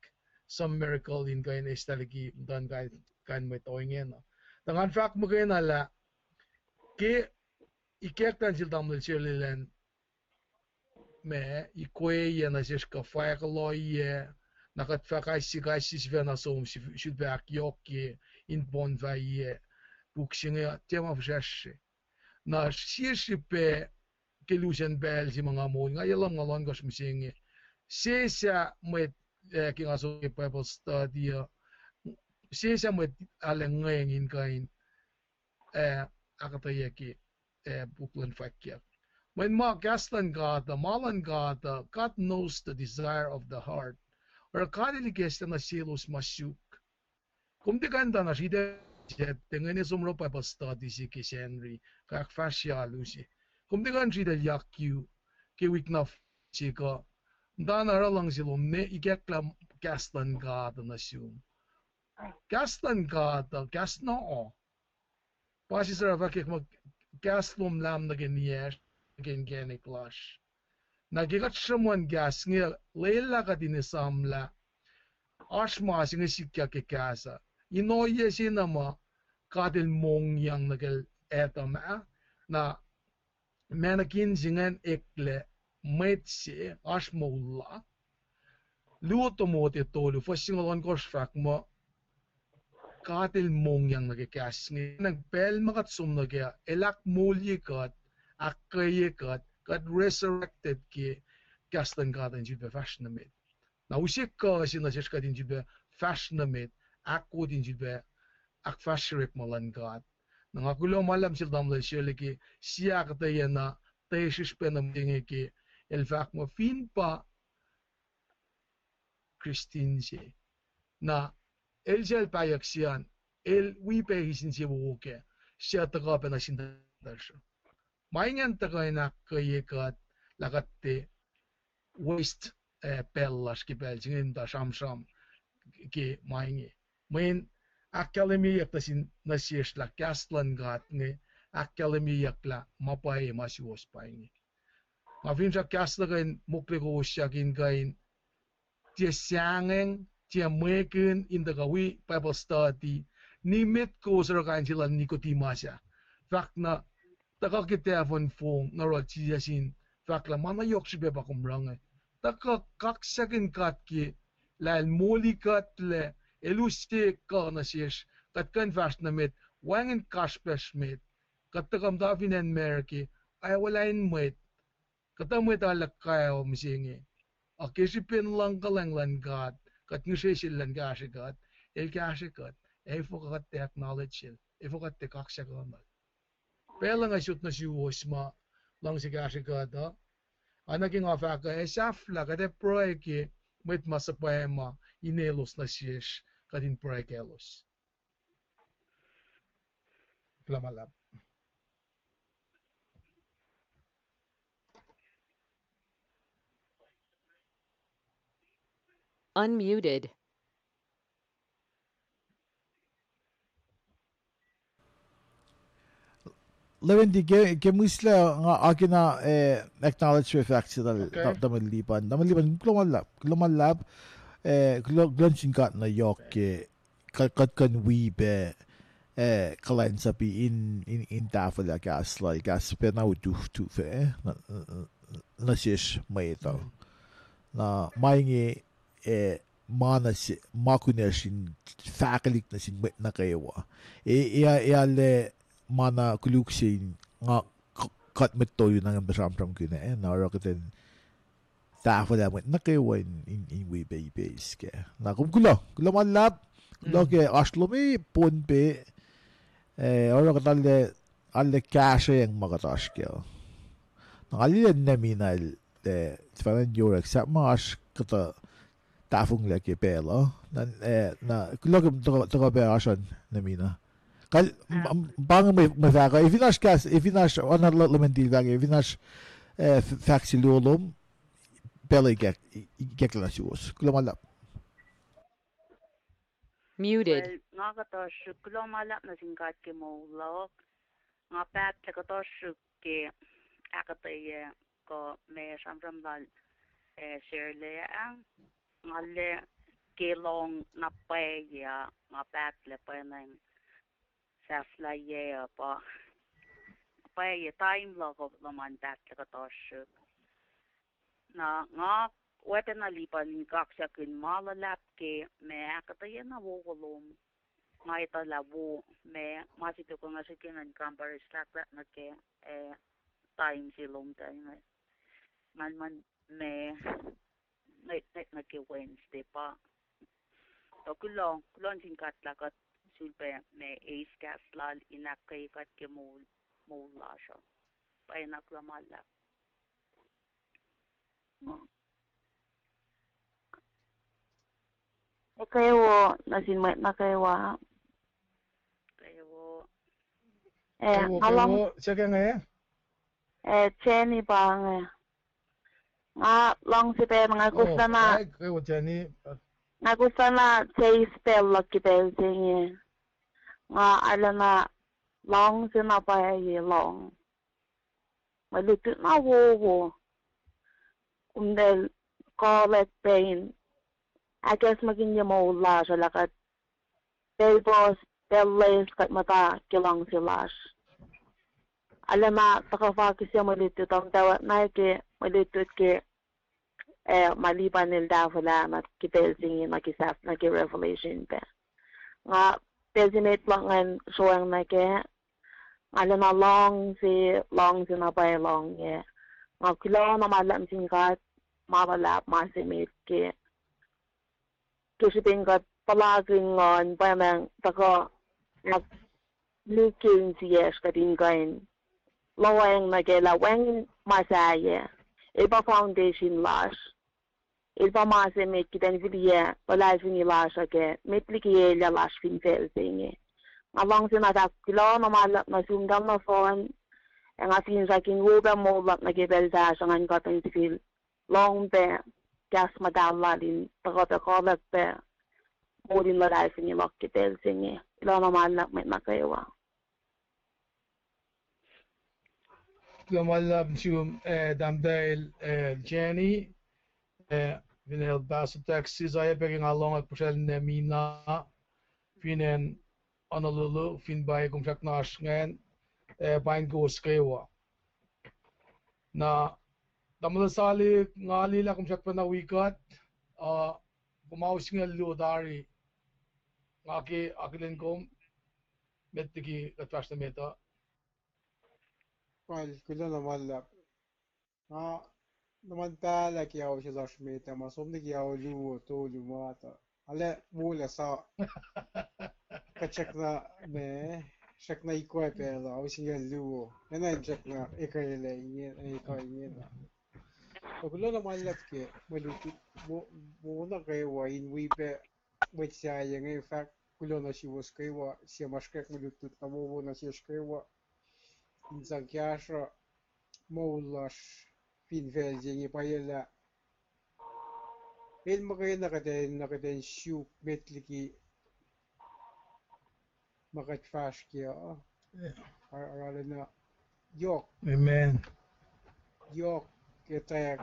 some miracle in kuh in eis tahl liki muhtuhn kain, kain mwet ohinge na. Tuh ngan fahk muhkwena lah ke ikacklah nuh sel tamuhlwel Sele elan ma, ikweyac nuh sesr kuh fahkuhloiyac, na kuht fah kais sie kais sie sifacna som, sifilpac ahkyohkye in poun fahyac puk se inge, tiac ma fihsracsr. Na sie srihpac ke lusen pacl se ma nga moul, nga yac lumngaul ohnkohsr mihsenge, sesah mwet, eh, ke nga som ke Bible study uh, sesah mwet arlac ngweng in kuh in, eh, ahkuhtweyac ke, eh, puk luhn fwackyuck. Mweyen ma kahs luhn God uh, ma luhn God uh, God knows the desire of the heart. Oruh God El ikacslah nuh selos ma suk. Kom tiac kuh in tuh na sritacl, tiac tiac ngwene som oruh Bible study se ke Sacnri, kuh ahkfahsrye alu se. Kom tiac kuh in sritaclyak ke wik na se kuh, muhta na oruh luhngse lom ne ikacklah kahs luhn God uh nuh sum. Kahs luhn God uh, kahs na uh. Pa se suc oruh fahkwack muh kahs lom lahm nuh ke niyacsr, nuh ke inkacnek lasr. Na ke kuht sruhmuhn kahs inge, lwelah kuht in esamlah oasr ma se inge sikyak ke kahs uh. In ohiyac se na ma God El mongyang nuh kacl Adam ah, na manakin se ingacn eklac mwet se oasr moul la. Luo Timote tolu, fuhs singucul ohnkohsr fahk muh God El mongyang nuh ke kahs inge. Nacng pacl ma kuht som nuh kac, El ahkmoulye kuht, ahkkweye kuht, kuht resurrected ke kahs luhn God in sifilpac fahsr nuh met. Na use kuh se nuh sesr kuht in sifilpac fahsr nuh met, ahkot in sifilpac ahkfahsrye orekma luhn God. Na nga kuloh ma luhlahp sel tamuhlwel Sele ke sie ahkuhtweyac na, tuh srihsrihk pac nuh mihsenge ke el fahk muh fin pa Kristin se, na el sel pahyuck se an, el wi pac eis insewowo kac, suc tuhkuh pac nuh sin tuhlsr. Ma ingacn tuhkuh in ahkkweye kuht lah kuht tiac waste, eh, pacl lasr ke pacl se inge in tuh sramsram ke ma inge. Mweyen ahkkahlwemyeyuck nuh sin nuh sesr lah kahs luhn God inge ahkkahlwemyeyuck lah ma pwacye ma suwohs pa inge. Nga finsrak kahs luhk in mokle kowos siyuck in kuh in tiac sahngweng, tiac mwekihn in tuhkuh wi Bible study, nimet kowos oruh kain se lal Nicodemus ah. Fahk na, tuhkuh ke tahfuhn fong, na oruh Jisus in fahk lah ma na yohk srihpac pa kom oruh inge. Tuhkuh kaksakihn God ke lah El moli kuhtlac, El use kuh nuh sesr, kuht kuh in fahsr nuh met, wacngihn kasrpacsr met. Kuht tuhkuh muhta fin acn America, ac wolacna in mwet, kuhtuh mwet arlac kaoh mihsenge. Ac ke srihpen luhngkuhlwacng luhn God, kuht ngihsre sel lah kahsrwe kuht, El kahsrwe kuht, ac efuh kuht tiac acknowledge El, efuh kuht tiac kaksakihnuhl. Pacl uh nga sot nuh suwos ma luhngse kahsrwe kuht uh, Oacna ke nga fahk uh, ac sahflah kuht ac pruhe ke mwet ma suhpwacma inelos nuh sesr, kuht in pruhe kaclos. Kuloh ma luhlahp. Unmuted. Lewendi, ke, ke mihslac nga akena, eh, acknowledge me fahk se lal, okay, ta-, tamuhlwel Lipan. Tamuhlwel Lipan, kuloh ma luhlahp, kuloh ma luhlahp, eh, kuloh, kuloh nuh sin God na yohk ke, kuht, kuht kuh in wi pac, eh, kuhlwacnsapuh in, in, in tahfwelah kahs lal, kahs pacna utuhtuh fac, eh, nuh, nuh sesr mwet uh. Na ma inge, eh, ma nuh se, ma kunacsr in fahkwelihk nuh sin mwet nuh kwewa. E, e, e arlac ma na koluk se in nga k-, kuht mwet tolu na ngan sramsramkihn, eh, na oruh kuht in tahfwelah mwet nuh kwewa in, in, in wi pac ipeis kac. Na kom kuloh, kuloh ma luhlahp, kuloh ke oasr lom e Pohnpei, eh, oruh kuht arlac, arlac kahsrweacng ma kuht oasr kac. Na nga liye Nemina el, eh, tifanan yorek sahp ma oasr kuhtuh tahfonglac ke pacl uh. Na, eh, na kuloh ke tuhkuh, tuhkuh pac oasr an Nemina. Kal, ah, m-, m-, pa inge mwe, mwe fahk uh, e fin oasr kahs, e fin oasr, oacna L-, Lewendi el fahk, e fin oasr, eh, f-, fahk se luo lom, pacl uh ikack, i-, ikacklah nuh suwos. Kuloh ma luhlahp. Muted. Well, nga kuhtuh srihk, kuloh ma luhlahp nuh sin God ke moul luhk. Nga pahtlac kuhtuh srihk ke ahkuhtweyac kuh ma sramsram lal, eh, Shirley ah. Nga arlac ke lohng na pwacye, nga pahtlac pwacnwacng sahflahiyac uh pa pwacye time luhk uh luhman pahtlac kuhtuh srihk. Na nga oacpacna Lipan in kaksakihn ma luhlahp ke ma ahkuhtweyac na wowo lom. Nga etuh lah wo ma, ma se tok nga srihke ngan compare-i sracklah nuh ke, eh, time se lom tuh inge. Ngan ma ma, nge-, nge-, nuh ke Wednesday pa. Tuh kuloh, kuloh nuh sin God lah kuht sulpac ma eis kahs lal in ahkkweye kuht ke moul, moul lasr uh. Pwacyena, kuloh ma luhlahp. Ekuh wo nuh sin mwet nuh kwewa. Ekuh wo. Eh, ekuh wo, nga ekuh lohng, wo, se ke inge? Eh, Jenny pa inge. Nga luhngse pac, nga, oh, kosla na, ekuh wo Jenny. Nga kosla na Chase pacl luhk ke pacl se inge. Nga arulacna luhngse na pwacye lohng mwe lutlut na wowo. Kom lal kolek pac in ahkacsmakihnye moul lasr uh lah kuht pacl puhs, pacl loes kuht muhta ke luhngse lasr. Arulacna tuhkuh fahk kihsac mwe lutlut uh, muhtwacwacack na ke mwe lutlut ke, eh, ma Lipan el tahfwelah nuh ke pacl se inge nuh ke sahf, nuh ke Revelation pac. Nga pacl se met luhk ngan sroacng nuh kac, nga arulacna luhngse, luhngse na pwacye lohng ah. Nga kuloh na ma luhlahp nuh sin God, ma luhlahp ma se met ke ke srihpen kuht puhlakihn Nguhn, pwacnwacng tuhkuh ahklukyeng insiyacsr kuht in kuh in lohacng nuh kac lah wacngihn ma sahyac. El pa foundation lasr. El pa ma se met kuht in fihliyac luhlahlfongi lasr uh ke met liki elyah lasr fin facl se inge. Nga luhngse na fahk kuloh na ma luhlahp nuh sum tamuhlwel nohfohn, ac nga finsrak in wo pac moul luhk nuh ke pacl fahsr uh ngan kuht in sifil lohng pac kahs muhtahl lal in tuhkuh pac kolek pac moul in luhlahlfongi luhk ke pacl se inge. Kuloh na ma luhlahp mwet nuh kwewa. Kuloh ma luhlahp nuh sum, eh, tahmtahel, eh, Jenny, eh, fin el Paso, Texas, oacyacpac ke nga lohng puhsracl Nemina, fin acn Honolulu, fin pa kom srackna oasr ingacn, eh, paing kowos kwewa. Na, tamuhlwel Salik, nga liye lah kom srackpacna wi kuht, uh, kom ao singucul luo tari, nga ke akihlen kom, met liki kuht fahsr nuh met uh. Pal, kuloh na ma luhlahp. Nga, na ma pahlah ke ao se lasr met ah, ma som liki ao luo, tolu, ma tuh arlac moul ah sa kuht srackna, ma, srackna ikwac pacl uh, ao singucul luo. Enenuh in srackna ekuh lac inge, ekuh ingena. Kuh kuloh na ma luhlahp ke mwe lutlut wo, wo nuh kwewa in wi pac mwet sahyac inge fahk kuloh nuh suwos kwewa, sie ma srihkwack mwe lutlut na wowo nuh sesr kwewa. In sang kahsruh moul lasr fin facl se inge pwacye lah el muhkwena kuht in, na kuht in suk met liki ma kuht fahsr kac uh. Ar-, arulacna yohk. Amen. Yohk ke etwacack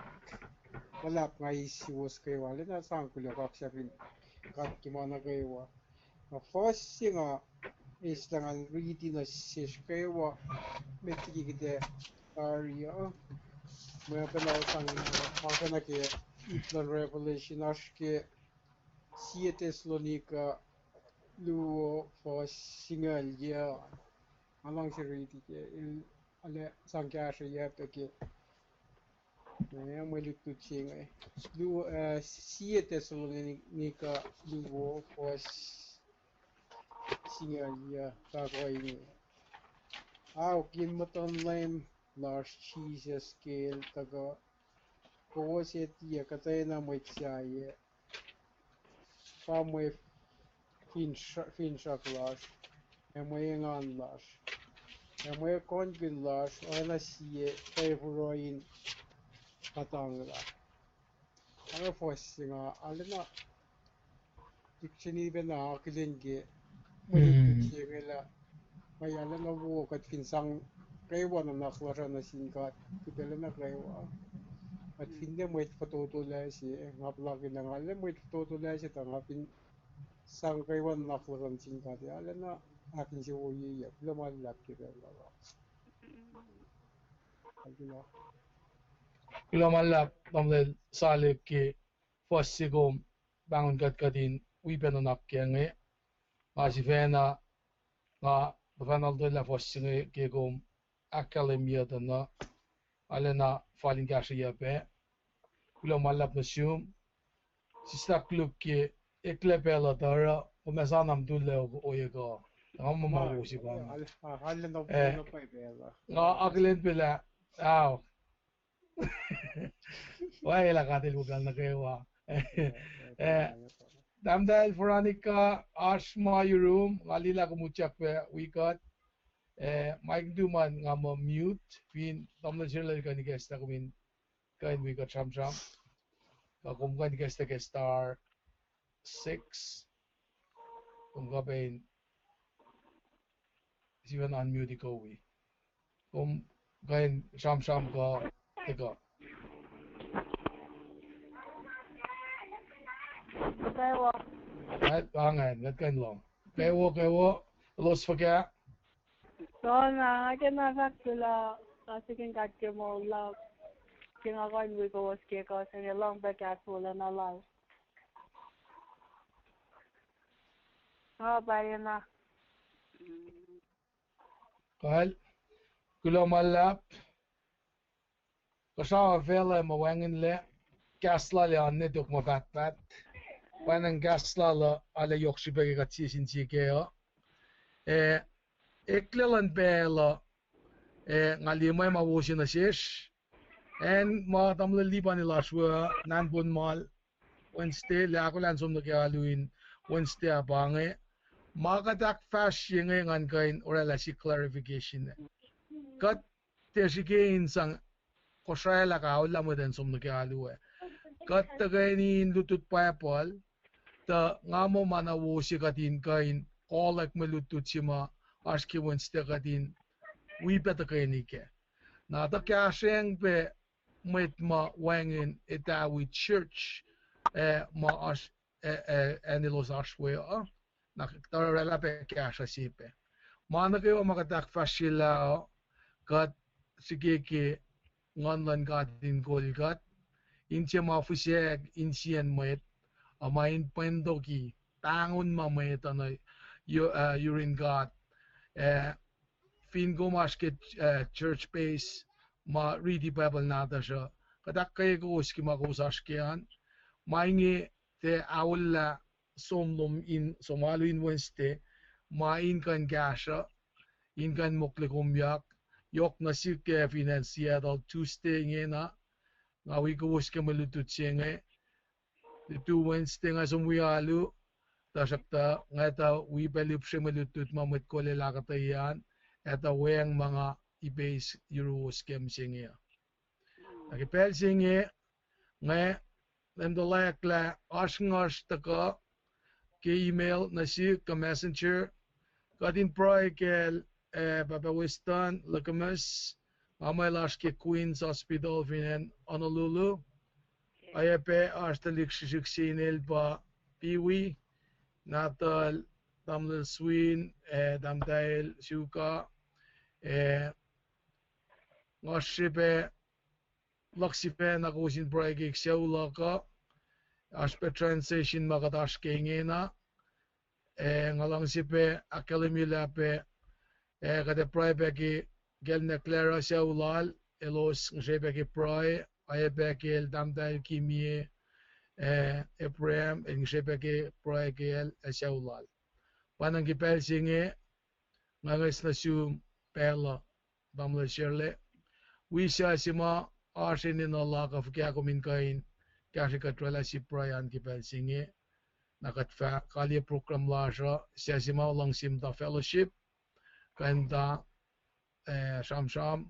luhlahp nga eis suwos kwewa, arulacna sang kuloh kaksakihn God ke ma nuh kwewa. Na fuhs se nga eislah ngan riti nuh sesr kwewa, met liki kuht ac tari uh. Mwe pacna sang, uh, ma pacna ke ip luhn Revelation, oasr ke Sie Thessalonica luo fuhs singucul yac. Nga luhngse riti ke el, arlac sang kahsrweyuc pac ke, eh, mwe lutlut se inge. Luo, eh, Sie Thessalonica luo fuhs singucul yac, fahk ohinge: Aok, in muhtuhn Leum lasr Jisus ke el tuhkuh, kowos ac tiac kuhtwena mwet sahyac, pa mwe finsrak, finsrak lasr, ac mwe engan lasr, ac mwe kohnkihn lasr oacna sie pwacfuroh in kuhtanglah. Oruh fuhs se nga arulacna, dictionary pacna akihlen ke mwe lutlut se inge lah, ma arulacna wo kuht fin sang kwewa nuhnak lasr uh nuh sin God, kuht arulacna kwewa. Kuht finne mwet fototolac se, nga puhlakihn lah nga arlac mwet fototolac se, tuh nga fin sang kwewa nuhnak lasr uh nuh sin God, arulacna ahkinsewowoyeyuck. Kuloh ma luhlahp ke pacl lal. Kuloh ma luhlahp, tamuhlwel Salek, ke fuhs se kom pahngon kuht kuht in wi pac nuhnak ke inge. Nga sifacna, nga tuhfahna lotwelah fuhs se inge ke kom ahkkahlwemye tuh na, arulacna fal in kahsrweyuc pac. Kuloh ma luhlahp nuh sum. Sislah koluk ke eklac pacl uh tuh oruh, kom ac sa na mutullac ohiyac kuh. Nga muh ma wo se pa. Nga akihlen pac lah, ao, Wacngihn God El wo pacl nuh kwewa. Eh, Tahmtahel Veronica, oasr ma yurum, nga liye lah kom utyak pac wi kuht. Eh, mic in tuh ma nga muh mute, fin tamuhlwel Sirlel kuh in ikacslah, kom in kuh in wi kuht sramsram. Kuh kom kuh in ikacslah ke star six. Kom kuh pac in sifacna unmute-i kuh wi. Kom kuh in sramsram kuh tuhkuh. Kwewa. Kuht, ah, ingacn, kuht kuh in lohng. Kwewa, kwewa, elos fuhkah? Soenna, nga kena fahk kuloh, nga siyuck God ke moul luhk, ke nga kuh in wi kowos ke kuh se inge, lohng pac kahs wolacna lal. Nga pwacye na. Kal, kuloh ma luhlahp. Kuhsrao facluh ma wacngihnlac, kahs lal ac oan ne tok ma pahtpaht. Pwacnwacng kahs lal uh arlac yohk srihpac ke kuht sie sin sie kac uh. Eh, eklac luhn pacl uh, eh, nga liye mwe ma wo se nuh sesr. Acn ma tamuhlwel Lipan el oasr we uh, Nanpon Mal, Wednesday, lah ahkolah in som nuh ke alu in Wednesday ah pa inge. Ma kuht ahkfahsrye inge ngan kuh in oraclah sik clarification. Kuht tiac srihke in sang Kosrae lah kaolah mwet in som nuh ke alu ah. Kuht tuhkweni in lutlut Bible, tuh nga muh ma na wo se kuht in kuh in kohlwack mwe lutlut se ma oasr ke Wednesday kuht in wi pac tuhkweni kac. Na tuh kahsrweyang pac mwet ma wacngihn etawi church, eh, ma oasr, eh, eh, acn elos oasr we uh, na kuht oraclah pac kahsruh se pac. Ma nuh kwewa ma kuht ahkfahsryelah uh, kuht srihke ke Nguhn luhn God in kol kuht, inse ma fihsracsr insiyacn mwet, uh, ma in pwentoki pahngon ma mwet uh nuh yu-, uh, yurin God, eh, fin kom oasr ke, eh, church base, ma riti Bible nahtuhsr uh, kuht ahkkweye kowos ke ma kowos oasr ke an. Ma inge tiac aollah som lom in som alu in Wednesday, ma in kuh in kahsruh, in kuh in mokle komyak, yohk nuh sihk ke fin acn Seattle Tuesday ingena, Nga wi kowos ke mwe lutlut se inge, lutu Wednesday nga som wi alu, tuhsruhktuh nga etuh wi pac lihpsre mwe lutlut ma mwet kol el ahkuhtweyac an, etuh weacng ma nga ipeis yuruwos ke mihsenge uh. Na ke pacl se inge, nga, Leum tuhlac lah oasr nguhsr tuhkuh ke email nuh sihk kuh messenger, kuht in pruhe kacl, ah, Pahpah Weston Lakamas, ma el oasr ke Queens Hospital fin acn Honolulu. Oacyacpac oasr tuhlihk srihsrihk se inel pa Piwi, nahtuhl, tamuhlwel Swin, ah, tahmtahel Suka, ah, nga srihpac luhk sifacna kowos in pruhe ke sucu luhk uh, oasr pac transition ma kuht oasr ke ingena, ah, nga luhngse pac ahkkahlwemye lah pac, ah, kuht ac pruhe pac ke kacl Neclara sucu lal, elos ngihsre pac ke pruhe, oacyacpac kacl tahmtahel Kimie, ah, Abraham, el ngihsre pac ke pruhe kacl ac sucu lal. Pa ingacn ke pacl se inge, nga eis nuh sum pacl uh, tamuhlwel Sherle, wi suc se ma oasr enenuh la kuh fuhkah kom in kuh in kahsre kuht oraclah sip pruhe an ke pacl se inge, na kuht fah kalye program lasr uh, suc se ma luhngse muhta fellowship, kuh in muhta, ah, sramsram,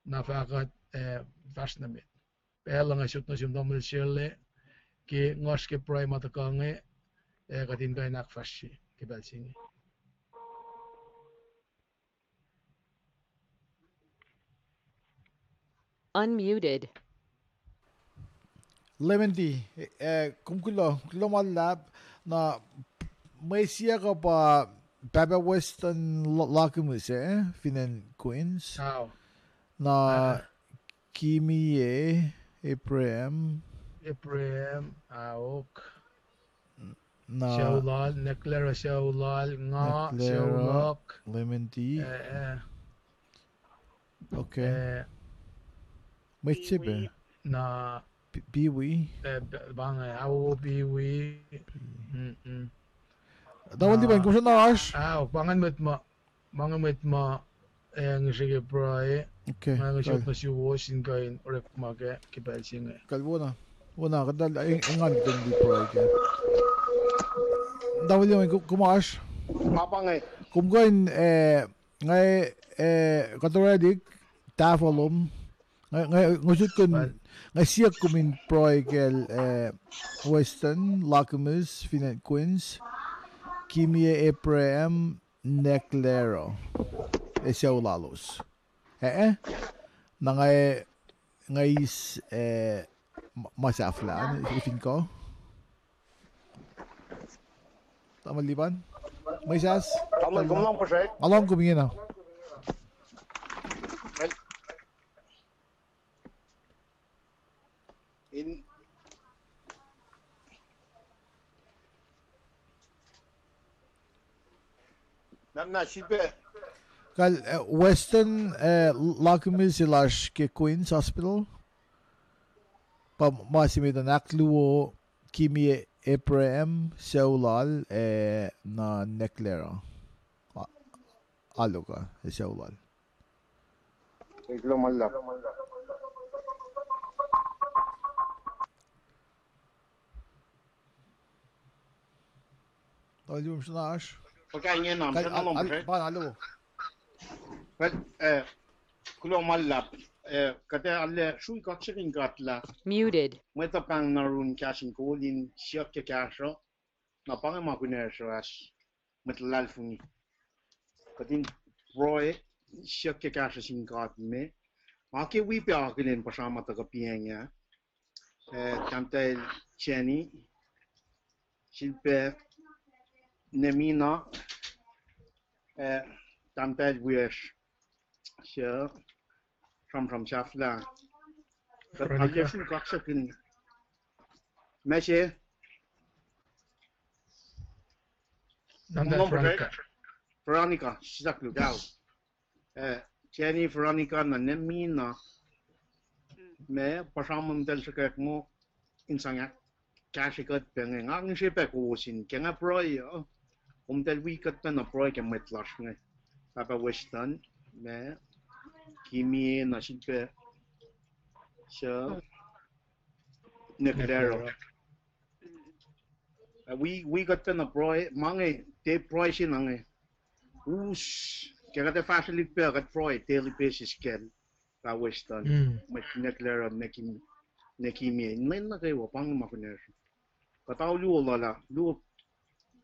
na fah kuht, ah, fahsr nuh met. Pacl uh nga sot nuh sum tamuhlwel Sherle, ke nguhsr ke pruhe ma tuhkuh inge, ah, kuht in kuh in ahkfahsrye ke pacl se inge. Unmuted. Lemendi, ah, kom kuloh, kuloh ma luhlahp, na mwe siyuck uh pa Pahpah Weston Lo-, Lakimus, ah, fin acn Queens. Na Kimie, Abraham. Abraham, aok. Na sucu lal, Neclara sucu lal, nga, sucu luhk, Lemendi. Okay. Mwet se pac? Na Pi-, Piwi. Pa inge, ao, Piwi. Tamuhlwel Lipan, kom srackna oasr? Ao, pa ingacn mwet ma, ma inge mwet ma, ah, ngihsre ke pruhe. Nga ngihsre nuh suwos in kuh in orekma kac ke pacl se inge. Kalweni, wona, kuht engan kuht in pruhe kac. Tamuhlwel Lipan, kom oasr? Kom kuh in, ah, nga, ah, kuht oraclihk tahfuh lom. Nga, nga, nga siyuck kom in pruhe kacl, ah, Weston Lakimus fin acn Queens, Kimie Abraham, Neclara, ac sucu lalos. Eh, eh? Na nga, nga eis, ah, ma, ma sahflah, fin kuh. Tamuhlwel Lipan? Mwesahs? Nga lohng kom ingena. In Kal, eh, Weston, eh, Lakimus el oasr ke Queens Hospital. Pa ma se met an ahkluo Kimie Abraham, sucu lal, eh, na Neclara. Aloka, eh, sucu lal. Kuloh ma luhlahp, eh, kuht ac arlac srui kaksakihn God lah mwet uh pahng na run kahs in kol in siyuck ke kahsruh, na pa inge ma kunacsr uh oasr mwet luhlahlfongi. Kuht in pruhe, siyuck ke kahsruh sin God me. Nga ke wi pac akihlen puhsra ma tuhkuh piacng ah. Eh, tahmtahel Jenny, sifilpac Nemina, eh, tahmtahel wiyacsr, su, sramsram sahflah. Kuht arlac srui kaksakihn. Ma se? Veronica, sisaklu kahl. Eh, Jenny, Veronica, na Nemina, ma puhsra muh eltahl sruhkwack muh in sang kahsrwe kuht pac inge. Nga ngihsre pac kowos in ke nga pruhe uh, komtahl wi kuht pacna pruhe ke mwet lasr inge. Pahpah Weston, ma, Kimie, na sifilpac, su, Nick Lero. Wi, wi kuht pacna pruhe, ma inge, tiac pruhe se na inge. Us, ke kuht ac fahsrwelihk pac kuht pruhe daily basis kacl, pa Weston, mwet Nick Lero, Nick Im-, Nick Imie, in lwen nuh kwewa, pa inge ma kunacsr. Kuht ao luo lula, luo,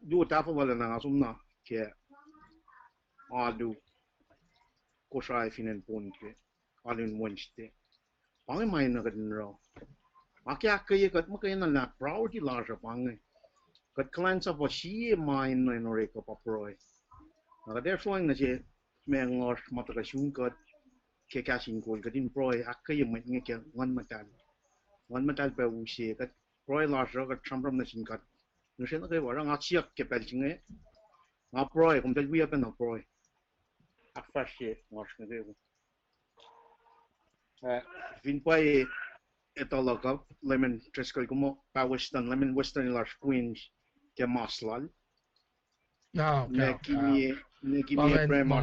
luo tahfuh lula na nga som na ke alu Kosrae fin acn Pohnpei, alu in Wednesday. Pa inge ma enenuh kuht in oruh. Ac ke ahkkweye kuht muhkwena lah priority lasr uh pa inge. Kuht kuhlwacnsapuh sie ma enenuh in orek uh pa pruhe. Na kuht ac sroacng nuh se ma ngohsr ma tuhkuh sun kuht ke kahs in kol, kuht in pruhe ahkkweye mwet inge ke Nguhn Muhtahl. Nguhn Muhtahl pac use kuht, pruhe lasr uh kuht sramsram nuh sin God. Ngihsre nuh kwewa, oruh nga siyuck ke pacl se inge, nga pruhe, kom tuh wiyuck na pruhe. Ahkfahsrye ngohsr nuh kwewa. Ah, fin pwacye etuh luhk uh, Leman Driscoll, kom pa Weston, Leman Weston el oasr Queens ke mas lal. Nick Imie, Nick Imie Prema,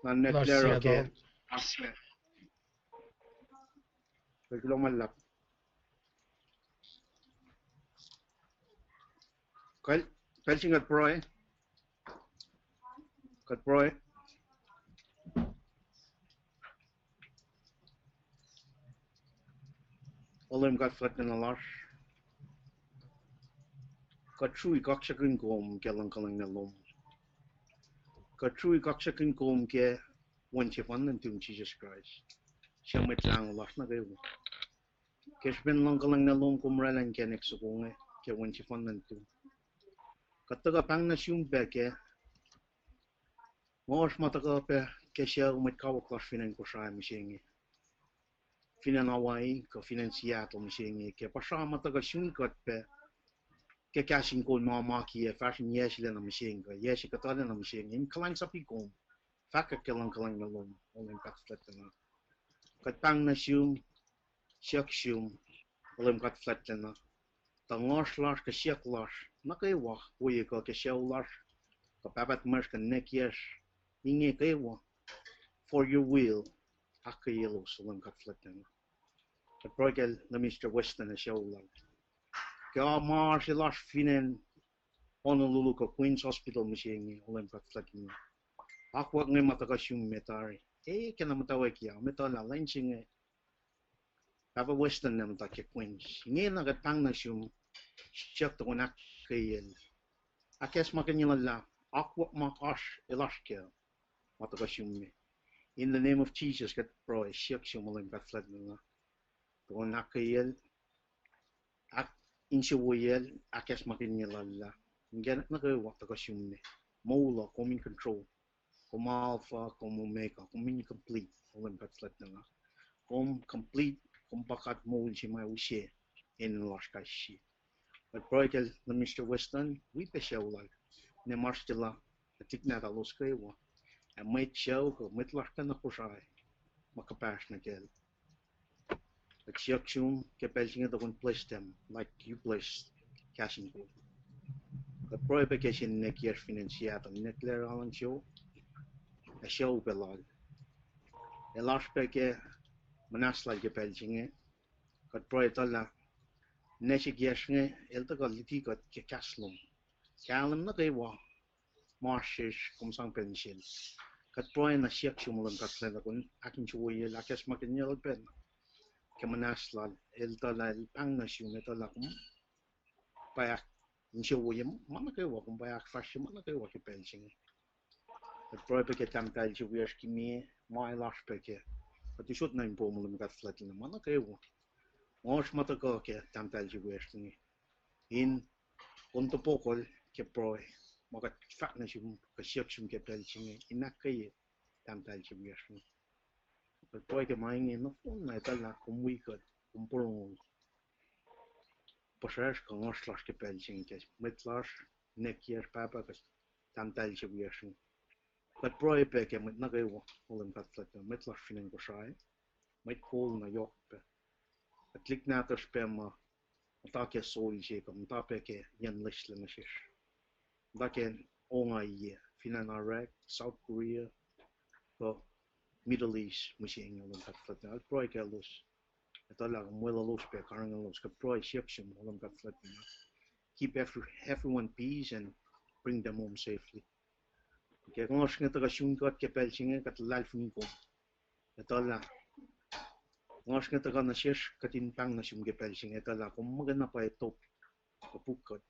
na Nick Lero ke, kuloh ma luhlahp. Kal, pacl se inge kuht pruhe. Kuht pruhe. O Leum God fuhlwactlacna lasr, kuht srui kaksakihn kom ke luhngkuhlwacng na lom. Kuht srui kaksakihn kom ke Wen sefanna nuhtum, Jisus Kraist, suc Mwet Lahngo lasr nuh kwewa. Ke srihpen luhngkuhlwacng na lom kom oraclah inkacnek soko inge ke Wen sefanna nuhtum. Kuht tuhkuh pahng nuh sum pac ke ngohsr ma tuhkuh pac ke sucu mwet kawuck lasr fin acn Kosrae mihsenge, fin acn Hawaii kuh fin acn Seattle mihsenge, ke puhsra ma tuhkuh sun kuht pac ke kahs in kol ma ma kiyac fahsr in yac se lacna mihsenge kuh yac se kuhtuh lacna mihsenge, in kuhlwacnsapuh kom, fahkwack ke luhngkuhlwacng na lom, O Leum God fuhlwactlacna. Kuht pahng nuh sum, siyuck sum, O Leum God fuhlwactlacna, tuh ngohsr lasr kuh siyuck lasr nuh kwewa, ohiyac kuh ke sucu lasr, kuh pahpah tuhmwacsr kuh ninac kiyacsr, inge kwewa, for your will, ahkkweyelos, O Leum God fuhlwactlacna. Kuht pruhe kacl Minister Weston ac sucu lal, ke ma oasr lasr fin acn Honolulu kuh Queens Hospital mihsenge, O Leum God fuhlwactlacna. Akwuck inge ma tuhkuh sum met tari, e, ke na muhtwacwacack ah, met uh lah lwen se inge Pahpah Weston na muhta ke Queens. Ingena kuht pahng nuh sum, siyuck tuh kom ahkkweyacl, ahkacsmakihnye lal lah akwuck ma oasr, el oasr kac, ma tuhkuh sum me. In the name of Jesus kuht pruhe, siyuck sum, O Leum God fuhlwactlacna, tuh kom ahkkweyacl, ahk, insewowoyacl, ahkacsmakihnye lal lah inkacnek nuh kwewa tuhkuh sum me, moul uh kom in control. Kom Alpha, kom Omega, kom in complete, O Leum God fuhlwactlacna. Kom complete, kom pa God moul se ma use enenuh lasr kais sie. Kuht pruhe kacl Minister Weston, wi pac sucu lal, ne masrtila, ac tuhlihk nahtuhlos kwewa, ac mwet sucu kuh mwet lasr pacna Kosrae ma kuhpahsr nuh kacl. Kuht siyuck sum ke pacl se inge tuh kom bless them like you bless Kahs in Kol. Kuht pruhe pac ke sel ninac kiyacsr fin acn Seattle, ninac lacra luhngse, ac sucu pac lal. El oasr pac ke muhnahs lal ke pacl se inge. Kuht pruhe etuh lah ninac se kiyacsr inge el tuhkuh luti kuht ke kahs lom, kahlwem nuh kwewa ma oasr sesr kom sang pacl nuh sel. Kuht pruhe na siyuck sum, O Leum God fuhlwactlacna, kom ahkinsewowoyacl, ahkacsmakihnyacl pacna ke muhnahs lal, el etuh lah el pahng nuh sum, etuh lah kom pa ahkinsewowoye ma nuh kwewa, kom pa ahkfahsrye ma nuh kwewa ke pacl se inge. Kuht pruhe pac ke tahmtahel se wiyacsr Kimie, ma el oasr pac ke, kuht usot nuh inpoum, O Leum God fuhlwactlacna, ma nuh kwewa, ngohsr ma tuhkuh ke tahmtahel se wiyacsr inge. In kom topukol ke pruhe ma kuht fahk nuh sum kuh siyuck sum ke pacl se inge, in ahkkweye tahmtahel se wiyacsr inge. Kuht pruhe ke ma inge nohfohn na etuh lah kom wi kuht, kom porongo puhsracsr kuh ngohsr lasr ke pacl se inge, ke mwet lasr, ninac kiyacsr, pahpah kuh tahmtahel se wiyacsr inge. Kuht pruhe pac ke mwet nuh kwewa, O Leum God fuhlwactlacna, mwet lasr fin acn Kosrae, mwet kol na yohk pac, tuhlihk nahtuhsr pac ma muhta ke soil se kuh muhta pac ke yen loes lac nuh sesr, muhta ke ongaiyac fin acn Iraq, South Korea, kuh Middle East mihsenge, O Leum God fuhlwactlacna, kuht pruhe kaclos. Etuh lah kom weluhlos pac, karihngihnuhlos, kuht pruhe siyuck sum, O Leum God fuhlwactna. Keep every, everyone peace and bring them home safely. Ke nga oasr inge tuhkuh sun kuht ke pacl se inge, kuht luhlahlfongi kom. Etuh lah nga oasr inge tuhkuh nuh sesr, kuht in pahng nuh sum ke pacl se inge, etuh lah kom muhkwena pwacye top, topuk kuht.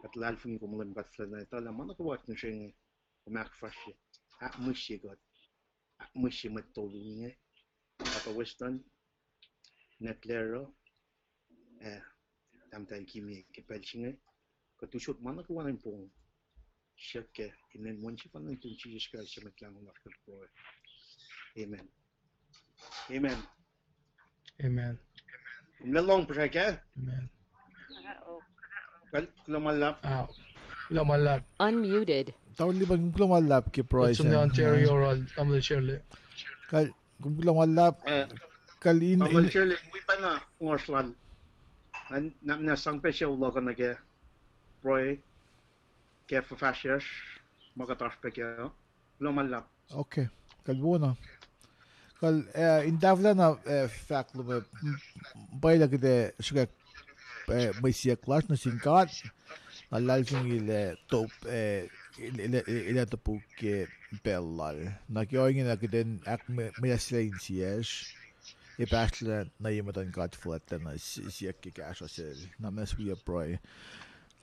Kuht luhlahlfongi kom, Leum God fuhlwactna, etuh lah ma nuh kwewa kuht ngihsre inge, kom ahkfahsrye, ahkmihsye kuht, ahkmihsye mwet tolu inge, Papa Weston, Ned Lero, ac Tahmtahel Kimie ke pacl se inge, kuht usot ma nuh kwewa in pong siyuck ke inen Wen sefanna nuhtum Jisus Kraist, Mwet Lahngo lasr, kuht pruhe. Amen. Amen. Amen. Kom lah lohng puhsrack ah? Amen. Kal, kuloh ma luhlahp. Ah, kuloh ma luhlahp. Unmuted. Tamuhlwel Lipan, kom kuloh ma luhlahp ke pruhe se inge. Ontario, Tamuhlwel Shirley. Kal, kom kuloh ma luhlahp. Eh, kal in, Tamuhlwel Shirley, wi pacna ngohsr lal. An, na, na sang pac sucu luhk uh nuh ke pruhe ke fuhfahsryucsr, ma kuht oasr pac kac. Kuloh ma luhlahp. Okay. Kal wona. Kal, eh, in tahfwelah na, eh, fahk lom, eh, pwacye lah kuht ac sruhkwack, eh, mwe siyuck lasr nuh sin God, na luhlahlfongi lah top, eh, el, el, el, el topuk ke pacl lal. Na ke ohinge na kuht in ahkmwe-, mwe siyuck insiyacsr, ac pahsrlah nuh ye muhtuhn God fuhlwactlacna, si-, siyuck ke kahsruh sel. Na muhnahs wi pruhe.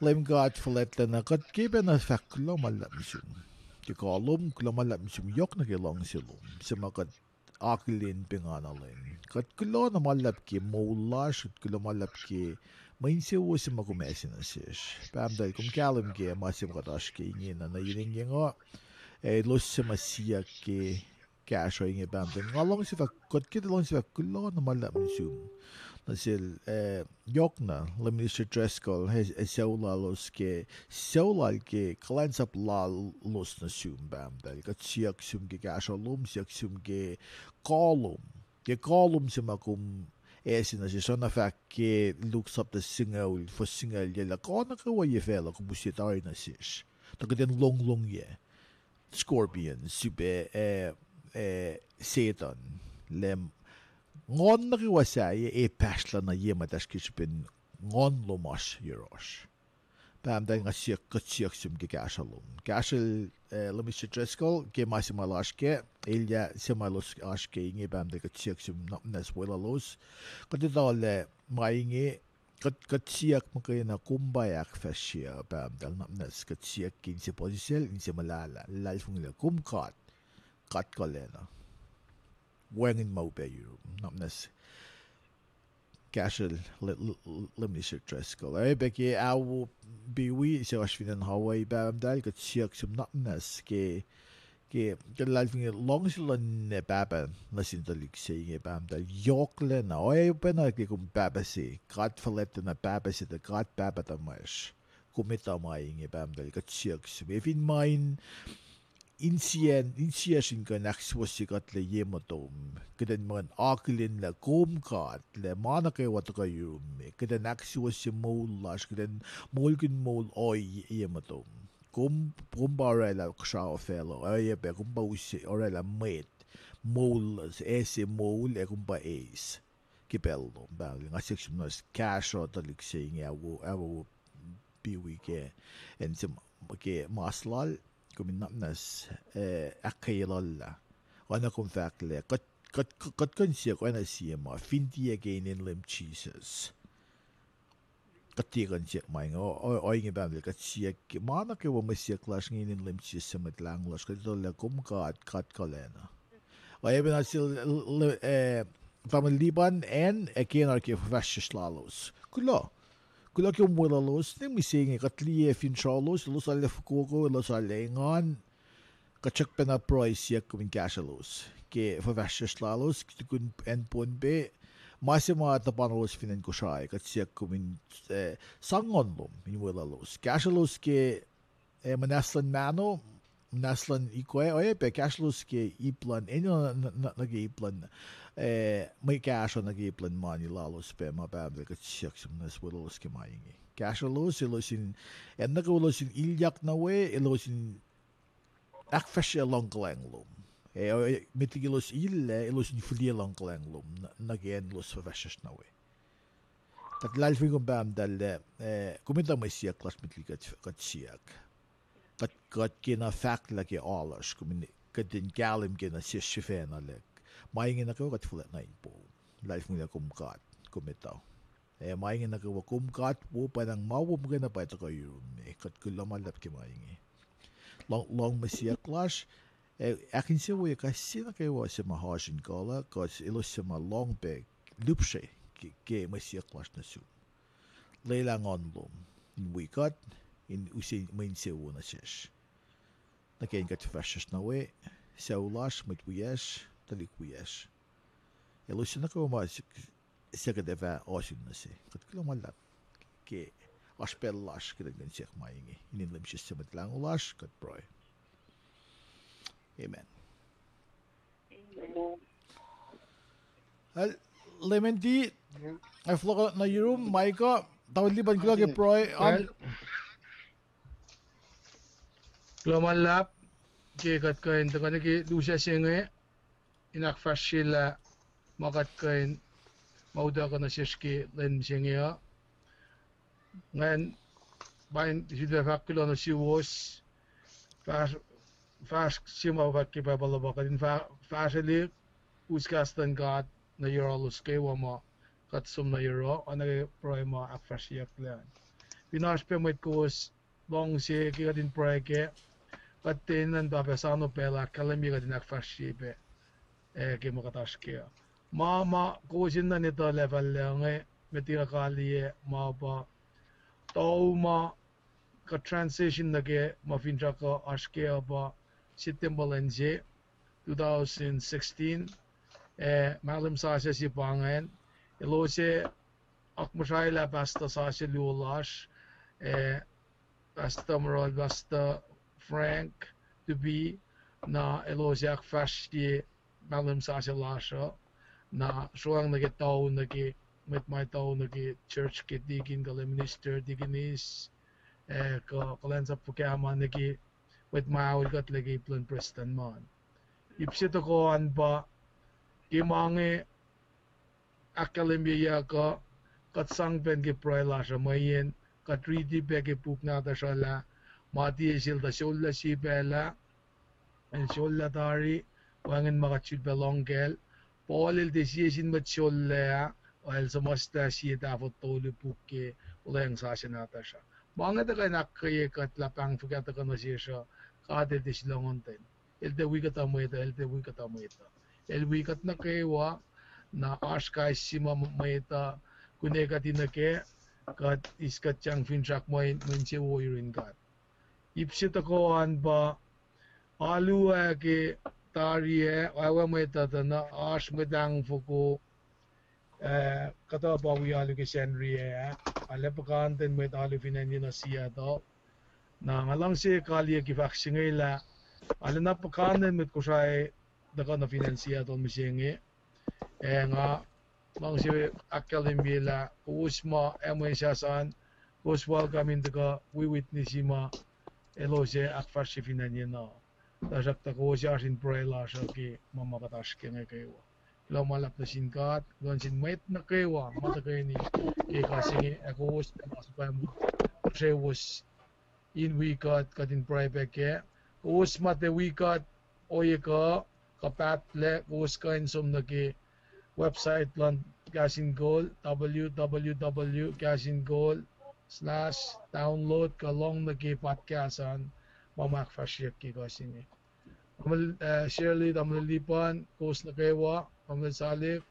Leum God fuhlwactlacna, kuht ke pacna fahk kuloh ma luhlahp nuh sum ke kolom, kuloh ma luhlahp nuh sum yohk nuh ke luhngse lom, suc ma kuht akihlen pengana lwen. Kuht kuloh na ma luhlahp ke moul lasr, kuht kuloh ma luhlahp ke mwe insewowo suc ma kom ase nuh sesr. Pahpah muhtahl, kom kahlwem ke ma se ma kuht oasr ke ingena, nuh yen inge nga, ac elos suc ma siyuck ke kahsruh inge, Pahpah muhtahl. Nga luhngse fahk, kuht ke luhngse fahk kuloh na ma luhlahp nuh sum nuh sel, eh, yohk na, Lay Minister Driscoll, ac, ac sucu lalos ke, sucu lal ke kuhlwacnsap lalos nuh sum, Pahpah muhtahl. Kuht siyuck sum ke kahsruh lom, siyuck sum ke kolom. Ke kolom se ma kom ase nuh sesr, oacna fahk ke Luke sapta singucul, fuhs singucul, yac lah kuh nuh kwewa ye facluh kom use tari nuh sesr, tuh kuht in longlongyac scorpion, srihpac, eh, eh, Setuhn, Leum, nguhn nuh kwewa sahyac ac pahsrlah nuh ye muhtahsr ke srihpen nguhn lom oasr yohrohsr. Pahpah muhtahl, nga siyuck, kuht siyuck sum ke kahsruh lom. Kahsrwel, eh, Lay Minister Driscoll, ke ma se ma el oasr kac, elyah se ma elos oasr ke inge, Pahpah muhtahl, kuht siyuck sum na muhnahs weluhlos. Kuht etuh lah ma inge, kuht, kuht siyuck muhkwena kom pa ahkfahsrye, Pahpah muhtahl, na muhnahs kuht siyuck ke inse puhsisacl, inse muhlahlah, luhlahlfongi lah kom God, God kuhlacna. Wacngihn ma upac yurum, na muhnahs kahsrwel Lay, Lay, Lay Minister Driscoll. Oacyacpac ke Awo Piwi, suc oasr fin acn Hawaii, Pahpah muhtahl, kuht siyuck sum na muhnahs ke, ke, ke luhlahlfongi luhngse luhn pahpah nuh sin tuhlihk se inge, Pahpah muhtahl, yohklacna. Oacyacpac na ke kom pahpah se, God fuhlwactlacna, pahpah se tuh God, Pahpah tuhmwacsr. Kom etuh ma inge, Pahpah muhtahl, kuht siyuck sum. Ac fin ma in insiyacn, insiyacsr in kuh in ahksuwohsye kuht lac ye motom, kuht in muh in akihlen lah kom God, lah ma nuh kwewa tuhkuh yurum me, kuht in ahksuwohsye moul lasr, kuht in moulkihn moul ohiyac ye motom. Kom, kom pa orwaclah kosro facluh, oacyacpac kom pa use orwaclah mwet moul, ase moul, ac kom pa eis ke pacl lom, Pahpah. Nga siyuck sum na kahsruh tuhlihk se inge, Awo, Awo Piwi ke, acn se ma-, ke mas lal, kom in na muhnahs, eh, ahkkweye lal lah, oacna kom fahk lah, kuht, kuht, kuht kuh in siyuck oacna sie ma, fin tiac ke inen Leum Jisus. Kuht tiac kuh in siyuck ma inge, o-, o-, ohinge, Pahpah muhtahl, kuht siyuck ke ma nuh kwewa, mwe siyuck lasr inge inen Leum Jisus, Mwet Lahngo lasr, kuht etuh lah kom God, God kuhlacna. Oacyacpac na sel, eh, Tamuhlwel Lipan, acn ac Kenar ke fuhfahsryucsr lalos. Kuloh. Kuloh ke kom weluhlos, ne mihsenge kuht liye finsralos, elos arlac fokoko, elos arlac engan, kuht srackpacna pruhe siyuck kom in kahsrwelos ke fuhfahsryucsr lalos, tukun acn Pohnpei, ma se ma tuhpan elos fin acn Kosrae, kuht siyuck kom in, eh, sang nguhn lom in weluhlos. Kahsrwelos ke, eh, muhnahs luhn mahno, muhnahs luhn ikwac, oacyacpac kahsrwelos ke ip luhn, enenuh nuh, nuh, nuh ke ip luhn, eh, mwe kahsruh nuh ke ip luhn mani lalos pac ma, Pahpah muhtahl, kuht siyuck sum muhnahs weluhlos ke ma inge. Kahsrwelos, elos in, acn nuh kwewa elos in ilyak nuh we, elos in ahkfahsrye luhngkuhlwacng lom. Eh, met liki elos illac, elos in fihliyac luhngkuhlwacng lom, nuh ke acn elos fuhfahsryucsr nuh we. Kuht luhlahlfongi kom pahmtalah, eh, kom etuh mwe siyuck lasr met liki kuht, kuht siyuck. Kuht, kuht kena fahklah ke alu lasr, kom in, kuht in kahlwem ke nuh sesr sifacna lah ma inge nuh kwewa kuht fuhlwact nuh inpoum. Luhlahlfongi lah kom God, kom etuh. Eh, ma inge nuh kwewa kom God wo, pwacnwacng ma wo muhkwena pa tuhkuh yurum me, kuht kuloh ma luhlahp ke ma inge. Lohng, lohng mwe siyuck lasr, eh, ahkinsewowoye kais sie nuh kwewa suc ma oasr in kuh lah, kuh elos suc ma lohng pac lihpsre ke, ke mwe siyuck lasr nuh sum. Lwelah nguhn lom in wi kuht, in use mwe insewowo nuh sesr. Nuh ke acn kuht fuhfahsryucsr nuh we, sucu lasr, mwet wiyacsr, tuhlihk wiyacsr. Elos suc nuh kwewa ma suc kuht ac fah ohsun nuh se. Kuht kuloh ma luhlahp ke oasr pacl lasr kuht in kuh in siyuck ma inge. Inen Leum Jisus Mwet Lahngo lasr kuht pruhe. Amen. Leman T, ac fohlohk nuh yurum, Micah, tamuhlwel Lipan, kuloh ke pruhe an. Kuloh ma luhlahp ke kuht kuh in tuhkuh nuh ke lusac se inge, in ahkfahsryelah ma kuht kuh in, ma utuckuh nuh sesr ke lwen mihsenge uh. Ngan pain sifilpac fahk kuloh nuh suwos, fahsr, fahsr se ma fahk ke Bible uh pa kuht in fah-, fahsrwelihk us kahs luhn God nuh yohrohlos kwewa ma kuht som nuh yohroh, oacna ke pruhe ma ahkfahsryeyucklac an. Fin oasr pac mwet kowos luhngse ke kuht in pruhe kac, kuht tiac enenuh in pa pac soano pacl ahkkahlwemye kuht in ahkfahsrye pac, ac ke ma kuht oasr kac uh. Ma, ma kowos enenuh in etuh lah fal inge, met liki nga kaliyac ma pa, tau ma kuht transition nuh ke ma finsrak uh oasr kac uh pa Septempuh lwen se, two thousand sixteen, ac mahlwem sasuc se pa ingacn, elos ac akmuhsraelah pastor sasuc luo lasr, ac Pastor Moral, Pastor Frank Tupi, na elos ac ahkfahsrye mahlwem sasuc lasr uh, na sroang nuh ke tau nuh ke, mwet ma tau nuh ke church ke deacon kuh minister, deaconess, ac kuh kuhlwacnsap fuhkah ma nuh ke mwet ma aol kuhtlac ke ip luhn prestuhn ma. Ip se tohkoh an pa, ke ma inge ahkkahlwemyeyuck uh, kuht sang pacna ke pruhe lasr uh mweyen kuht riti pac ke puk nahtuhsr uh lah ma tiac seltahl sollah sie pacl ah, el sollah tari, wacngihn ma kuht sulpac lohng kacl. Paul el tiac sie sin mwet sollah ah, el suhmuhslah sie tahfuh tolu puk ke Wuhlweacng Sasuc Nahtuhsr uh. Ma inge tuhkuh in ahkkweye kuht lah pahng fuhkah tuhkuh nuh sesr uh, God el tiac sulongontwen. El tiac wi kuhtuh mwet uh, el tiac wi kuhtuh mwet uh. El wi kuht nuh kwewa, na oasr kais sie ma mwet uh, kunac kuht in nuh kac, kuht eis kuht sang finsrak mwe, mwe insewowo yurin God. Ip se tohkoh an pa, alu ah ke tari ah, oacwac mwet uh tuh na oasr mwet ahngfoko, ah, kuhtuh pa wi alu ke Sacnri ah, arlac puhkantwen mwet alu fin acn ye nuh Seattle. Na nga luhngse kaliyac ke fahk se inge lah, arlac na puhkantwen mwet Kosrae tuhkuh nuh fin acn Seattle mihsenge. Ac nga luhngse ahkkahlwemye lah kowos ma ac mwesahs an, kowos welcome in tuhkuh wi witness ma elos ac ahkfahsrye fin acn ye na. Tuhsruhktuh kowos oasr in pruhe lasr uh ke ma ma kuht oasr ke inge kwewa. Kuloh ma luhlahp nuh sin God, kuloh nuh sin mwet nuh kwewa ma tuhkweni ke ekuh se inge, ac kowos ma suhpwacma, kowos in wi kuht, kuht in pruhe pac kac. Kowos ma tiac wi kuht ohiyac kuh, kuh pahtlac, kowos kuh in som nuh ke website luhn Kahs in Kol, w w w dot kahs in kol slash download, kuh lohng nuh ke podcast an ma ma ahkfahsryeyuck ke ekuh se inge. Tamuhlwel, ah, Shirley, Tamuhlwel Lipan, kowos nuh kwewa, Tamuhlwel Salik,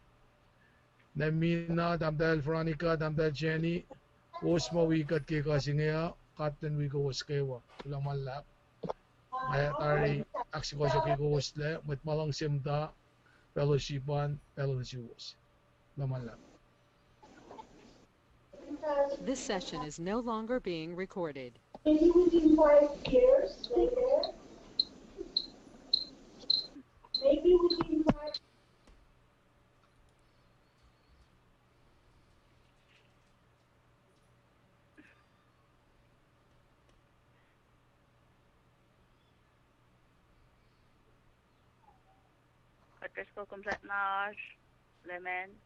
Nemina, Tahmtahel Veronica, Tahmtahel Jenny, kowos ma wi kuht ke ekuh se inge uh, God El wi kowos kwewa. Kuloh ma luhlahp. Nga tari ahksukohsohkye kowoslac, mwet ma luhngse muhta fellowship an, pacl nuh suwos. Kuloh ma luhlahp. This session is no longer being recorded. Maybe within five years later, maybe within five Soko kom srackna oasr, Leman.